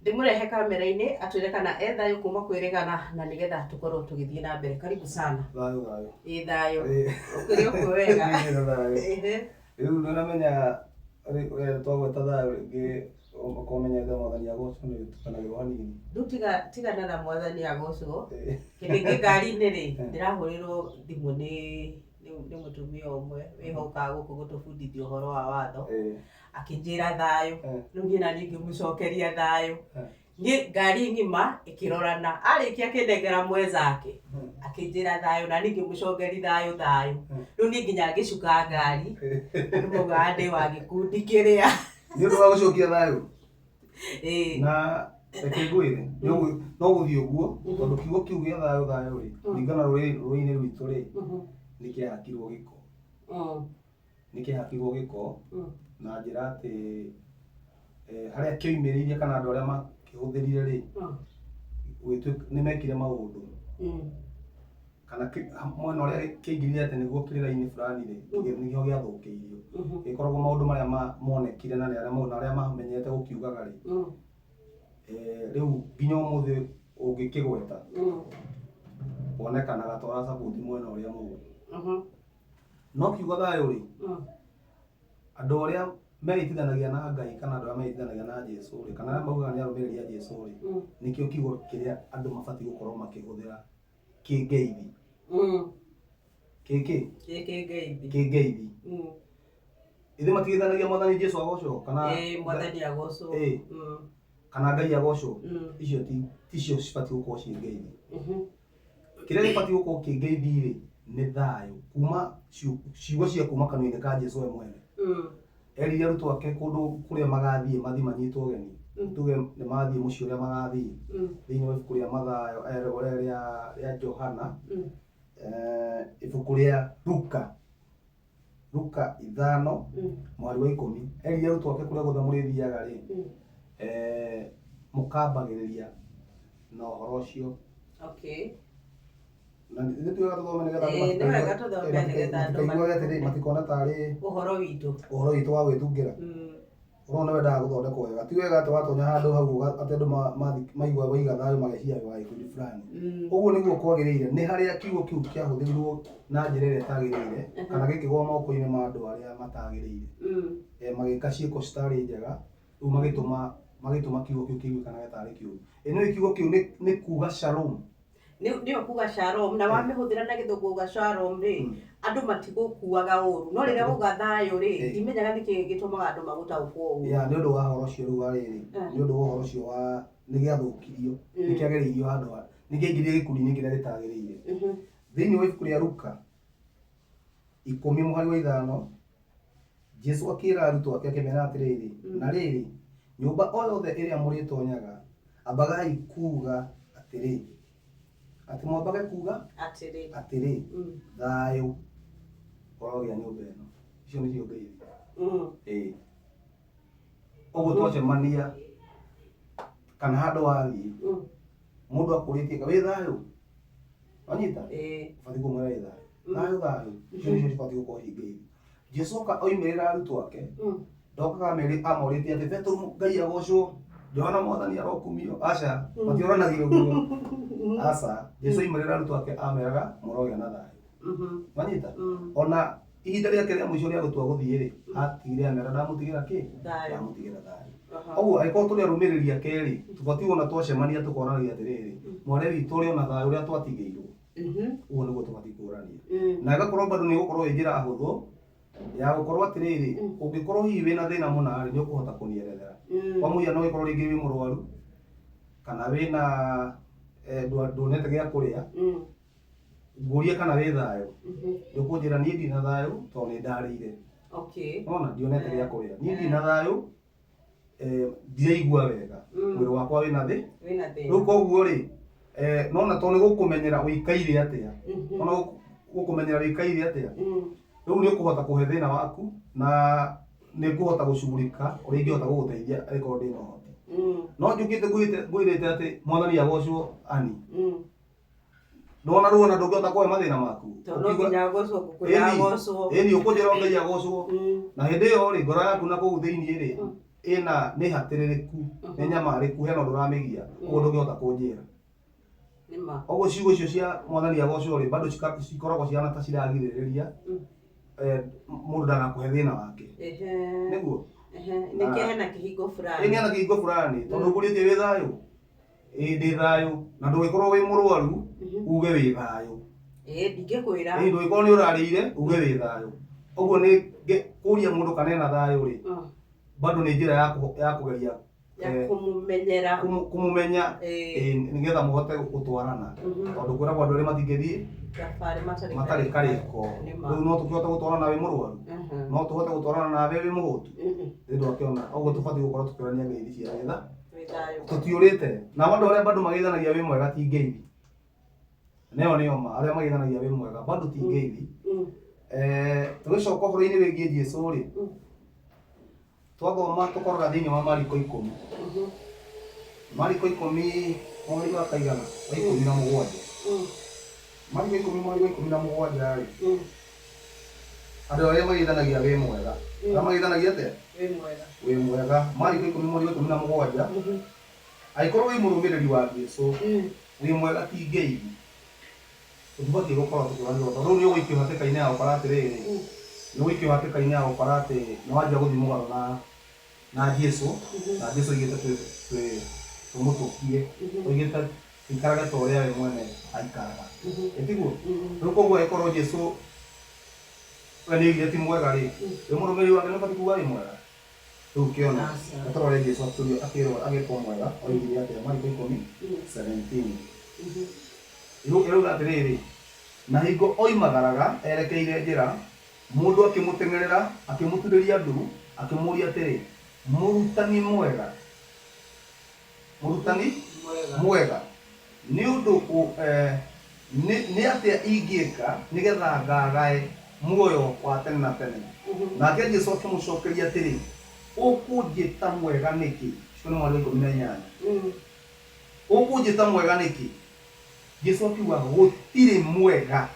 Ndĩmũrehe kamera-inĩ atwĩre kana e thayũ kuma kwĩrĩgana na nĩgetha tũkorwo tũgĩthiĩ na mbere. Karibu sana. Thayũ thayũ. Ĩ thayũ. Ĩ. Ũkĩrĩ ũguo wega. Ĩ na thayũ. Ĩhĩ. Rĩu nĩũramenya twagweta thayũ rĩngĩ ũkorwo ũmenyete mwathani agocwo nĩ ũtukanagĩrwo hanini. Rĩu tiga tigana na mwathani agocwo. Ĩ. Hĩndĩ ĩngĩ ngari-inĩ rĩ, ndĩrahũrĩrwo thimũ nĩ nĩ mũtumia ũmwe wĩho ũkaga gũkũ gũtũbundithia ũhoro wa watho. Ĩ. Akĩnjĩra thayũ. Rĩu niĩ naniĩ ngĩmũcokeria thayũ. Niĩ ngari ng'ima ĩkĩrorana. Arĩkia akĩnengera mwenzake akĩnjĩra thayũ naniĩ ngĩmũcokeria thayũ thayũ. Rĩu niĩ nginya ngĩcuka ngari andũ maugaga ndĩ wa gĩkundi kĩrĩa. Nĩ ũndũ wa gũcokia thayũ? Ĩĩ. Na reke ngwĩre, no gũthiĩ ũguo tondũ kiugo kĩu gĩa thayũ thayũ rĩ, kũringana na rũrĩrĩ-inĩ rwitũ rĩ, nĩ kĩahakirwo gĩko. Nĩ kĩahakirwo gĩko na njĩra atĩ harĩa kĩoimĩrĩire kana andũ arĩa makĩhũthĩrire rĩ, nĩ mekire maũndũ kana mwena ũrĩa kĩaingĩrire atĩ nĩguo kĩrĩra-inĩ fulani rĩ, nĩkĩo gĩathũkĩirio. Gĩkoragwo maũndũ marĩa monekire na arĩa mamenyete gũkiugaga rĩ, rĩu nginya ũmũthĩ ũngĩkĩgweta wonekanaga ta ũra support mwena ũrĩa mũũru. No kiugo thayũ rĩ, andũ arĩa meĩtithanagia na Ngai kana andũ arĩa meĩtithanagia na Jesu rĩ, kana arĩa maugaga nĩ arũmĩrĩri a Jesu rĩ, nĩkĩo kiugo kĩrĩa andũ mabatiĩ gũkorwo makĩhũthĩra kĩngeithi. Kĩkĩ? Kĩngeithi. Kĩngeithi. Ithe matigithanagia mwathani Jesu agocwo kana Ĩĩ, mwathani agocwo. Ĩĩ. Kana Ngai agocwo. Icio ti ticio cibatiĩ gũkorwo ciĩ ngeithi. Kĩrĩa gĩbatiĩ gũkorwo kĩ ngeithi rĩ, nĩ thayũ kuma ciugo cia kuma kanua-inĩ ka Jesu we mwene. Erire arutwo ake kũndũ kũrĩa magathiĩ mathiĩ manyitwo ũgeni. Tuge nĩ mathiĩ mũciĩ ũrĩa magathiĩ. Thĩinĩ wa ibuku rĩa Mathayo, rĩa Johana, ibuku rĩa Luka, Luka 5 mũhari wa 10. Erire arutwo ake kũrĩa guothe mũrĩthiaga rĩ, mũkambagĩrĩria na ũhoro ũcio. Na nĩ ti wega tũthome nĩgetha andũ Ĩĩ, nĩ wega tũthome nĩgetha andũ matikaiguage atĩrĩ, matikone tarĩ ũhoro witũ. Ũhoro witũ wa gwĩtungĩra. Ũhoro nĩ wendaga gũthondekwo wega. Ti wega atĩ watonya handũ hau atĩ andũ maigua waiga thayũ mageciria wĩ wa gĩkundi fulani. Ũguo nĩguo kwagĩrĩire. Nĩ harĩa kiugo kĩu kĩahũthĩrirwo na njĩra ĩrĩa ĩtagĩrĩire kana gĩkĩgwa moko-inĩ ma andũ arĩa matagĩrĩire. Magĩka ciĩko citarĩ njega, rĩu magĩtũma kiugo kĩu kĩiguĩkanage tarĩ kĩũru. Ĩ nĩũĩ kiugo kĩu nĩ kuga shalom. Nĩyo kuga shalom na wamĩhũthĩra na gĩthũngũ uga shalom rĩ, andũ matigũkuaga ũru. No rĩrĩa wauga thayũ rĩ, ndimenyaga nĩkĩ gĩtũmaga andũ magũtaũkwo ũru. Ya, nĩ ũndũ wa ũhoro ũcio rĩu wa rĩrĩ, nĩ ũndũ wa ũhoro ũcio wa nĩ gĩathũkirio, nĩ kĩagereirio handũ ha, nĩ kĩaingĩrire gĩkundi-inĩ kĩrĩa gĩtagĩrĩire. Thĩinĩ wa ibuku rĩa Luka 10 mũhari wa 5, Jesu akĩra arutwo ake akĩmera atĩrĩrĩ, na rĩrĩ, nyũmba o yothe ĩrĩa mũrĩtonyaga, ambagai kuuga atĩrĩ, atĩ mwambage kuuga atĩrĩ, atĩrĩ, thayũ ũrogĩa nyũmba ĩno. Icio nĩcio ngeithi. Ĩĩ. Ũguo twacemania kana handũ wathiĩ, mũndũ akũrĩtie wĩ thayũ, wanyita? Ĩĩ. Ũbatiĩ kũmwĩra wĩ thayũ. Thayũ thayũ. Icio nĩcio cibatiĩ gũkorwo ciĩ ngeithi. Jesu oka oimĩrĩra arutwo ake, ndokaga amorĩtie atĩ Petero Ngai agocwo, Johana Mwathani arokumio. Aca, matioranagia ũguo. Aca, Jesu oimĩrĩra arutwo ake ameraga mũrogĩa na thayũ. Wanyita? Ona ihinda rĩake rĩa mũico rĩa gũtua gũthiĩ rĩ, atigire amera ndamũtigĩra kĩ? Thayũ. Ndamũtigĩra thayũ. Ũguo angĩkorwo tũrĩ arũmĩrĩri ake rĩ, tũbatiĩ ona twacemania tũkonanagia atĩrĩrĩ, mwarĩ witũ ũrĩ ona thayũ ũrĩa twatigĩirwo. Ũguo nĩguo tũbatiĩ kũrania. Na ĩgakorwo bado nĩ ĩgũkorwo ĩ njĩra hũthũ ya gũkorwo atĩrĩrĩ, ũngĩkorwo hihi wĩna thĩna mũna rĩ, nĩ ũkũhota kũnierethera. Kwa mũhiano ũngĩkorwo rĩngĩ wĩ mũrwaru, kana wĩna nduonete gĩa kũrĩa, ngũrie kana wĩ thayũ, nĩ ũkũnjĩra niĩ ndirĩ na thayũ tondũ nĩ ndarĩire. Nĩwona ndionete gĩa kũrĩa. Niĩ ndirĩ na thayũ, ndiraigua wega, mwĩrĩ wakwa wĩna thĩ. Wĩna thĩna. Rĩu koguo rĩ, nona tondũ nĩ gũkũmenyera ũikaire atĩa, ona gũkũmenyera ũikaire atĩa, rĩu nĩ ũkũhota kũhe thĩna waku na nĩ ngũhota gũcugurika ũrĩa ingĩhota gũgũteithia angĩkorwo ndĩna ũhoti. No njũkĩte ngwĩrĩte atĩ mwathani agocwo ani. Ndona ruo na ndũngĩhota kũhe mathĩna maku. Tondũ no nginya agocwo ngũkwĩra Ĩni, agocwo. Ĩni ũkũnjĩra Ngai agocwo. Na hĩndĩ ĩyo rĩ, ngoro yaku na kũu thĩinĩ rĩ, Ĩna nĩ hatĩrĩrĩku, nĩ nyamarĩku, hena ũndũ ũramĩgia, ũguo ndũngĩhota kũnjĩra. Nĩma. Ũguo ciugo icio cia mwathani agocwo rĩ, bado cikoragwo cihana ta ciragirĩrĩria mũndũ ndagakũhe thĩna wake. Nĩguo. Ehe, nĩkĩo hena kĩhingo Ĩĩ, fulani. nĩ hena kĩhingo fulani, tondũ ngũrĩtie wĩ thayũ, ĩĩ ndĩ thayũ, na ndũgĩkorwo wĩ mũrwaru uge wĩ thayũ. Ĩĩ, ndingĩkwĩra. Ĩĩ, ndũgĩkorwo nĩ ũrarĩire uge wĩ thayũ. Ũguo nĩ kũria mũndũ kana ena thayũ rĩ, bado nĩ njĩra ya kũgeria Ya kũmũmenyera. Kũmũmenya, ĩĩ, nĩgetha mũhote gũtwarana, tondũ kwĩragwo andũ erĩ matingĩthiĩ thabarĩ matarĩ matarĩ karĩko. Nĩma. Rĩu no tũkĩhote gũtwarana wĩ mũrwaru? No tũhote gũtwarana nawe wĩ mũhũtu? Rĩu ndwakĩona ũguo tũbatiĩ gũkorwo tũkĩorania ngeithi cia wĩtha Wĩ thayũ. Tũtiũrĩte nao andũ arĩa bado mageithanagia wĩ mwega ti ngeithi, nĩyo nĩyo ma arĩa mageithanagia wĩ mwega bado ti ngeithi. Tũgĩcoka ũhoro-inĩ wĩgiĩ Jesu rĩ, twathoma tũkorora thĩinĩ wa Mariko 10, Mariko 10 mweri wa kaigana wa 17, Mariko 10 mweri wa 17 rĩ, andũ arĩa mageithanagia wĩ mwega, arĩa mageithanagia atĩa? Wĩ mwega. Wĩ mwega. Mariko 10 mweri wa 17, angĩkorwo wĩ mũrũmĩrĩri wa Jesu, wĩ mwega ti ngeithi. Tũtibatiĩ gũkorwo tũkĩũranĩrwo, tondũ rĩu nĩ ũgũikio hatĩka-inĩ ya gũkora atĩrĩrĩ, nĩ ũgũikio hatĩka-inĩ ya gũkora atĩ nĩ wanjia gũthiĩ mũgarũ na Jesu, na Jesu oigĩte tũmũtũkie, oigĩte tũikarage ta ũrĩa we mwene aikaraga. Ĩ tiguo? Rĩu koguo angĩkorwo Jesu we nĩ oigire ti mwega rĩ, wĩ mũrũmĩrĩri wake nĩ ũbatiĩ kuga wĩ mwega? Rĩu kĩone. Aca. Nĩ tũrore Jesu akĩũrio akĩrwo agĩtwo mwega oigire atĩa. Mariko 10:17 ĩrauga atĩrĩrĩ, na hingo oimagaraga erekeire njĩra, mũndũ akĩmũteng'erera, akĩmũturĩria ndu, akĩmũũria atĩrĩ, "Mũrutani mwega, mũrutani Mwega. mwega, nĩ ũndũ nĩ atĩa ingĩka nĩgetha ngagae muoyo wa tene na tene?" Nake Jesu akĩmũcokeria atĩrĩ, "Ũkũnjĩta mwega nĩkĩ?" Ũcio nĩ mweri wa 18. "Ũkũnjĩta mwega nĩkĩ?" Jesu akiuga, "Gũtirĩ mwega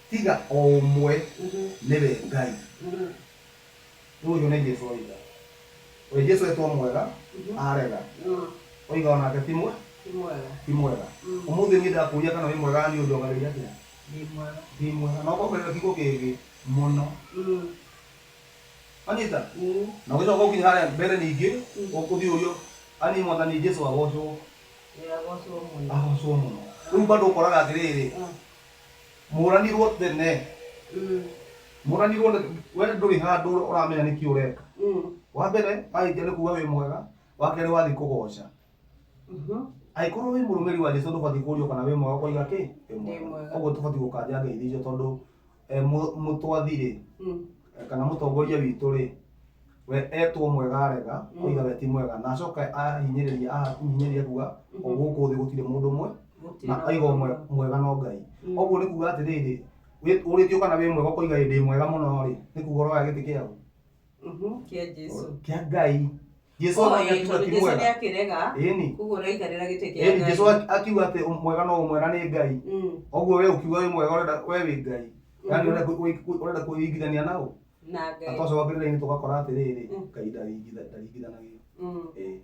tiga o ũmwe, nĩwe Ngai." Rĩu ũcio nĩ Jesu oiga. We Jesu etwo mwega, arega. Oiga onake ti mwe Ti mwega. Ti mwega. Ũmũthĩ niĩ ndakũria kana wĩ mwega, niĩ ũnjokagĩria atĩa? Ndĩ mwega. Ndĩ mwega, na ũkongerera kiugo kĩngĩ, mũno. Wanyita? Na ũgĩcoka ũkinya harĩa mbere ningĩ ũkũthiĩ ũrio ani mwathani Jesu agocwo. Ĩ, agocwo mũno. Agocwo mũno. Rĩu bado ũkoraga atĩrĩrĩ, mũranirwo tene, mũranirwo we ndũrĩ handũ ũramenya nĩkĩ ũreka. Wa mbere warĩkia nĩ kuga wĩ mwega, wa kerĩ wathiĩ kũgoca. Angĩkorwo wĩ mũrũmĩrĩri wa Jesu, ndũbatiĩ kũrio kana wĩ mwega, ũkoiga kĩ? Wĩ Ndĩ mwega. Ũguo tũbatiĩ gũkanja ngeithi icio, tondũ mũtwathi rĩ, kana mũtongoria witũ rĩ, we etwo mwega arega, oiga we ti mwega, na acoka ahinyĩrĩria kuga o gũkũ thĩ gũtirĩ mũndũ mwe Gũtirĩ na aiga mwega no Ngai. Ũguo nĩ kuga atĩrĩrĩ, ũrĩtio kana wĩ mwega ũkoiga ĩ ndĩ mwega mũno rĩ, nĩ kuga ũroya gĩtĩ kĩaũ? Kĩa Jesu. Kĩa Ngai. Jesu Oh, onake ĩ, akiuga tondũ ti Jesu mwega. nĩ akĩrega. Ĩni. Koguo ũraikarĩra gĩtĩ kĩa Ĩni. Ngai. Jesu akiuga atĩ mwega no ũmwe na nĩ Ngai. Ũguo we ũkiuga wĩ mwega, ũrenda we wĩ Ngai, yani ũrenda kwĩringithania nao Na na Ngai. twacoka kĩrĩra-inĩ tũgakora atĩrĩrĩ, Ngai ndaringithanagio. Ĩĩ,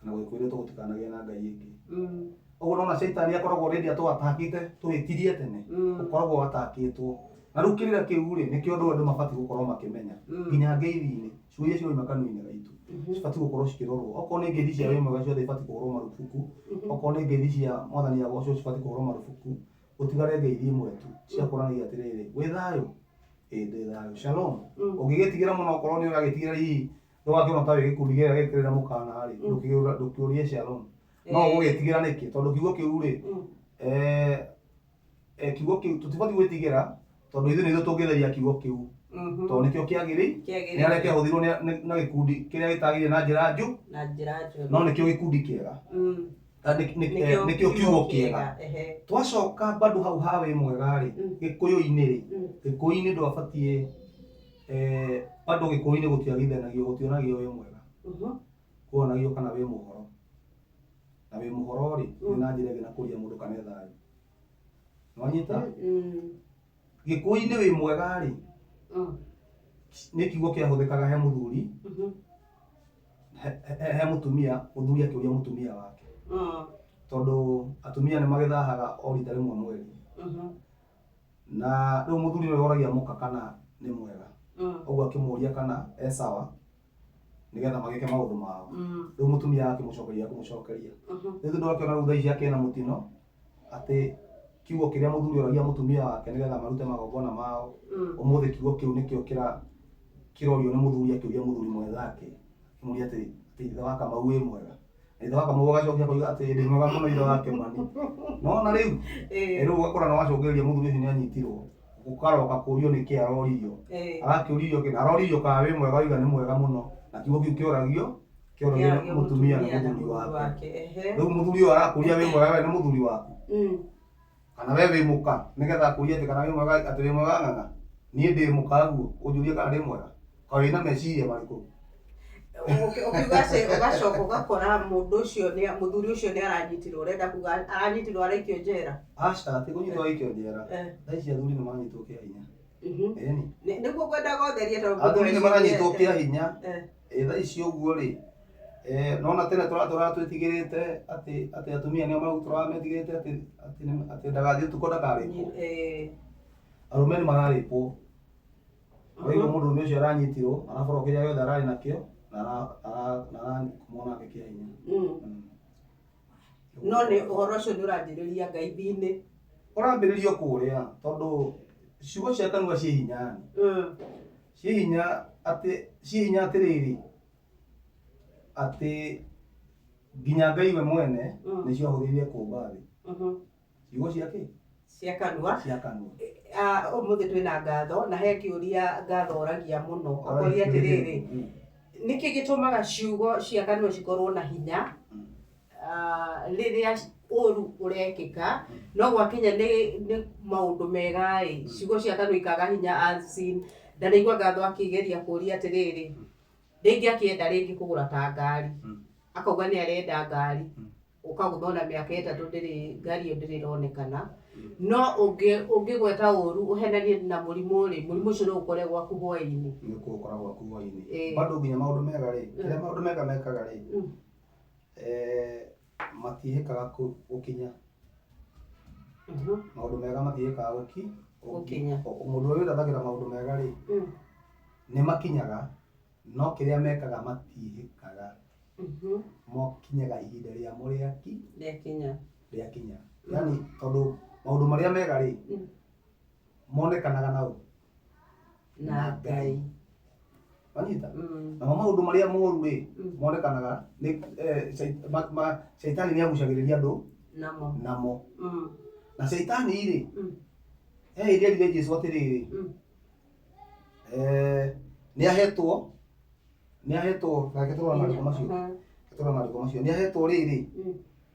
na gwĩkwĩrĩtwo gũtikanagĩe na Ngai ĩngĩ. Ũguo nona caitani akoragwo rĩndĩ atũatakĩte tũhĩtirie tene. Ũkoragwo atakĩtwo na rĩu kĩrĩra kĩu rĩ, nĩkĩo andũ mabatiĩ gũkorwo makĩmenya. Nginya ngeithi-inĩ, ciugo iria cirauma kanua-inĩ gaitũ cibatiĩ gũkorwo cikĩrorwo. Okorwo nĩ ngeithi cia wĩ mwega, ciothe ibatiĩ kũhũrwo marubuku. Okorwo nĩ ngeithi cia mwathani agocwo, cibatiĩ kũhũrwo marubuku, gũtigare ngeithi imwe tu cia kuonanagia atĩrĩrĩ, wĩ thayũ? Ĩĩ ndĩ thayũ, shalom. Ũngĩgĩtigĩra mũno, okorwo nĩ ũragĩtigĩra hihi ndũgakĩona ta wĩ gĩkundi gĩrĩa gĩkĩrĩra mũkana rĩ, ndũkĩũrie shalom. No ũgũgĩtigĩra nĩkĩ? Tondũ kiugo kĩu rĩ, kiugo kĩu tũtibatiĩ gwĩtigĩra, tondũ ithuĩ nĩ ithuĩ tũngĩtheria kiugo kĩu, tondũ nĩkĩo kĩagĩrĩire. Kĩagĩrĩire. Nĩ arĩa kĩahũthirwo na gĩkundi kĩrĩa gĩtagĩrĩire na njĩra njũ Na njĩra njũru. No nĩkĩo gĩkundi kĩega. Nĩkĩo kiugo kĩega. Twacoka bado hau ha wĩ mwega rĩ, gĩkũyũ-inĩ rĩ, gĩkũyũ-inĩ ndwabatiĩ, bado gĩkũyũ-inĩ gũtiagithanagio, gũtionagio wĩ mwega. Kuonagio kana wĩ mũhoro, na wĩ mũhoro rĩ, nĩ na njĩra ĩngĩ na kũria mũndũ kana e thayũ. Nĩwanyita? Gĩkũyũ-inĩ wĩ mwega rĩ, nĩ kiugo kĩahũthĩkaga he mũthuri. He mũtumia, mũthuri akĩũria mũtumia wake. Tondũ atumia nĩ magĩthahaga o rita rĩmwe mweri. Na rĩu mũthuri nĩwe ũragia mũka kana nĩ mwega. Ũguo akĩmũria kana e sawa nĩgetha magĩke maũndũ mao. Rĩu mũtumia akĩmũcokeria akĩmũcokeria. Rĩu tondũ akĩona rĩu thaa ici akĩna mũtino atĩ kiugo kĩrĩa mũthuri oragia mũtumia wake nĩgetha marute magongona mao, ũmũthĩ kiugo kĩu nĩkĩo kĩrorio nĩ mũthuri akĩũria mũthuri mwenzake, akĩmũria atĩ ithe wa Kamau wĩ mwega. Na ithe wa Kamau agacokia akoiga atĩ ndĩ mwega mũno ithe wa Kĩmani. Nona rĩu rĩu ũgakora nĩ wacũngĩrĩria mũthuri ũcio nĩ anyitirwo, gũkaroka kũrio nĩkĩ aroririo. Arakĩũririo kĩ? Aroririo kana wĩ mwega oiga nĩ mwega mũno. Na kiugo kĩu kĩoragio kĩoragio nĩ mũtumia na mũthuri wake. Rĩu mũthuri ũyũ arakũria wĩ mwega we nĩ mũthuri waku? Kana we wĩ mũka? Nĩgetha akũrie atĩ kana wĩ mwega atĩ wĩ mwega ng'ang'a? Niĩ ndĩ mũka guo, ũnjũrie kana ndĩ mwega? Kaĩ wĩna meciria marĩkũ? Ũkiuga atĩ ũgacoka ũgakora mũndũ ũcio nĩ mũthuri ũcio nĩ aranyitirwo, ũrenda kuga aranyitirwo araikio njera? Aca, ti kũnyitwo aikio njera. Thaa ici athuri nĩ maranyitwo kĩa hinya. Ĩni. Nĩguo ngwendaga ũtherie tondũ Athuri nĩ maranyitwo kĩa hinya. Ĩ thaa ici ũguo rĩ, nona tene tũratũraga twĩtigĩrĩte atĩ atĩ atumia nĩo tũraga metigĩrĩte atĩ atĩ atĩ ndagathiĩ ũtukũ ndakarĩpwo. Arũme nĩ mararĩpwo. Ũraigua mũndũrũme ũcio aranyitirwo, araborwo kĩrĩa gĩothe ararĩ nakĩo, na arakomwo nake kĩa hinya. No nĩ ũhoro ũcio nĩ ũranjĩrĩria ngaithi-inĩ. Ũrambĩrĩrio kũrĩa tondũ ciugo cia kanua ciĩ hinya. Ciĩ hinya atĩ ciĩ hinya atĩrĩrĩ, atĩ nginya Ngai we mwene nĩcio ahũthĩrire kũmba thĩ. Ciugo cia kĩ? Cia kanua. Cia kanua. Ũmũthĩ twĩna ngatho na he kĩũria ngatho oragia mũno. Akoria atĩrĩrĩ, nĩkĩ gĩtũmaga ciugo cia kanua cikorwo na hinya rĩrĩa ũru ũrekĩka, no gwakinya nĩ maũndũ mega ĩ, ciugo cia kanua ikaga hinya as in, ndanaigua ngatho akĩgeria kũria atĩrĩrĩ, rĩngĩ akĩenda rĩngĩ kũgũra ta ngari, akauga nĩ arenda ngari, ũkagũthwo na mĩaka 3 ndĩrĩ ngari ĩyo ndĩrĩ ĩronekana. No ũngĩgweta ũru ũhenanie na mũrimũ rĩ, mũrimũ ũcio no ũkore gwaku hwaĩ-inĩ. Nĩ ũkũũkora gwaku hwaĩ-inĩ. Bado nginya maũndũ mega rĩ, kĩrĩa maũndũ mega mekaga rĩ, matihĩkaga gũkinya. Maũndũ mega matihĩkaga gũkinya. Mũndũ ũrĩa wĩrathagĩra maũndũ mega rĩ, nĩ makinyaga, no kĩrĩa mekaga matihĩkaga. Mokinyaga ihinda rĩamo rĩakinya. Rĩakinya. Yaani tondũ maũndũ marĩa mega rĩ, monekanaga na ũ? Na Ngai. Wanyita? Namo maũndũ marĩa moru rĩ, monekanaga nĩ caitani nĩ agucagĩrĩria andũ namo. Namo. Na caitani rĩ, he hĩndĩ erire Jesũ atĩrĩrĩ, nĩ ahetwo, nĩ ahetwo, reke tũrore maandĩko macio. Tũrore maandĩko macio. Nĩ ahetwo rĩrĩ,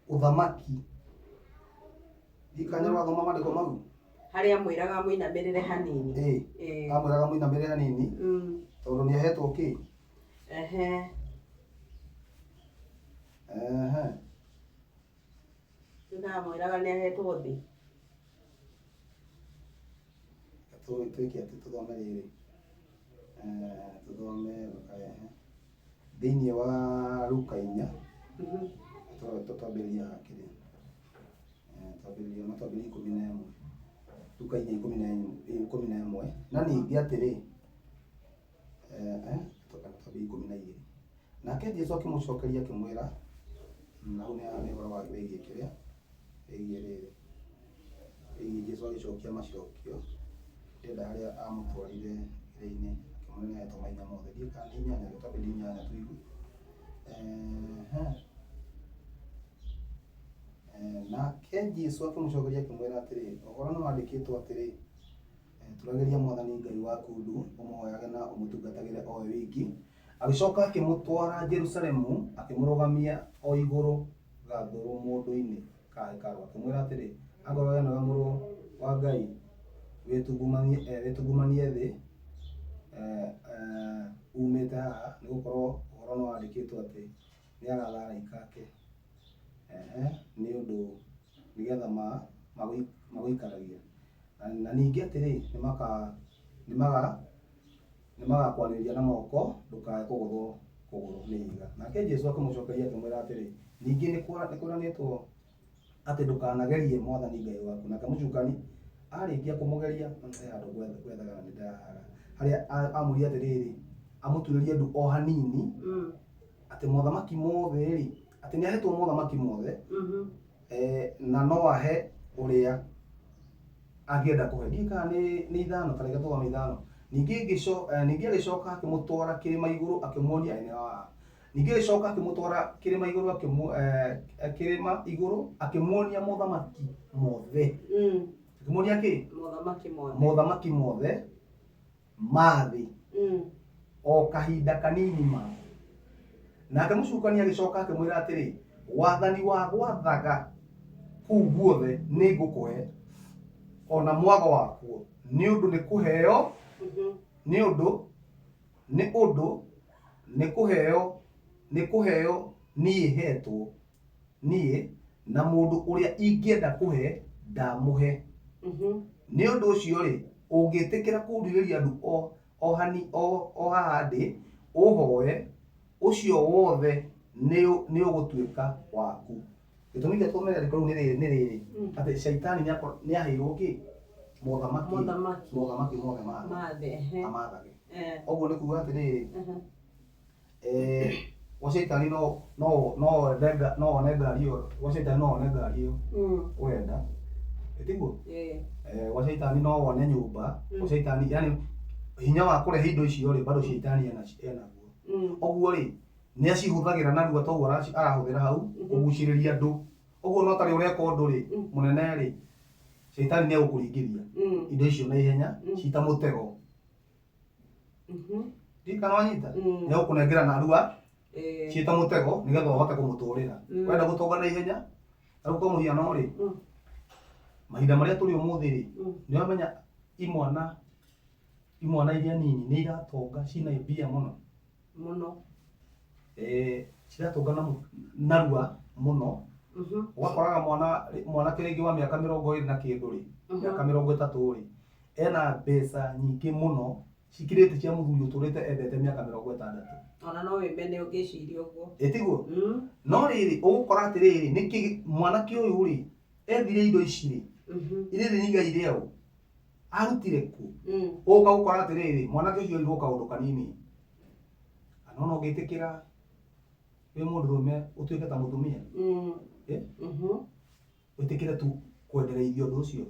ũthamaki. Ndikanya ũrathoma maandĩko mau? Harĩa amwĩraga mũinamĩrĩre hanini. Amwĩraga mũinamĩrĩre hanini, tondũ nĩ ahetwo kĩ? Amwĩraga nĩ ahetwo thĩ. Twĩke atĩ tũthome rĩrĩ. Tũthome thĩinĩ wa Luka 4. Twambĩrĩria kĩrĩa? Twambĩrĩria no twambĩrĩrie 11. Luka 4 11. Na ningĩ atĩrĩ, twambĩrĩrie 12. Nake Jesũ akĩmũcokeria akĩmwĩra, na hau nĩ ũhoro wĩgiĩ kĩrĩa? Wĩgiĩ rĩrĩ. Wĩgiĩ Jesũ agĩcokia macokio. Ndĩrenda harĩa amũtwarire kĩrĩa-inĩ, akĩmwĩra nĩ ahetwo mahinya mothe. Ndiũĩ kana nĩ inyanya, reke twambĩrĩrie inyanya tũigue. Nake Jesũ akĩmũcokeria akĩmwĩra atĩrĩ, ũhoro nĩ wandĩkĩtwo atĩrĩ, turagĩria Mwathani Ngai waku ndu, ũmũhoyage na ũmũtungatagĩre o we wiki. Agĩcoka akĩmũtwara Jerusalemu, akĩmũrũgamia o igũrũ gathũrũ mũndũ-inĩ ka hekarũ, akĩmwĩra atĩrĩ, angorwo we nĩwe mũrũ wa Ngai, wĩtungumanie thĩ umĩte haha, nĩ gũkorwo ũhoro nĩ wandĩkĩtwo atĩ nĩ agatha araika ake, nĩ ũndũ nĩgetha magũikaragie. Na ningĩ atĩrĩ, nĩ magakwanĩria na moko, ndũkae kũgũthwo Kũgũrũ nĩ ihiga. Nake Jesũ akĩmũcokeria akĩmwĩra atĩrĩ, Ningĩ nĩ kwĩranĩtwo atĩ ndũkanagerie Mwathani Ngai waku. Nake mũcukani arĩkia kũmũgeria, he handũ ngwethaga na nĩ ndĩrahaga, harĩa amwĩrire atĩrĩrĩ, amũturĩrie ndu o hanini, atĩ mothamaki mothe-rĩ, atĩ nĩ ahetwo mothamaki mothe, na no ahe ũrĩa angĩenda kũhe. Ndiũĩ kana nĩ ithano, ta reke tũthome ithano. Ningĩ ngĩco, ningĩ agĩcoka akĩmũtwara kĩrĩma igũrũ akĩmuonia ene wa Ningĩ agĩcoka akĩmũtwara kĩrĩma igũrũ akĩmu, kĩrĩma igũrũ akĩmuonia mothamaki mothe. Akĩmuonia kĩ? Mothamaki mothe. Mothamaki mothe ma thĩ. O kahinda kanini ma. Nake mũcukani agĩcoka akĩmwĩra atĩrĩ, Wathani wa gwathaga kũu guothe nĩ ngũkũhe, o na mwago wakuo, nĩ ũndũ nĩ kũheo, nĩ ũndũ nĩ ũndũ nĩ kũheo nĩ kũheo niĩ hetwo niĩ, na mũndũ ũrĩa ingĩenda kũhe ndamũhe. Nĩ ũndũ ũcio-rĩ, ũngĩtĩkĩra kũndurĩria ndu o, o, hani, o, o haha ndĩ, ũhooe, ũcio wothe nĩ, nĩ ũgũtuĩka waku. Gĩtũmi kĩa tũthome rĩandĩko rĩu nĩ rĩrĩ, nĩ rĩrĩ, atĩ Shaitani nĩ aheirwo kĩ? Mothamaki, Mothamaki. mothamaki mothe ma thĩ, Ma thĩ, ehe. amathage. Ũguo nĩ kuga atĩrĩrĩ, gwa Shaitani no one ngari ĩyo, gwa Shaitani no one ngari ĩyo ũrenda, ĩtiguo? Gwa Shaitani no wone nyũmba, gwa Shaitani, yani hinya wa kũrehe indo icio rĩ, bado Shaitani enaguo. Ũguo rĩ, nĩ acihũthagĩra narua toguo arahũthĩra hau kũgucĩrĩria andũ. Ũguo no tarĩ ũreka ũndũ rĩ, mũnene rĩ, Shaitani nĩ egũkũringithia indo icio na ihenya cita mũtego. Ndiũĩ kana wanyita? Nĩ egũkũnengera narua ciĩ ta mũtego nĩgetha ũhote kũmũtũrĩra. Wenda gũtonga na ihenya, ta rĩu kwa mũhiano rĩ, mahinda marĩa tũrĩ ũmũthĩ rĩ, nĩ ũramenya imwana iria nini nĩ iratonga ciĩna mbia mũno. Mũno. Ciratonga narua mũno. Ũgakoraga mwanake rĩngĩ wa mĩaka 20 na kĩndũ rĩ, mĩaka 30 rĩ, ena mbeca nyingĩ mũno cikĩrĩte cia mũthuri ũtũrĩte endete mĩaka 60. Ona no wĩmene ũngĩciria ũguo. Ĩtiguo? No rĩrĩ, ũgũkora atĩrĩrĩ, nĩkĩ mwanake ũyũ rĩ, ethire indo ici rĩ, irĩrĩ nĩ igai rĩaũ? Arutire kũ? Ũgũka gũkora atĩrĩrĩ, mwanake ũcio erirwo kaũndũ kanini. Kana ona ũngĩtĩkĩra wĩ mũndũrũme ũtuĩke ta mũtumia, wĩtĩkĩre tu kwendereithio ũndũ ũcio,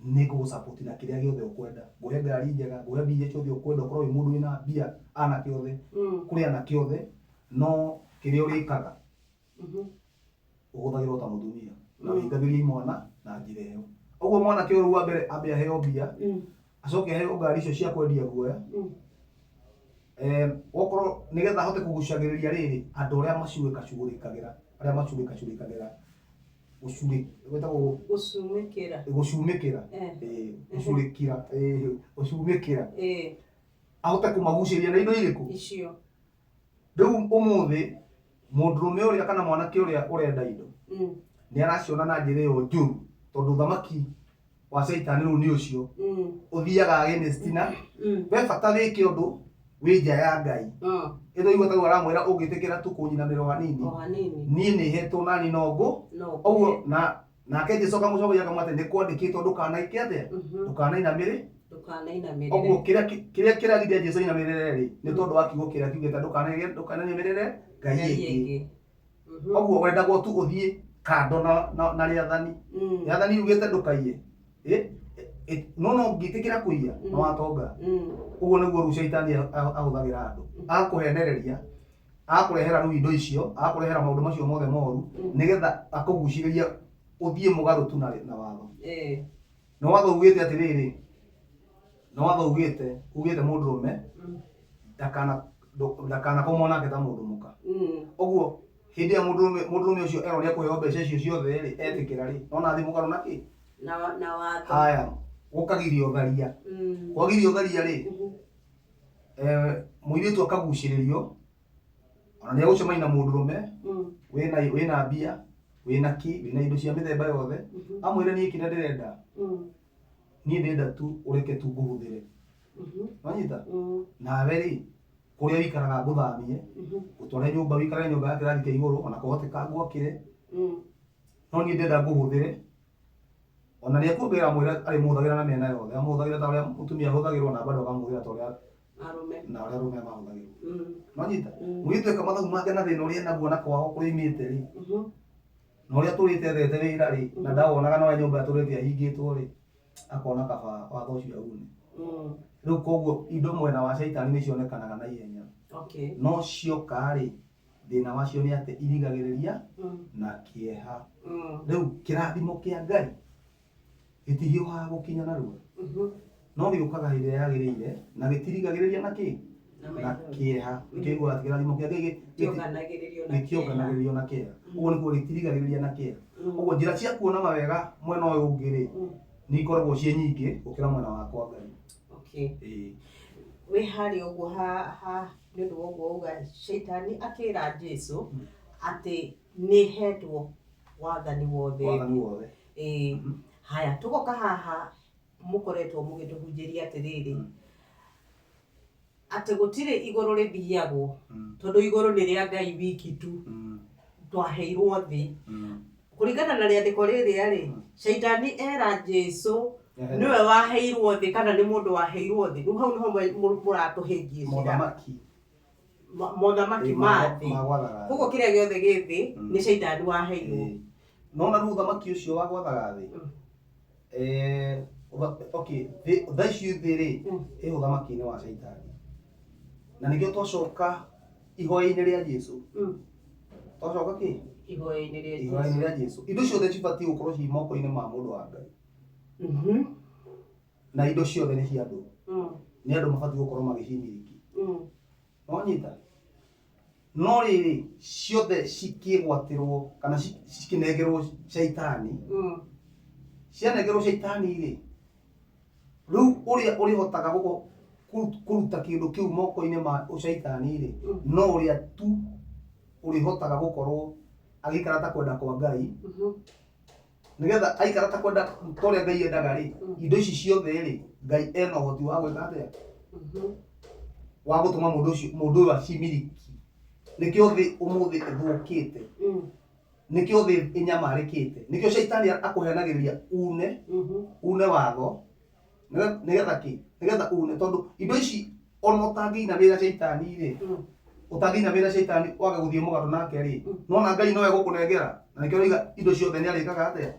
nĩ ngũgũ-support na kĩrĩa gĩothe ũkwenda. Ngũhe ngari njega, ngũhe mbia iria ciothe ũkwenda, ũkorwo wĩ mũndũ wĩna mbia anake othe, kũrĩ anake othe, no kĩrĩa ũrĩkaga, ũhũthagĩrwo ta mũtumia na wĩingagĩrie imwana na njĩra ĩyo. Ũguo mwanake ũyũ wa mbere ambe aheo mbia, acoke aheo ngari icio cia kwendia guoya, okorwo nĩgetha ahote kũgucagĩrĩria rĩrĩ andũ arĩa macurĩkacurĩkagĩra, arĩa macurĩkacurĩkagĩra, gwĩtagwo Gũcumĩkĩra. Gũcumĩkĩra. Gũcurĩkĩra, gũcumĩkĩra. Ahote kũmagucĩrĩria na indo irĩkũ? Icio. Rĩu ũmũthĩ mũndũrũme ũrĩa kana mwanake ũrĩa ũrenda indo nĩ araciona na njĩra ĩyo njũru, tondũ thamaki wa caitani rĩu nĩ ũcio ũthiaga against na we bata wĩke ũndũ wĩ nja ya Ngai. Ĩno igua tarĩu aramwĩra ũngĩtĩkĩra tu kũnyinamĩrĩra o hanini, O hanini. Niĩ nĩ hetwo nani no ngũ No ũguo na nake Jesu akamũcokeria akamwĩra atĩ nĩ kwandĩkĩtwo ndũkanaike atĩa? Ndũkanainamĩrĩ. Ndũkanainamĩrĩre. Ũguo kĩrĩa kĩragiria Jesu ainamĩrĩre rĩ, nĩ tondũ wa kiugo kĩrĩa kiugĩte ndũkanainamĩrĩre Ngai ĩngĩ. Ũguo wendagwo tu ũthiĩ kando na rĩathani. Rĩathani riugĩte ndũkaiye. No no ũngĩtĩkĩra kũiya no watonga. Ũguo nĩguo rĩu caitani ahũthagĩra andũ. Agakũhenereria, agakũrehera rĩu indo icio, agakũrehera maũndũ macio mothe moru nĩgetha akũgucĩrĩrie ũthiĩ mũgarũ tu na watho. Na watho ugĩte atĩrĩrĩ, na watho ugĩte mũndũrũme ndakanakomwo nake ta mũndũ mũka. Ũguo hĩndĩ ĩrĩa mũndũrũme ũcio erwo nĩ ekũheo mbeca icio ciothe rĩ, etĩkĩra rĩ, nona athiĩ mũgarũ na kĩ? Na watho. Haya, gũkagiria ũtharia. Kwagiria ũtharia rĩ, mũirĩtu akagucĩrĩrio, ona nĩ egũcemania na mũndũrũme wĩna mbia, wĩna kĩ, wĩna indo cia mĩthemba yothe, amwĩre niĩ kĩrĩa ndĩrenda, niĩ ndĩrenda tu ũreke tu ngũhũthĩre. Wanyita? Nawe rĩ, Kũrĩa wĩikaraga ngũthamie, ngũtware nyũmba wĩikare nyũmba ya kĩrathi kĩa igũrũ, ona kwahoteka ngwakĩre. No niĩ ndĩrenda ngũhũthĩre. Ona nĩ ekuongerera amwĩre arĩmũhũthagĩra na mĩena yothe, amũhũthagĩra ta ũrĩa mũtumia ahũthagĩrwo na bado akamũhũthĩra ta ũrĩa Arũme. Na ũrĩa arũme mahũthagĩrwo. Nĩwanyita? Mũirĩtu eka mathabu make na thĩna ũrĩa enaguo na kwao kũrĩa oimĩte rĩ, na ũrĩa atũrĩte ethete wĩra rĩ, na ndawonaga na ũrĩa nyũmba atũrĩte ahingĩtwo rĩ, akona kaba watho ũcio aune. Rĩu koguo indo mwena wa caitani nĩ cionekanaga na ihenya. No cioka rĩ, thĩna wacio nĩ atĩ irigagĩrĩria na kĩeha. Rĩu kĩrathimo kĩa Ngai gĩtihiũhaga gũkinya narua, no gĩũkaga hĩndĩ ĩrĩa yagĩrĩire na gĩtirigagĩrĩria na kĩ? Na kĩeha. Nĩkĩo ũiguaga atĩ kĩrathimo kĩa Ngai gĩtionganagĩrĩrio na kĩeha. Ũguo nĩ kuga gĩtirigagĩrĩria na kĩeha. Ũguo njĩra cia kuona mawega mwena ũyũ ũngĩ rĩ, nĩ ikoragwo ciĩ nyingĩ gũkĩra mwena wa kwa Ngai. Ĩĩ. Wĩ harĩa ũguo ha ha nĩ ũndũ wa ũguo wauga caitani akĩra Jesu atĩ nĩ hetwo wathani wothe. Wathani wothe. Ĩĩ. Haya tũgoka haha mũkoretwo mũgĩtũhunjĩria atĩrĩrĩ, atĩ gũtirĩ igũrũ rĩthiagwo, tondũ igũrũ nĩ rĩa Ngai wiki tu, twaheirwo thĩ. Kũringana na rĩandĩko rĩrĩa rĩ, caitani era Jesu nĩwe waheirwo thĩ kana nĩ mũndũ waheirwo thĩ? Rĩu hau nĩho mũratũhĩngĩcĩra. Mothamaki. Mothamaki ma thĩ. Koguo kĩrĩa gĩothe gĩ thĩ nĩ caitani waheirwo. No na rĩu ũthamaki ũcio wa gwathaga thĩ, okay, thaa ici thĩ rĩ, ĩ ũthamaki-inĩ wa caitani. Na nĩkĩo twacoka ihoya-inĩ rĩa Jesu. Twacoka kĩ? Ihoya-inĩ rĩa Jesu. Ihoya-inĩ rĩa Jesu. Indo ciothe cibatiĩ gũkorwo ciĩ moko-inĩ ma mũndũ wa Ngai. Na indo ciothe nĩ cia andũ. Nĩ andũ mabatiĩ gũkorwo magĩcimiliki. Nĩwanyita? No rĩrĩ, ciothe cikĩgwatĩrwo kana cikĩnengerwo caitani, cianengerwo caitani rĩ, rĩu ũrĩa ũrĩhotaga kũruta kĩndũ kĩu moko-inĩ ma caitani rĩ, no ũrĩa tu ũrĩhotaga gũkorwo agĩikara ta kwenda kwa Ngai, nĩgetha aikara ta kwenda ta ũrĩa Ngai endaga rĩ, indo ici ciothe rĩ, Ngai ena ũhoti wa gwĩka atĩa? Wa gũtũma mũndũ ũcio, mũndũ ũyũ acimiliki. Nĩkĩo thĩ ũmũthĩ ĩthũkĩte. Nĩkĩo thĩ ĩnyamarĩkĩte. Nĩkĩo caitani akũhenagĩrĩria une, une watho, nĩgetha kĩ? Nĩgetha une, tondũ indo ici ona ũtangĩinamĩrĩra caitani rĩ, ũtangĩinamĩrĩra caitani wage gũthiĩ mũgarũ nake rĩ, nona Ngai no egũkũnengera. Na nĩkĩo ũroiga indo ciothe nĩ arĩkaga atĩa?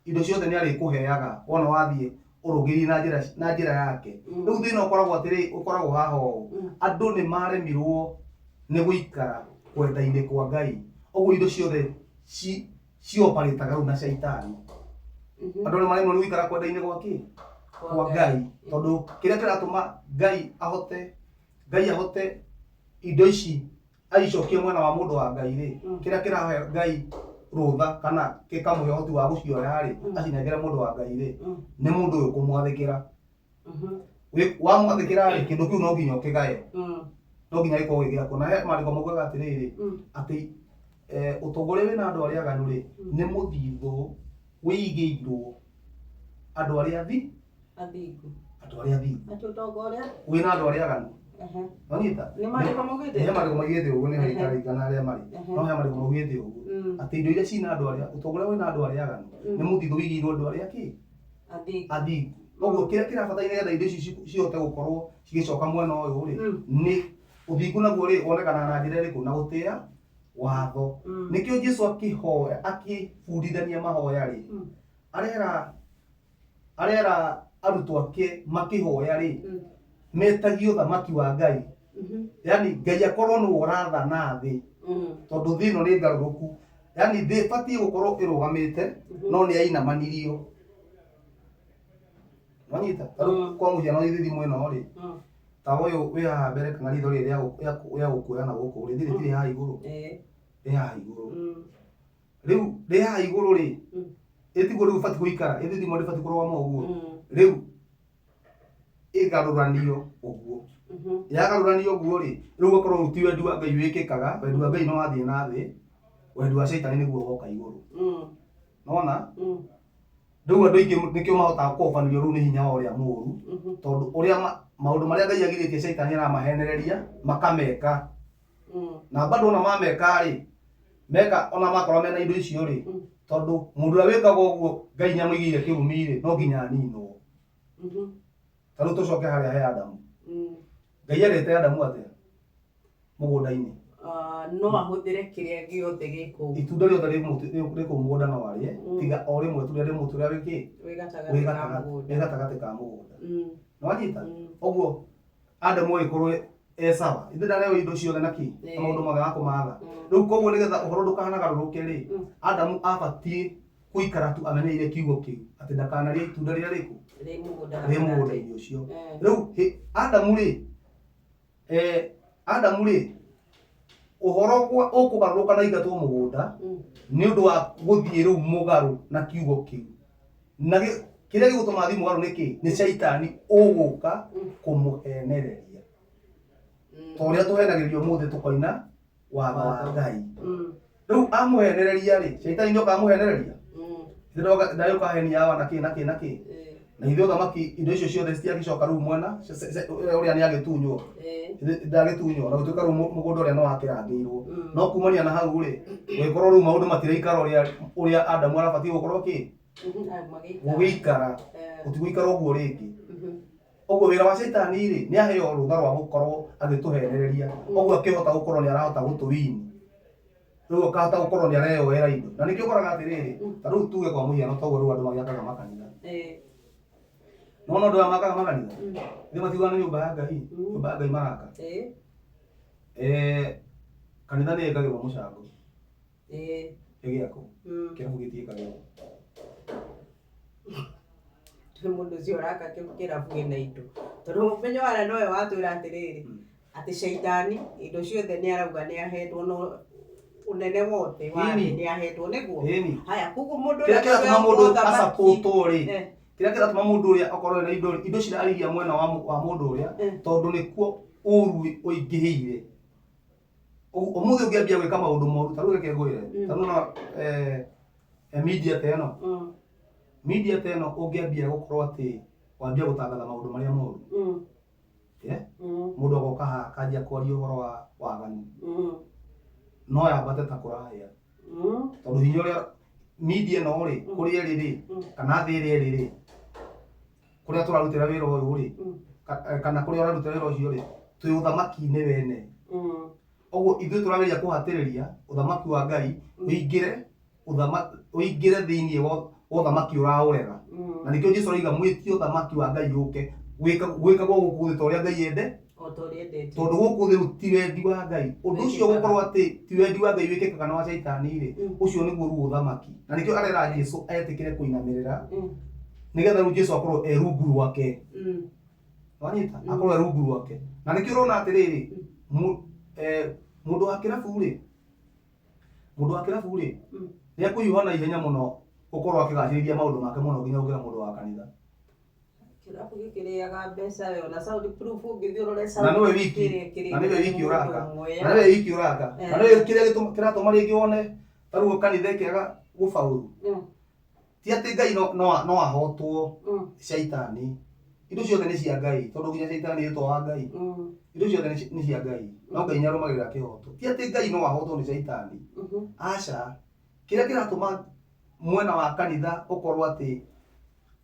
Indo ciothe nĩ arĩkũheaga wona wathiĩ ũrũngĩrĩirie na njĩra na njĩra yake. Rĩu thĩna ũkoragwo atĩrĩ, ũkoragwo haha ũũ, andũ nĩ maremirwo nĩ gũikara kwenda-inĩ kwa Ngai. Ũguo indo ciothe cioparĩtaga rĩu na caitani. Andũ nĩ maremirwo nĩ gũikara kwenda-inĩ gwa kĩ? Kwa Ngai. Tondũ kĩrĩa kĩratũma Ngai ahote, Ngai ahote indo ici aicokie mwena wa mũndũ wa Ngai rĩ, kĩrĩa kĩrahe Ngai rũtha kana gĩkamũhe ũhoti wa gũcioya rĩ, acinengere mũndũ wa Ngai rĩ, nĩ mũndũ ũyũ kũmwathĩkĩra. Wamwathĩkĩra rĩ, kĩndũ kĩu no nginya ũkĩgaye. No nginya gĩkorwo gĩ gĩaku. Na he maandĩko maugaga atĩrĩrĩ, atĩ ũtonga ũrĩa wĩna andũ arĩa aganu rĩ, nĩ mũthithũ wĩigĩirwo andũ arĩa athingu. Andũ arĩa athingu. Atĩ ũtonga ũrĩa? Wĩna andũ arĩa aganu. Wanyita? Nĩ maandĩko maugĩte? He maandĩko maugĩte ũguo, nĩ harĩkarĩkana arĩa marĩ. No he maandĩko maugĩte ũguo. Atĩ indo iria ciina andũ arĩa, ũtonga ũrĩa wĩna andũ arĩa aganu, nĩ mũthithũ wĩigĩirwo andũ arĩa kĩ? Athingu. Athingu. Koguo kĩrĩa kĩrabatara nĩgetha indo ici cihote gũkorwo cigĩcoka mwena ũyũ rĩ, nĩ ũthingu naguo rĩ, wonekanaga na njĩra ĩrĩkũ? Na gũtĩa watho. Nĩkĩo Jesu akĩhoya, akĩbundithania mahoya rĩ, arera arutwo ake makĩhoya rĩ, metagie ũthamaki wa Ngai. Yaani Ngai akorwo nĩwe ũrathana thĩ, tondũ thĩ ĩno nĩ ngarũrũku. Yaani thĩ ĩbatiĩ gũkorwo ĩrũgamĩte, no nĩ yainamanirio. Wanyita? Ta rĩu kwa mũhiano ithuĩ thimũ ĩno rĩ, ta ũyũ wĩ haha mbere kana ritho rĩrĩ rĩa gũkuoya na gũkũ rĩ, rĩrĩ haha igũrũ? Rĩ haha igũrũ. Rĩu rĩ haha igũrũ rĩ, ĩtiguo rĩu ĩbatiĩ gũikara, ĩthiĩ thimũ ndĩbatiĩ kũrũgama ũguo. Rĩu ĩgarũranio ũguo. Yagarũranio ũguo rĩ, rĩu ũgakorwo rĩu ti wendi wa Ngai wĩkĩkaga, wendi wa Ngai no wathiĩ na thĩ, wendi wa caitani nĩguo woka igũrũ. Nĩwona? Rĩu andũ aingĩ nĩkĩo mahotaga kũhobanĩrio rĩu nĩ hinya wa ũrĩa mũru, tondũ ũrĩa Maũndũ marĩa Ngai agirĩtie caitani aramahenereria makameka. Na bado ona mameka rĩ, meka ona makorwo mena indo icio rĩ, tondũ mũndũ ũrĩa wĩkaga ũguo Ngai nĩamũigĩire kĩrumi rĩ, no nginya aninwo. Ta rĩu tũcoke harĩa he Adamu. Ngai erĩte Adamu atĩa mũgũnda-inĩ? Ah, no ahũthĩre kĩrĩa gĩothe gĩ kũu. Itunda rĩothe rĩ rĩ kũu mũgũnda no arĩe, tiga o rĩmwe tu rĩrĩa rĩ mũtĩ ũrĩa wĩ kĩ? Wĩ Wĩ gatagatĩ ka gatagatĩ mũgũnda. Wĩ gatagatĩ ka mũgũnda. Nĩwanyita? Ũguo Adamu agĩkorwo e sawa. Ithe ndarehwo indo ciothe na kĩ? Na maũndũ mothe ma kũmatha. Rĩu koguo nĩgetha ũhoro ndũkanagarũrũke rĩ, Adamu abatiĩ gũikara tu amenyeire kiugo kĩu atĩ ndakanarĩe itunda rĩrĩa rĩkũ? Rĩ mũgũnda Rĩ gatagatĩ. mũgũnda-inĩ ũcio. Rĩu Adamu rĩ, Adamu rĩ, ũhoro ũkũgarũrũka na aingatwo mũgũnda nĩ ũndũ wa gũthiĩ rĩu mũgarũ na kiugo kĩu. Na kĩrĩa gĩgũtũma athiĩ mũgarũ nĩ kĩ? Nĩ caitani ũgũka kũmũhenereria. Ta ũrĩa tũhenagĩrĩrio ũmũthĩ tũkoina watho wa Ngai. Rĩu amũhenereria rĩ, caitani nĩ oka amũhenereria? Ndagĩũka ahenia hawa na kĩ na kĩ na kĩ. Na ithuĩ ũthamaki indo icio ciothe citiagĩcoka rĩu mwena ũrĩa nĩ agĩtunywo. Ndagĩtunywo na gũtuĩka rĩu mũgũnda ũrĩa nĩ wakĩrangĩirwo. No kumania na hau rĩ, gũgĩkorwo rĩu maũndũ matiraikara ũrĩa ũrĩa Adamu arabatiĩ gũkorwo kĩ? Gũgĩikara. Gũtigũikara ũguo rĩngĩ. Ũguo wĩra wa caitani rĩ, nĩ aheo rũtha rwa gũkorwo agĩtũhenereria. Ũguo akĩhota gũkorwo nĩ arahota gũtũwini. Rĩu akahota gũkorwo nĩ areyoera indo. Na nĩkĩo ũkoraga atĩrĩrĩ, ta rĩu tuge kwa mũhiano ta ũguo rĩu andũ magĩakaga makanitha. Nĩwona ũndũ ũrĩa makaga makanitha? Ithe matiugaga nĩ nyũmba ya Ngai, nyũmba ya Ngai maraka. Kanitha nĩ ĩkagĩrwo mũcango. Ĩgĩakwo. Kĩrabu gĩtiĩkagĩrwo. Mũndũ ũcio ũraka kĩrabu ĩna indo. Tondũ ũmenyo harĩa nowe watwĩra atĩrĩrĩ, atĩ caitani indo ciothe nĩ arauga nĩ ahetwo no ũnene wothe wa thĩ nĩ ahetwo nĩguo. Haya koguo mũndũ Kĩrĩa kĩratũma mũndũ acapotwo rĩ, kĩrĩa kĩratũma mũndũ ũrĩa akorwo ena indo rĩ, indo cirarigia mwena wa mũndũ ũrĩa, tondũ nĩkuo ũru ũingĩhĩire. Ũmũthĩ ũngĩambia gwĩka maũndũ moru, ta rĩu reke ngwĩre, ta rĩu no media ta ĩno, media ta ĩno ũngĩambia gũkorwo atĩ wambia gũtangatha maũndũ marĩa moru, mũndũ agoka haha akanjia kwaria ũhoro wa waganu, no yambate ta kũrahĩa. Tondũ hinya ũrĩa media ĩno rĩ, kũrĩa ĩrĩ rĩ, kana thĩ ĩrĩa ĩrĩ rĩ, kũrĩa tũrarutĩra wĩra ũyũ rĩ, kana kũrĩa ũrarutĩra wĩra ũcio rĩ, twĩ ũthamaki-inĩ wene. Ũguo ithuĩ tũrageria kũhatĩrĩria ũthamaki wa Ngai ũingĩre ũingĩre thĩinĩ wa ũthamaki ũraũrega. Na nĩkĩo Jesu aroiga mwĩtie ũthamaki wa Ngai ũke, gwĩkagwo gũkũ thĩ ta ũrĩa Ngai ende. O ta ũrĩa endete. Tondũ gũkũ thĩ rĩu ti wendi wa Ngai. Ũndũ ũcio gũkorwo atĩ ti wendi wa Ngai wĩkĩkaga na wa caitani rĩ, ũcio nĩguo rĩu ũthamaki. Na nĩkĩo arera Jesu etĩkĩre kũinamĩrĩra, nĩgetha rĩu Jesu akorwo e rungu rwake. Wanyita? Akorwo e rungu rwake. Na nĩkĩo ũrona atĩrĩrĩ, mũndũ wa kĩrabu rĩ, mũndũ wa kĩrabu rĩ, nĩ ekũhiũha na ihenya mũno gũkorwo akĩgacĩrithia maũndũ make mũno nginya gũkĩra mũndũ wa kanitha. Kĩrabu gĩkĩrĩaga mbeca we ona sound proof ũngĩthiĩ ũrore Na sound nĩwe wiki, kĩrĩa kĩrĩ na nĩwe wiki mũndũ ũraka, ũmwe. na nĩwe wiki ũraka, na nĩwe kĩrĩa kĩratũma rĩngĩ wone ta rĩu kanitha ĩkĩaga gũbaũru. Ti atĩ Ngai no ahotwo caitani. Indo ciothe nĩ cia Ngai, tondũ nginya caitani ĩtwa wa Ngai. Indo ciothe nĩ cia Ngai, no Ngai nĩ arũmagĩrĩra kĩhoto. Ti atĩ Ngai no ahotwo nĩ caitani. Aca. Kĩrĩa kĩratũma mwena wa kanitha ũkorwo atĩ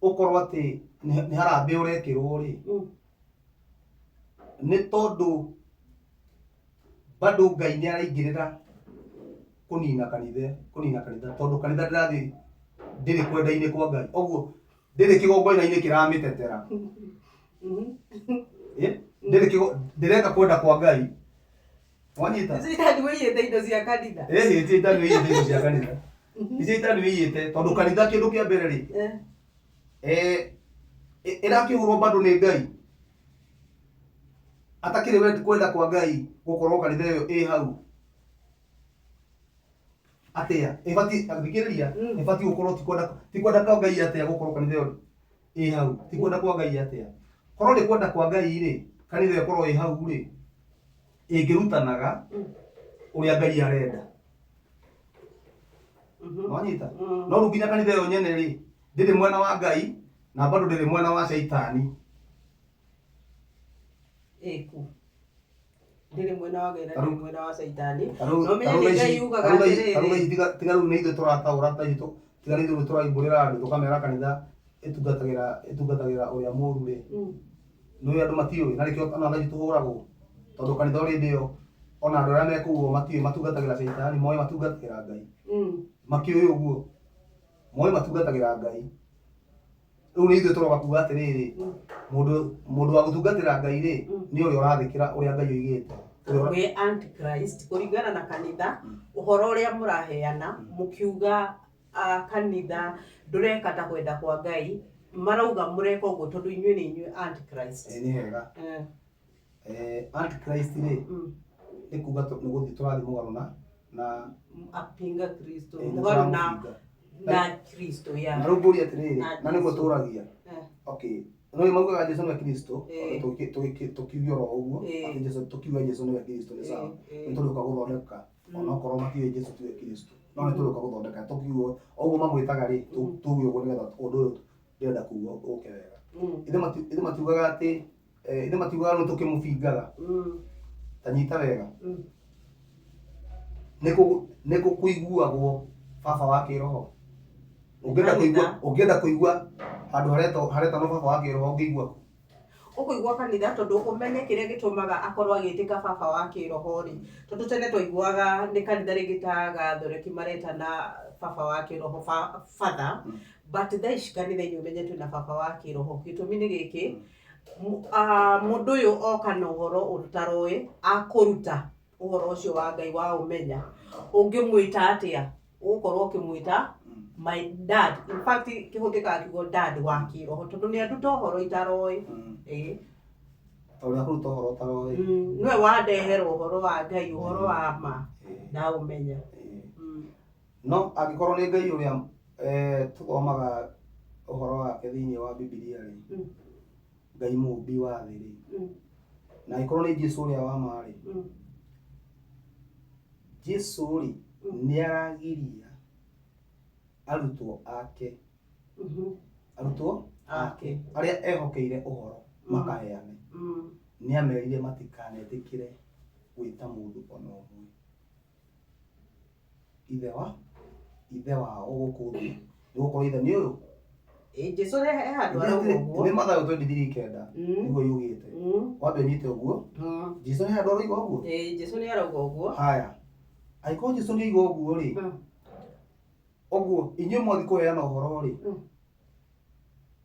ũkorwo atĩ nĩ harambee ũrekĩrwo rĩ, nĩ tondũ bado Ngai nĩ araingĩrĩra kũnina kanitha, kũnina kanitha tondũ kanitha ndĩrathiĩ ndĩrĩ kwenda-inĩ kwa Ngai. Ũguo ndĩrĩ kĩgongona-inĩ kĩramĩtetera. Ndĩrĩ ndĩreka kwenda kwa Ngai. Wanyita? Nĩ caitani wĩiyĩte indo cia kanitha. Ĩhĩ, ti caitani wĩiyĩte indo cia kanitha. Ti caitani wĩiyĩte tondũ kanitha kĩndũ kĩa mbere rĩ, ĩrakĩhũrwo bado nĩ Ngai. Atakĩrĩ kwenda kwa Ngai gũkorwo kanitha ĩyo ĩ hau. Atĩa? Ĩbatiĩ, thikĩrĩria, ĩbatiĩ gũkorwo ti kwenda kwa Ngai atĩa gũkorwo kanitha ĩyo ĩ hau. Ti kwenda kwa Ngai atĩa? Korwo nĩ kwenda kwa Ngai rĩ, kanitha ĩyo ĩkorwo ĩ hau rĩ, ĩngĩrutanaga ũrĩa Ngai arenda. Nĩwanyita? No rĩu nginya kanitha ĩyo nyene rĩ, ndĩrĩ mwena wa Ngai na bado ndĩrĩ mwena wa caitani. Ĩku ndĩrĩ mwena wa Ngai na Tarĩu- ndĩrĩ mwena wa Caitani. Tarĩu- Na ũmenye tarĩu nĩ thaa Ngai ici- ugaga tarĩu thaa ici- atĩrĩrĩ. tarĩu thaa ici tiga rĩu nĩ ithuĩ tũrataũra ta ithuĩ tiga nĩ ithuĩ tũraimbũrĩra andũ tũkamera kanitha ĩtungatagĩra ũrĩa mũũru rĩ. Nĩũĩ andũ matiũĩ na nĩkĩo ona thaa ici tũhũragwo tondũ kanitha ũrĩ hĩndĩ ĩyo ona andũ arĩa me kũu o matiũĩ matungatagĩra caitani moĩ matungatagĩra Ngai. Makĩũĩ ũguo moĩ matungatagĩra Ngai. Rĩu nĩ ithuĩ tũroka kuga atĩrĩrĩ, mũndũ wa gũtungatĩra Ngai rĩ, nĩ ũrĩa ũrathĩkĩra ũrĩa Ngai oigĩte. Wĩ antichrist kũringana na kanitha, ũhoro ũrĩa mũraheana mũkiuga kanitha ndũreka ta kwenda kwa Ngai, marauga mũreka ũguo tondũ inyuĩ nĩ inyuĩ antichrist. Ĩĩ nĩ hega. Antichrist rĩ, nĩ kuga nĩ gũthiĩ tũrathiĩ mũgarũ na Apinga Kristo, nĩ mũgarũ na tũramũbinga. Na Kristo ya. Na rĩu ngũrie atĩrĩrĩ, Na na nĩguo Jesu. tũragia. Okay. No maugaga Jesu nĩwe Kristo, tũkiuge oro ũguo, atĩ Jesu tũkiuge Jesu nĩwe Kristo nĩ sawa. Nĩ tũrĩũka gũthondeka onokorwo matiũĩ Jesu tiwe Kristo. No nĩ tũrĩũka gũthondeka tũkiuge ũguo mamwĩtaga rĩ, tuge ũguo nĩgetha ũndũ ũyũ ndĩrenda kuga ũke wega. Ithe matiugaga atĩ ithe matiugaga nĩ tũkĩmũbingaga. Ta nyita wega. Nĩkũ kũiguagwo baba wa kĩroho? Ũngĩenda kũigua ũngĩenda kũigua handũ haretanwo baba wa kĩroho ũngĩigua kũ? Ũkũigua kanitha tondũ ũmenye kĩrĩa gĩtũmaga akorwo agĩtĩka baba wa kĩroho rĩ, tondũ tene twaiguaga nĩ kanitha rĩngĩ ta gathoreki maretana baba wa kĩroho father, but thaa ici kanitha-inĩ ũmenye twĩna baba wa kĩroho. Gĩtũmi nĩ gĩkĩ, mũndũ ũyũ oka na ũhoro ũtaroĩ, akũruta ũhoro ũcio wa Ngai wa ũmenya, ũngĩmwĩta atĩa? Ũgũkorwo ũkĩmwĩta my dad. In fact kĩhũthĩkaga kiugo dad wa kĩroho tondũ nĩ anduta ũhoro itaroĩ. Ĩĩ. Ũrĩa akũruta ũhoro ũtaroĩ. Nĩwe wandehera ũhoro wa Ngai, ũhoro wa ma, ndaũmenya. No angĩkorwo nĩ Ngai ũrĩa tũthomaga ũhoro wake thĩinĩ wa Bibilia rĩ, Ngai mũmbi wa thĩ rĩ, na angĩkorwo nĩ Jesu ũrĩa wa ma rĩ, Jesu rĩ nĩ aragiria arutwo ake arutwo ake arĩa ehokeire ũhoro makaheane, nĩ amerire matikanetĩkĩre gwĩta mũndũ ona ũmwe ithe wao gũkũ thĩ, nĩ gũkorwo ithe nĩ ũyũ. Ĩĩ, Jesu he handũ arauga ũguo. Nĩ Mathayo 23:9 nĩguo yugĩte. Wambe ũnyite ũguo. Jesu nĩ handũ aroiga ũguo. Ĩĩ, Jesu nĩ arauga ũguo. Haya, angĩkorwo Jesu nĩ oiga ũguo rĩ, ũguo inyuĩ mwathiĩ kũheana ũhoro rĩ,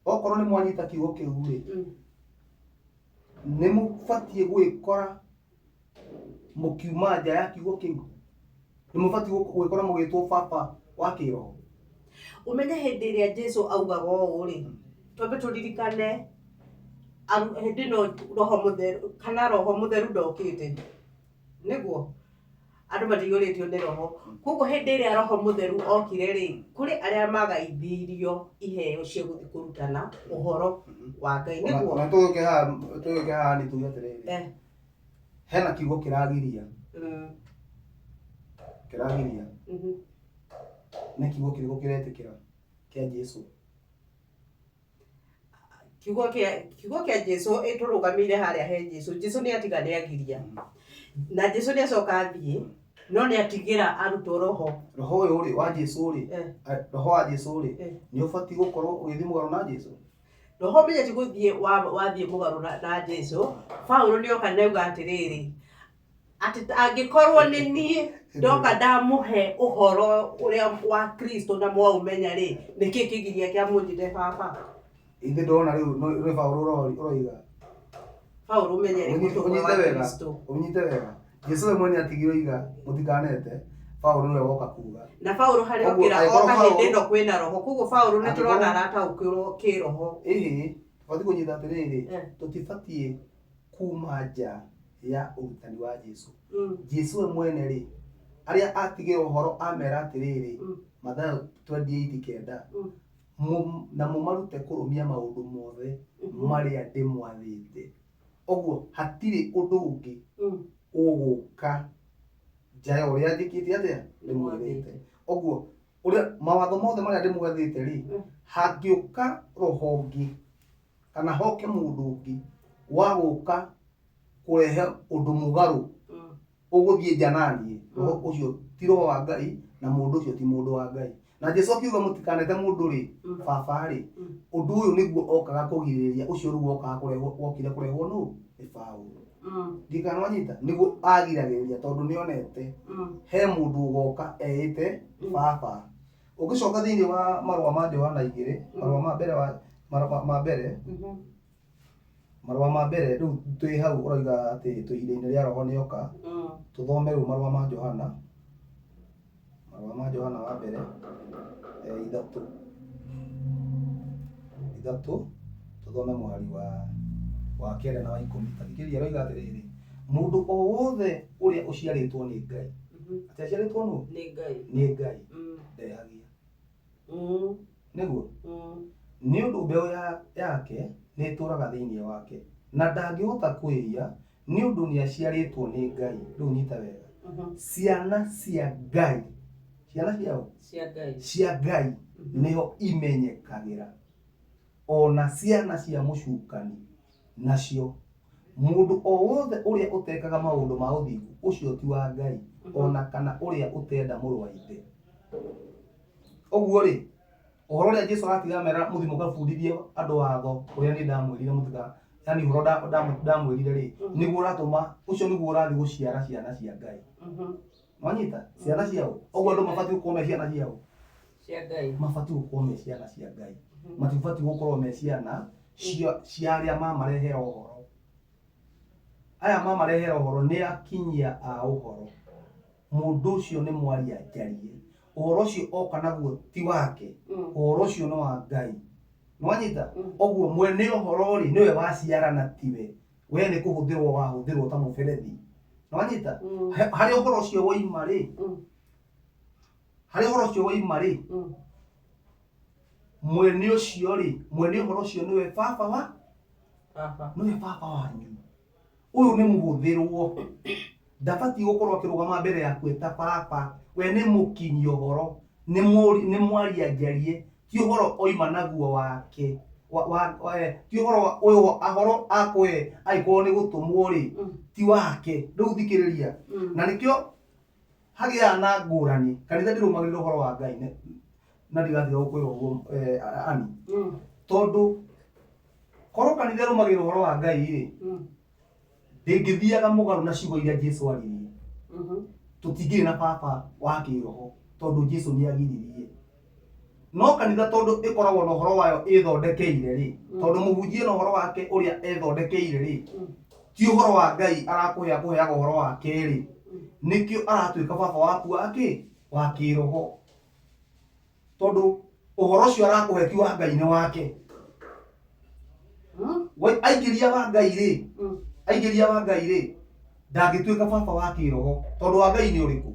okorwo nĩ mwanyita kiugo kĩu rĩ, nĩ mũbatiĩ gwĩkora mũkiuma nja ya kiugo kĩu, nĩ mũbatiĩ gwĩkora mũgĩtwo baba wa kĩroho. Ũmenye hĩndĩ ĩrĩa Jesu augaga ũũ rĩ, twambe tũririkane hĩndĩ ĩno Roho Mũtheru kana Roho Mũtheru ndokĩte, nĩguo andũ matiiyũrĩtio nĩ Roho. Koguo hĩndĩ ĩrĩa Roho Mũtheru okire rĩ, kũrĩ arĩa magaithirio iheo cia gũthiĩ kũrutana ũhoro wa Ngai, nĩguo. Ona tũgĩũke haha nĩ tuge atĩrĩrĩ, hena kiugo kĩragiria, kĩragiria nĩ kiugo kĩrĩkũ kĩretĩkĩra kĩa Jesu? Kiugo kĩa Jesu ĩtũrũgamĩire harĩa he Jesu. Jesu nĩ atiga nĩ agiria na Jesu nĩ acoka athiĩ no nĩ atigĩra arutwo roho. Roho ũyũ rĩ wa Jesu rĩ, roho wa Jesu rĩ, nĩ ũbatiĩ gũkorwo ũgĩthiĩ mũgarũ na Jesu? Roho menye ti gũthiĩ wathiĩ mũgarũ na Jesu. Paulo nĩ oka na auga atĩrĩrĩ, atĩ angĩkorwo nĩ niĩ ndoka ndamũhe ũhoro ũrĩa wa Kristo na mwaũmenya rĩ, nĩkĩ kĩgiria kĩa mũnjĩte baba? Ithe ndona rĩu nĩ Paulo ũroiga. Paulo ũmenye rĩ mũtũmwo Ũnyite wa wega, Kristo. Ũnyite wega. Jesu we mwene atigire oiga mũtikanete, Paulo nĩwe woka kuga. Na Paulo harĩa Ũguo, okĩra angĩkorwo oka hĩndĩ ĩno kwĩna roho, koguo Paulo nĩ tũrona arataũkĩrwo kĩroho. Ĩhĩ, tũbatiĩ kũnyita atĩrĩrĩ, tũtibatiĩ kuma nja ya ũrutani wa Jesu. Jesu we mwene rĩ, arĩa atigĩra ũhoro amera atĩrĩrĩ, Mathayo 28:9, na mũmarute kũrũmia maũndũ mothe marĩa ndĩmwathĩte. Ũguo hatirĩ ũndũ ũngĩ ũgũka nja ya ũrĩa njĩkĩte atĩa ndĩmwĩrĩte. Ũguo ũrĩa mawatho mothe marĩa ndĩmwathĩte rĩ, hangĩũka roho ũngĩ kana hoke mũndũ ũngĩ wa gũka Kũrehe ũndũ mũgarũ ũgũthiĩ nja naniĩ, roho ũcio ti roho wa Ngai na mũndũ ũcio ti mũndũ wa Ngai. Na Jesu akiuga mũtikanete mũndũ rĩ baba rĩ, ũndũ ũyũ nĩguo okaga kũgirĩrĩria, ũcio rĩu wokaga kũrehwo, wokire kũrehwo nũ? Nĩ Paũlũ. Ndiũĩ kana nĩwanyita, nĩguo agiragĩrĩria tondũ nĩonete he mũndũ ũgoka eĩte baba. Ũngĩcoka thĩinĩ wa marũa ma Johana igĩrĩ, marũa ma mbere wa marũa ma mbere, marũa ma mbere, rĩu twĩ hau ũroiga atĩ twĩ ihinda-inĩ rĩa roho nĩoka, tũthome rĩu marũa ma Johana, marũa ma Johana wa mbere, ithatũ, ithatũ, tũthome mũhari wa kenda na wa ikũmi. Ta thikĩrĩria aroiga atĩrĩrĩ, mũndũ o wothe ũrĩa ũciarĩtwo nĩ Ngai, atĩ aciarĩtwo nũ? Nĩ Ngai. Nĩ Ngai, ndehagia. Nĩguo? Nĩ ũndũ mbeũ yake nĩ ĩtũũraga thĩinĩ wake, na ndangĩhota kwĩhia, nĩ ũndũ nĩ aciarĩtwo nĩ Ngai. Rĩu nyita wega, ciana cia Ngai, ciana cia ũ? Cia Ngai. Cia Ngai nĩho imenyekagĩra, o na ciana cia mũcukani nacio. Mũndũ o wothe ũrĩa ũtekaga maũndũ ma ũthingu, ũcio ti wa Ngai, o na kana ũrĩa ũtenda mũrũ wa ithe. Ũguo rĩ, ũhoro ũrĩa Jesu aratiga amera mũthiĩ mũgabundithie andũ watho ũrĩa niĩ ndamwĩrire mũtika, yani ũhoro ndamwĩrire rĩ, nĩguo ũratũma, ũcio nĩguo ũrathiĩ gũciara ciana cia Ngai. Nwanyita? Ciana cia ũ? Ũguo andũ mabatiĩ gũkorwo me ciana cia ũ? Cia Ngai. Mabatiĩ gũkorwo me ciana cia Ngai. Matibatiĩ gũkorwo me ciana cia arĩa mamarehera ũhoro. Aya mamarehera ũhoro nĩ akinyia a ũhoro. Mũndũ ũcio nĩ mwaria njarie. Ũhoro ũcio oka naguo ti wake. Ũhoro ũcio nĩ wa Ngai. Nĩwanyita? Ũguo mwene ũhoro rĩ, nĩwe waciarana tiwe. We nĩ kũhũthĩrwo wahũthĩrwo ta mũberethi. Nĩwanyita? Harĩa ũhoro ũcio woima rĩ, harĩa ũhoro ũcio woima rĩ, mwene ũcio rĩ, mwene ũhoro ũcio nĩwe baba wa Baba. Nĩwe baba wanyu. Ũyũ nĩ mũhũthĩrwo. Ndabatiĩ gũkorwo akĩrũgama mbere yaku eta baba. We nĩ mũkinyi ũhoro, nĩ mwaria njarie, ti ũhoro oima naguo wake. Ti ũhoro ũyũ ahoro akũhe angĩkorwo nĩ gũtũmwo rĩ, ti wake. Rĩu thikĩrĩria. Na nĩkĩo hagĩaga na ngũrani. Kanitha ndĩrũmagĩrĩra ũhoro wa Ngai na ndigatiga gũkwĩra ũguo, Ani. Tondũ korwo kanitha ĩrũmagĩrĩra ũhoro wa Ngai rĩ, ndĩngĩthiaga mũgarũ na ciugo iria Jesu aririe. Tũtingĩrĩ na baba wa kĩroho tondũ Jesu nĩ agiririe. No kanitha tondũ ĩkoragwo na ũhoro wayo ĩthondekeire rĩ, tondũ mũhunjia na ũhoro wake ũrĩa ethondekeire rĩ, ti ũhoro wa Ngai arakũhe, akũheaga ũhoro wake rĩ, nĩkĩo aratuĩka baba waku wa kĩ? Wa kĩroho. Tondũ ũhoro ũcio arakũhe ti wa Ngai, nĩ wake. Aingĩria wa Ngai rĩ, aingĩria wa Ngai rĩ, ndangĩtuĩka baba wa kĩroho. Tondũ wa Ngai nĩ ũrĩkũ?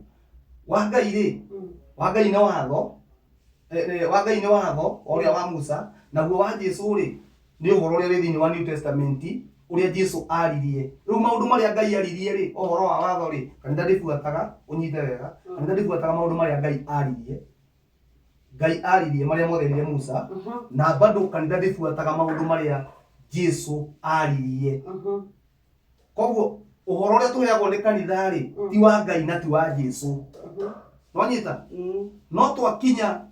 Wa Ngai rĩ, wa Ngai nĩ watho, wa Ngai nĩ watho ũrĩa wa Musa, naguo wa Jesu rĩ, nĩ ũhoro ũrĩa wĩ thĩinĩ wa New Testament, ũrĩa Jesu aririe. Rĩu maũndũ marĩa Ngai aririe rĩ, ũhoro wa watho rĩ, kanitha ndĩbuataga, ũnyite wega, kanitha ndĩbuataga maũndũ marĩa Ngai aririe. Ngai aririe marĩa mothe erire Musa, na bado kanitha ndĩbuataga maũndũ marĩa Jesu aririe. Koguo ũhoro ũrĩa tũheagwo nĩ kanitha rĩ, ti wa Ngai na ti wa Jesu. Nwanyita? No twakinya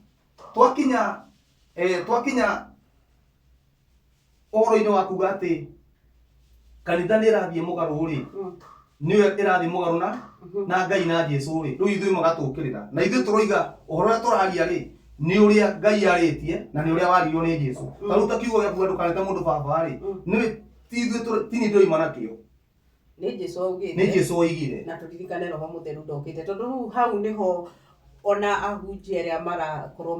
ũhoro-inĩ wa kuga atĩ kanitha nĩ ĩrathiĩ mũgarũ rĩ, nĩyo ĩrathiĩ mũgarũ na Ngai na Jesu rĩ, rĩu ithuĩ magatũkĩrĩra. Na ithuĩ tũroiga ũhoro ũrĩa tũraria rĩ, nĩ ũrĩa Ngai arĩtie na nĩ ũrĩa waririo nĩ Jesu. Ta rĩu ta kiugo gĩa kuga ndũkanete mũndũ baba rĩ, nĩ ti ithuĩ ti niĩ ndĩroima nakĩo. Nĩ Jesu augĩte. Nĩ Jesu oigire. Na tũririkane Roho Mũtheru ndokĩte, tondũ rĩu hau nĩho ona ahunjia arĩa marakorwo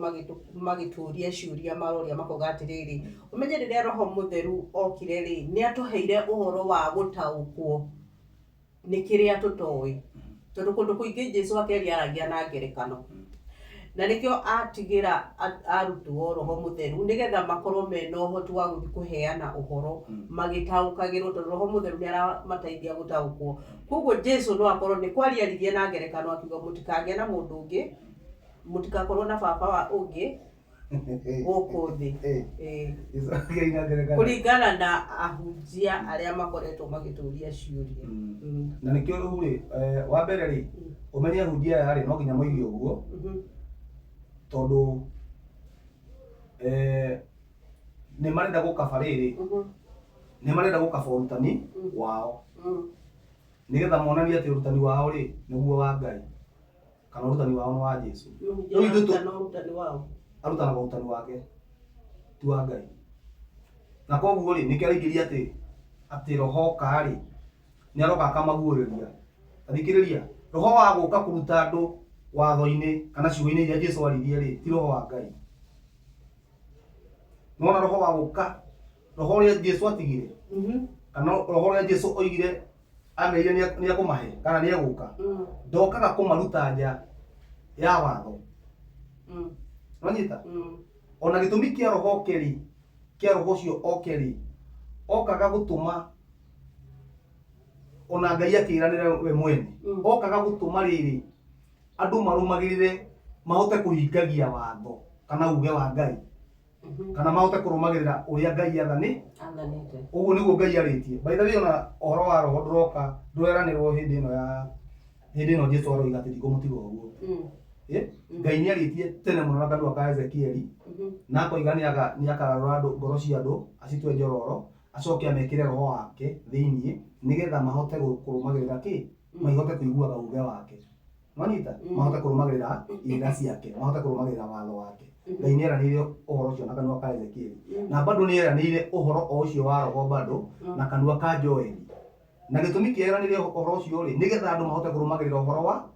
magĩtũria ciũria maroria makoiga atĩrĩrĩ, ũmenye rĩrĩa Roho Mũtheru okire rĩ, nĩ atũheire ũhoro wa gũtaũkwo nĩ kĩrĩa tũtoĩ. Tondũ kũndũ kũingĩ Jesu akĩaria aragia na ngerekano. Na nĩkĩo atigĩra arutwo Roho Mũtheru nĩgetha makorwo mena ũhoti wa gũthiĩ kũheana ũhoro magĩtaũkagĩrwo, tondũ Roho Mũtheru nĩ aramateithia gũtaũkwo. Koguo Jesu no akorwo nĩ kwaria aririe na ngerekano akiuga mũtikagĩe na mũndũ ũngĩ, mũtikakorwo na baba wa ũngĩ Gũkũ thĩ. Ĩĩ. Icokei na ngerekano. Kũringana na ahunjia arĩa makoretwo magĩtũria ciũria. Na nĩkĩo rĩu rĩ, wa mbere rĩ, ũmenye ahunjia aya rĩ, no nginya moige ũguo, tondũ nĩ marenda gũkaba rĩrĩ, nĩ marenda gũkaba ũrutani wao, nĩgetha monanie atĩ ũrutani wao rĩ, nĩguo wa Ngai, kana ũrutani wao nĩ wa Jesu. Mũhunjia Rĩu ithuĩ arutana ũrutani wao. Arutanaga ũrutani wake ti wa Ngai, na koguo rĩ, nĩkĩo araingĩria atĩ roho oka rĩ, nĩ aroka akamaguũrĩria. Athikĩrĩria, roho wa gũka kũruta andũ watho-inĩ kana ciugo-inĩ iria Jesu aririe rĩ, ti roho wa Ngai. Nĩwona roho wa gũka, roho ũrĩa Jesu atigire, kana roho ũrĩa Jesu oigire amerire nĩ ekũmahe kana nĩ egũka, ndokaga kũmaruta nja ya watho. Nĩwanyita? Ona gĩtũmi kĩa roho oke rĩ, kĩa roho ũcio oke rĩ, okaga gũtũma ona Ngai akĩranĩra we mwene, okaga gũtũma rĩrĩ andũ marũmagĩrĩre, mahote kũhingagia watho kana uge wa Ngai, kana mahote kũrũmagĩrĩra ũrĩa Ngai athani Athanĩte. Ũguo nĩguo Ngai arĩtie. By the way, ona ũhoro wa roho ndũroka, ndũreranĩrwo hĩndĩ ĩno ya hĩndĩ ĩno Jesu aroiga atĩ ndikũmũtiga ũguo. Ngai nĩ arĩtie tene mũno na kanua ka Ezekieli, na akoiga nĩ akararũra andũ ngoro cia andũ acitue njororo, acoke amekĩre roho wake thĩinĩ, nĩgetha mahote kũrũmagĩrĩra kĩ, mahote kũiguaga uge wake. Nwanyita? Mahote kũrũmagĩrĩra irĩra ciake, mahote kũrũmagĩrĩra watho wake. Ngai nĩ eranĩire ũhoro ũcio na kanua ka Ezekieli, na bado nĩ eranĩire ũhoro o ũcio wa roho bado na kanua ka Joeli. Na gĩtũmi kĩa eranĩire ũhoro ũcio rĩ, nĩgetha andũ mahote kũrũmagĩrĩra ũhoro wa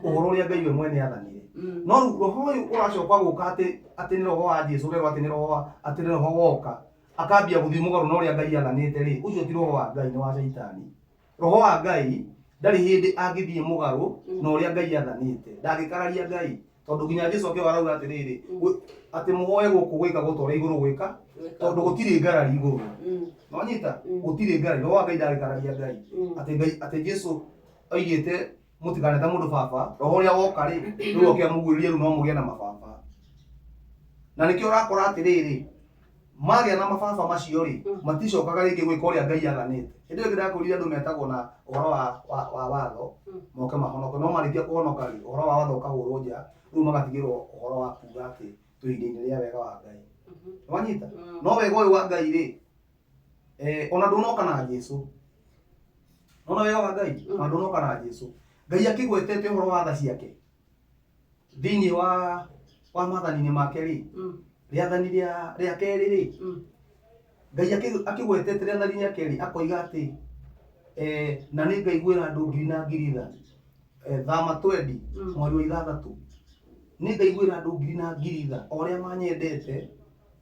ũhoro ũrĩa Ngai we mwene athanire. No rĩu roho ũyũ ũracoka gũka atĩ nĩ roho wa Jesu, ũrerwo atĩ nĩ roho wa, atĩ nĩ roho woka akambia gũthiĩ mũgarũ na ũrĩa Ngai athanĩte rĩ, ũcio ti roho wa Ngai, nĩ wa Shaitani. Roho wa Ngai ndarĩ hĩndĩ angĩthiĩ mũgarũ na ũrĩa Ngai athanĩte, ndangĩkararia Ngai, tondũ nginya Jesu akĩoga arauga atĩrĩrĩ, atĩ mũhoe gũkũ gwĩkagwo ta ũrĩa igũrũ gwĩka, tondũ gũtirĩ ngarari igũrũ. Nĩwanyita? Gũtirĩ ngarari. Roho wa Ngai ndangĩkararia Ngai. Atĩ Ngai, atĩ Jesu oigĩte mũtikanete mũndũ baba, roho ũrĩa woka rĩ, rĩu oke amũguĩrĩrie, rĩu no mũgĩe na mababa. Na nĩkĩo ũrakora atĩrĩrĩ, magĩa na mababa macio rĩ, maticokaga rĩngĩ gwĩka ũrĩa Ngai athanĩte. Hĩndĩ ĩyo ĩngĩ ndakũrire andũ metagwo na ũhoro wa watho, moke mahonoke, no marĩkia kũhonoka rĩ, ũhoro wa watho ũkahũrwo nja, rĩu magatigĩrwo ũhoro wa kuga atĩ twĩ ihinda-inĩ rĩa wega wa Ngai. Nĩwanyita? No wega ũyũ wa Ngai rĩ, ona ndũnoka na Jesu. Nona wega wa Ngai, ona ndũnoka na Jesu. Ngai akĩgwetete ũhoro wa tha ciake thĩinĩ wa maathani-inĩ make rĩ, rĩathani rĩa kerĩ rĩ, Ngai akĩgwetete rĩathani rĩa kerĩ akoiga atĩ, na nĩ ngaiguĩra andũ ngiri na ngiri tha, thama twendi, mweri wa ithathatũ, nĩ ngaiguĩra andũ ngiri na ngiri tha o arĩa manyendete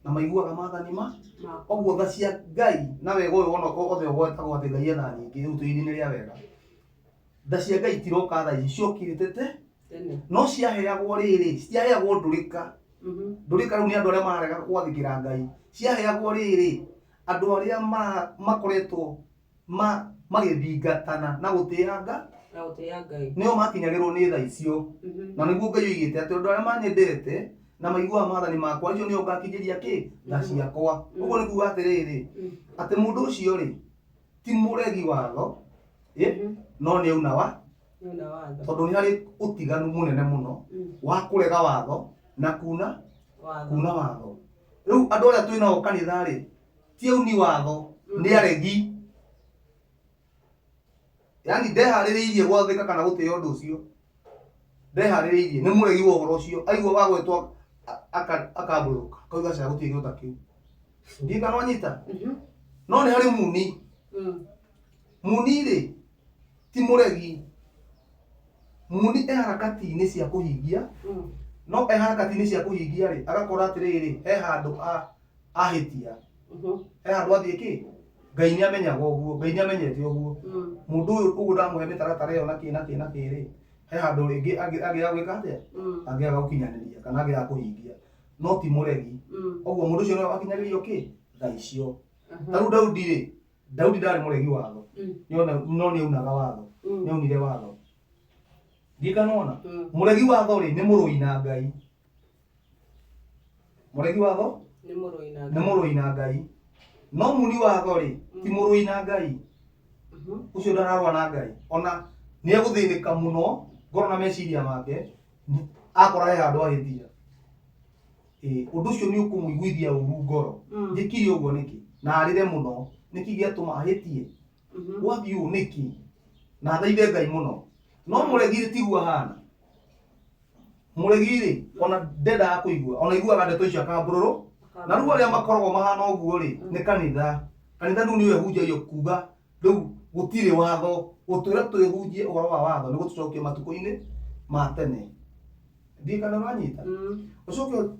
na maiguaga maathani ma ũguo. Tha cia Ngai na wega ũyũ othe ũgwetagwo atĩ Ngai etha nyingĩ, rĩu twĩ ihinda-inĩ rĩa wega. Tha cia Ngai itiroka tha ici, ciokire tete, no ciaheagwo rĩrĩ, citiaheagwo ndũrĩka. Ndũrĩka rĩu nĩ andũ arĩa mararega gwathĩkĩra Ngai. Ciaheagwo rĩrĩ, andũ arĩa makoretwo magĩthingatana na gũtĩĩa Ngai, Na gũtĩĩa Ngai, nĩo makinyagĩrwo nĩ tha icio. Na nĩguo Ngai oigĩte atĩ andũ arĩa manyendete na maiguaga maathani makwa, acio nĩo ngakinyĩria kĩ, tha ciakwa. Ũguo nĩ kuga atĩrĩrĩ, atĩ mũndũ ũcio rĩ, ti mũregi watho, no nĩ auna wa Nĩ watho. Tondũ nĩ harĩ ũtiganu mũnene mũno wa kũrega watho na kuna Watho. Kuna watho. Rĩu andũ arĩa twĩ nao kanitha rĩ, ti auni watho, nĩ aregi. Yani ndeharĩrĩirie gwathĩka kana gũtĩĩa ũndũ ũcio, ndeharĩrĩirie, nĩ mũregi wa ũhoro ũcio. Aigua wagwetwo akambũrũka, akauga aca, gũtirĩ kĩndũ ta kĩu. Ndiũĩ kana wanyita. No nĩ harĩ muni. Muni rĩ, ti mũregi. Muni e harakati-inĩ cia kũhingia, no e harakati-inĩ cia kũhingia rĩ, agakora atĩrĩrĩ, he handũ ahĩtia, he handũ athiĩ kĩ. Ngai nĩ amenyaga ũguo, Ngai nĩ amenyete ũguo, mũndũ ũyũ ũguo ndamũhe mĩtaratara ĩyo na kĩ na kĩ na kĩ rĩ, he handũ rĩngĩ angĩaga gwĩka atĩa, angĩaga gũkinyanĩria kana angĩaga kũhingia, no ti mũregi. Ũguo mũndũ ũcio nĩwe wakinyagĩrio kĩ, tha icio. Ta rĩu Daudi rĩ, Daudi ndarĩ mũregi watho, no nĩ aunaga watho, nĩ aunire watho. Ndiũĩ kana wona. Mũregi watho rĩ, nĩ mũrũi na Ngai. Mũregi watho Nĩ mũrũi na nĩ Ngai. Mũrũi na Ngai. No muni watho rĩ, ti mũrũi na Ngai. Ũcio ndararũa na Ngai. Ona nĩ egũthĩnĩka mũno ngoro na meciria make akora he handũ ahĩtia. Ĩĩ, ũndũ ũcio nĩ ũkũmũiguithia ũru ngoro. Njĩkire ũguo nĩkĩ? Na arĩre mũno. Nĩkĩ gĩatũma ahĩtie? Gwathiĩ ũũ nĩkĩ? Na athaithe Ngai mũno. No mũregi rĩ, tiguo ahana. Mũregi rĩ, ona ndendaga kũigua. Ona aiguaga ndeto icio akambũrũrũ. Na rĩu arĩa makoragwo mahana ũguo rĩ, nĩ kanitha. Kanitha rĩu nĩyo ĩhunjagio kuga rĩu gũtirĩ watho. Gũtwĩra twĩhunjie ũhoro wa watho nĩ gũtũcokia matukũ-inĩ ma tene. Ndiũĩ kana ũranyita. Ũcoke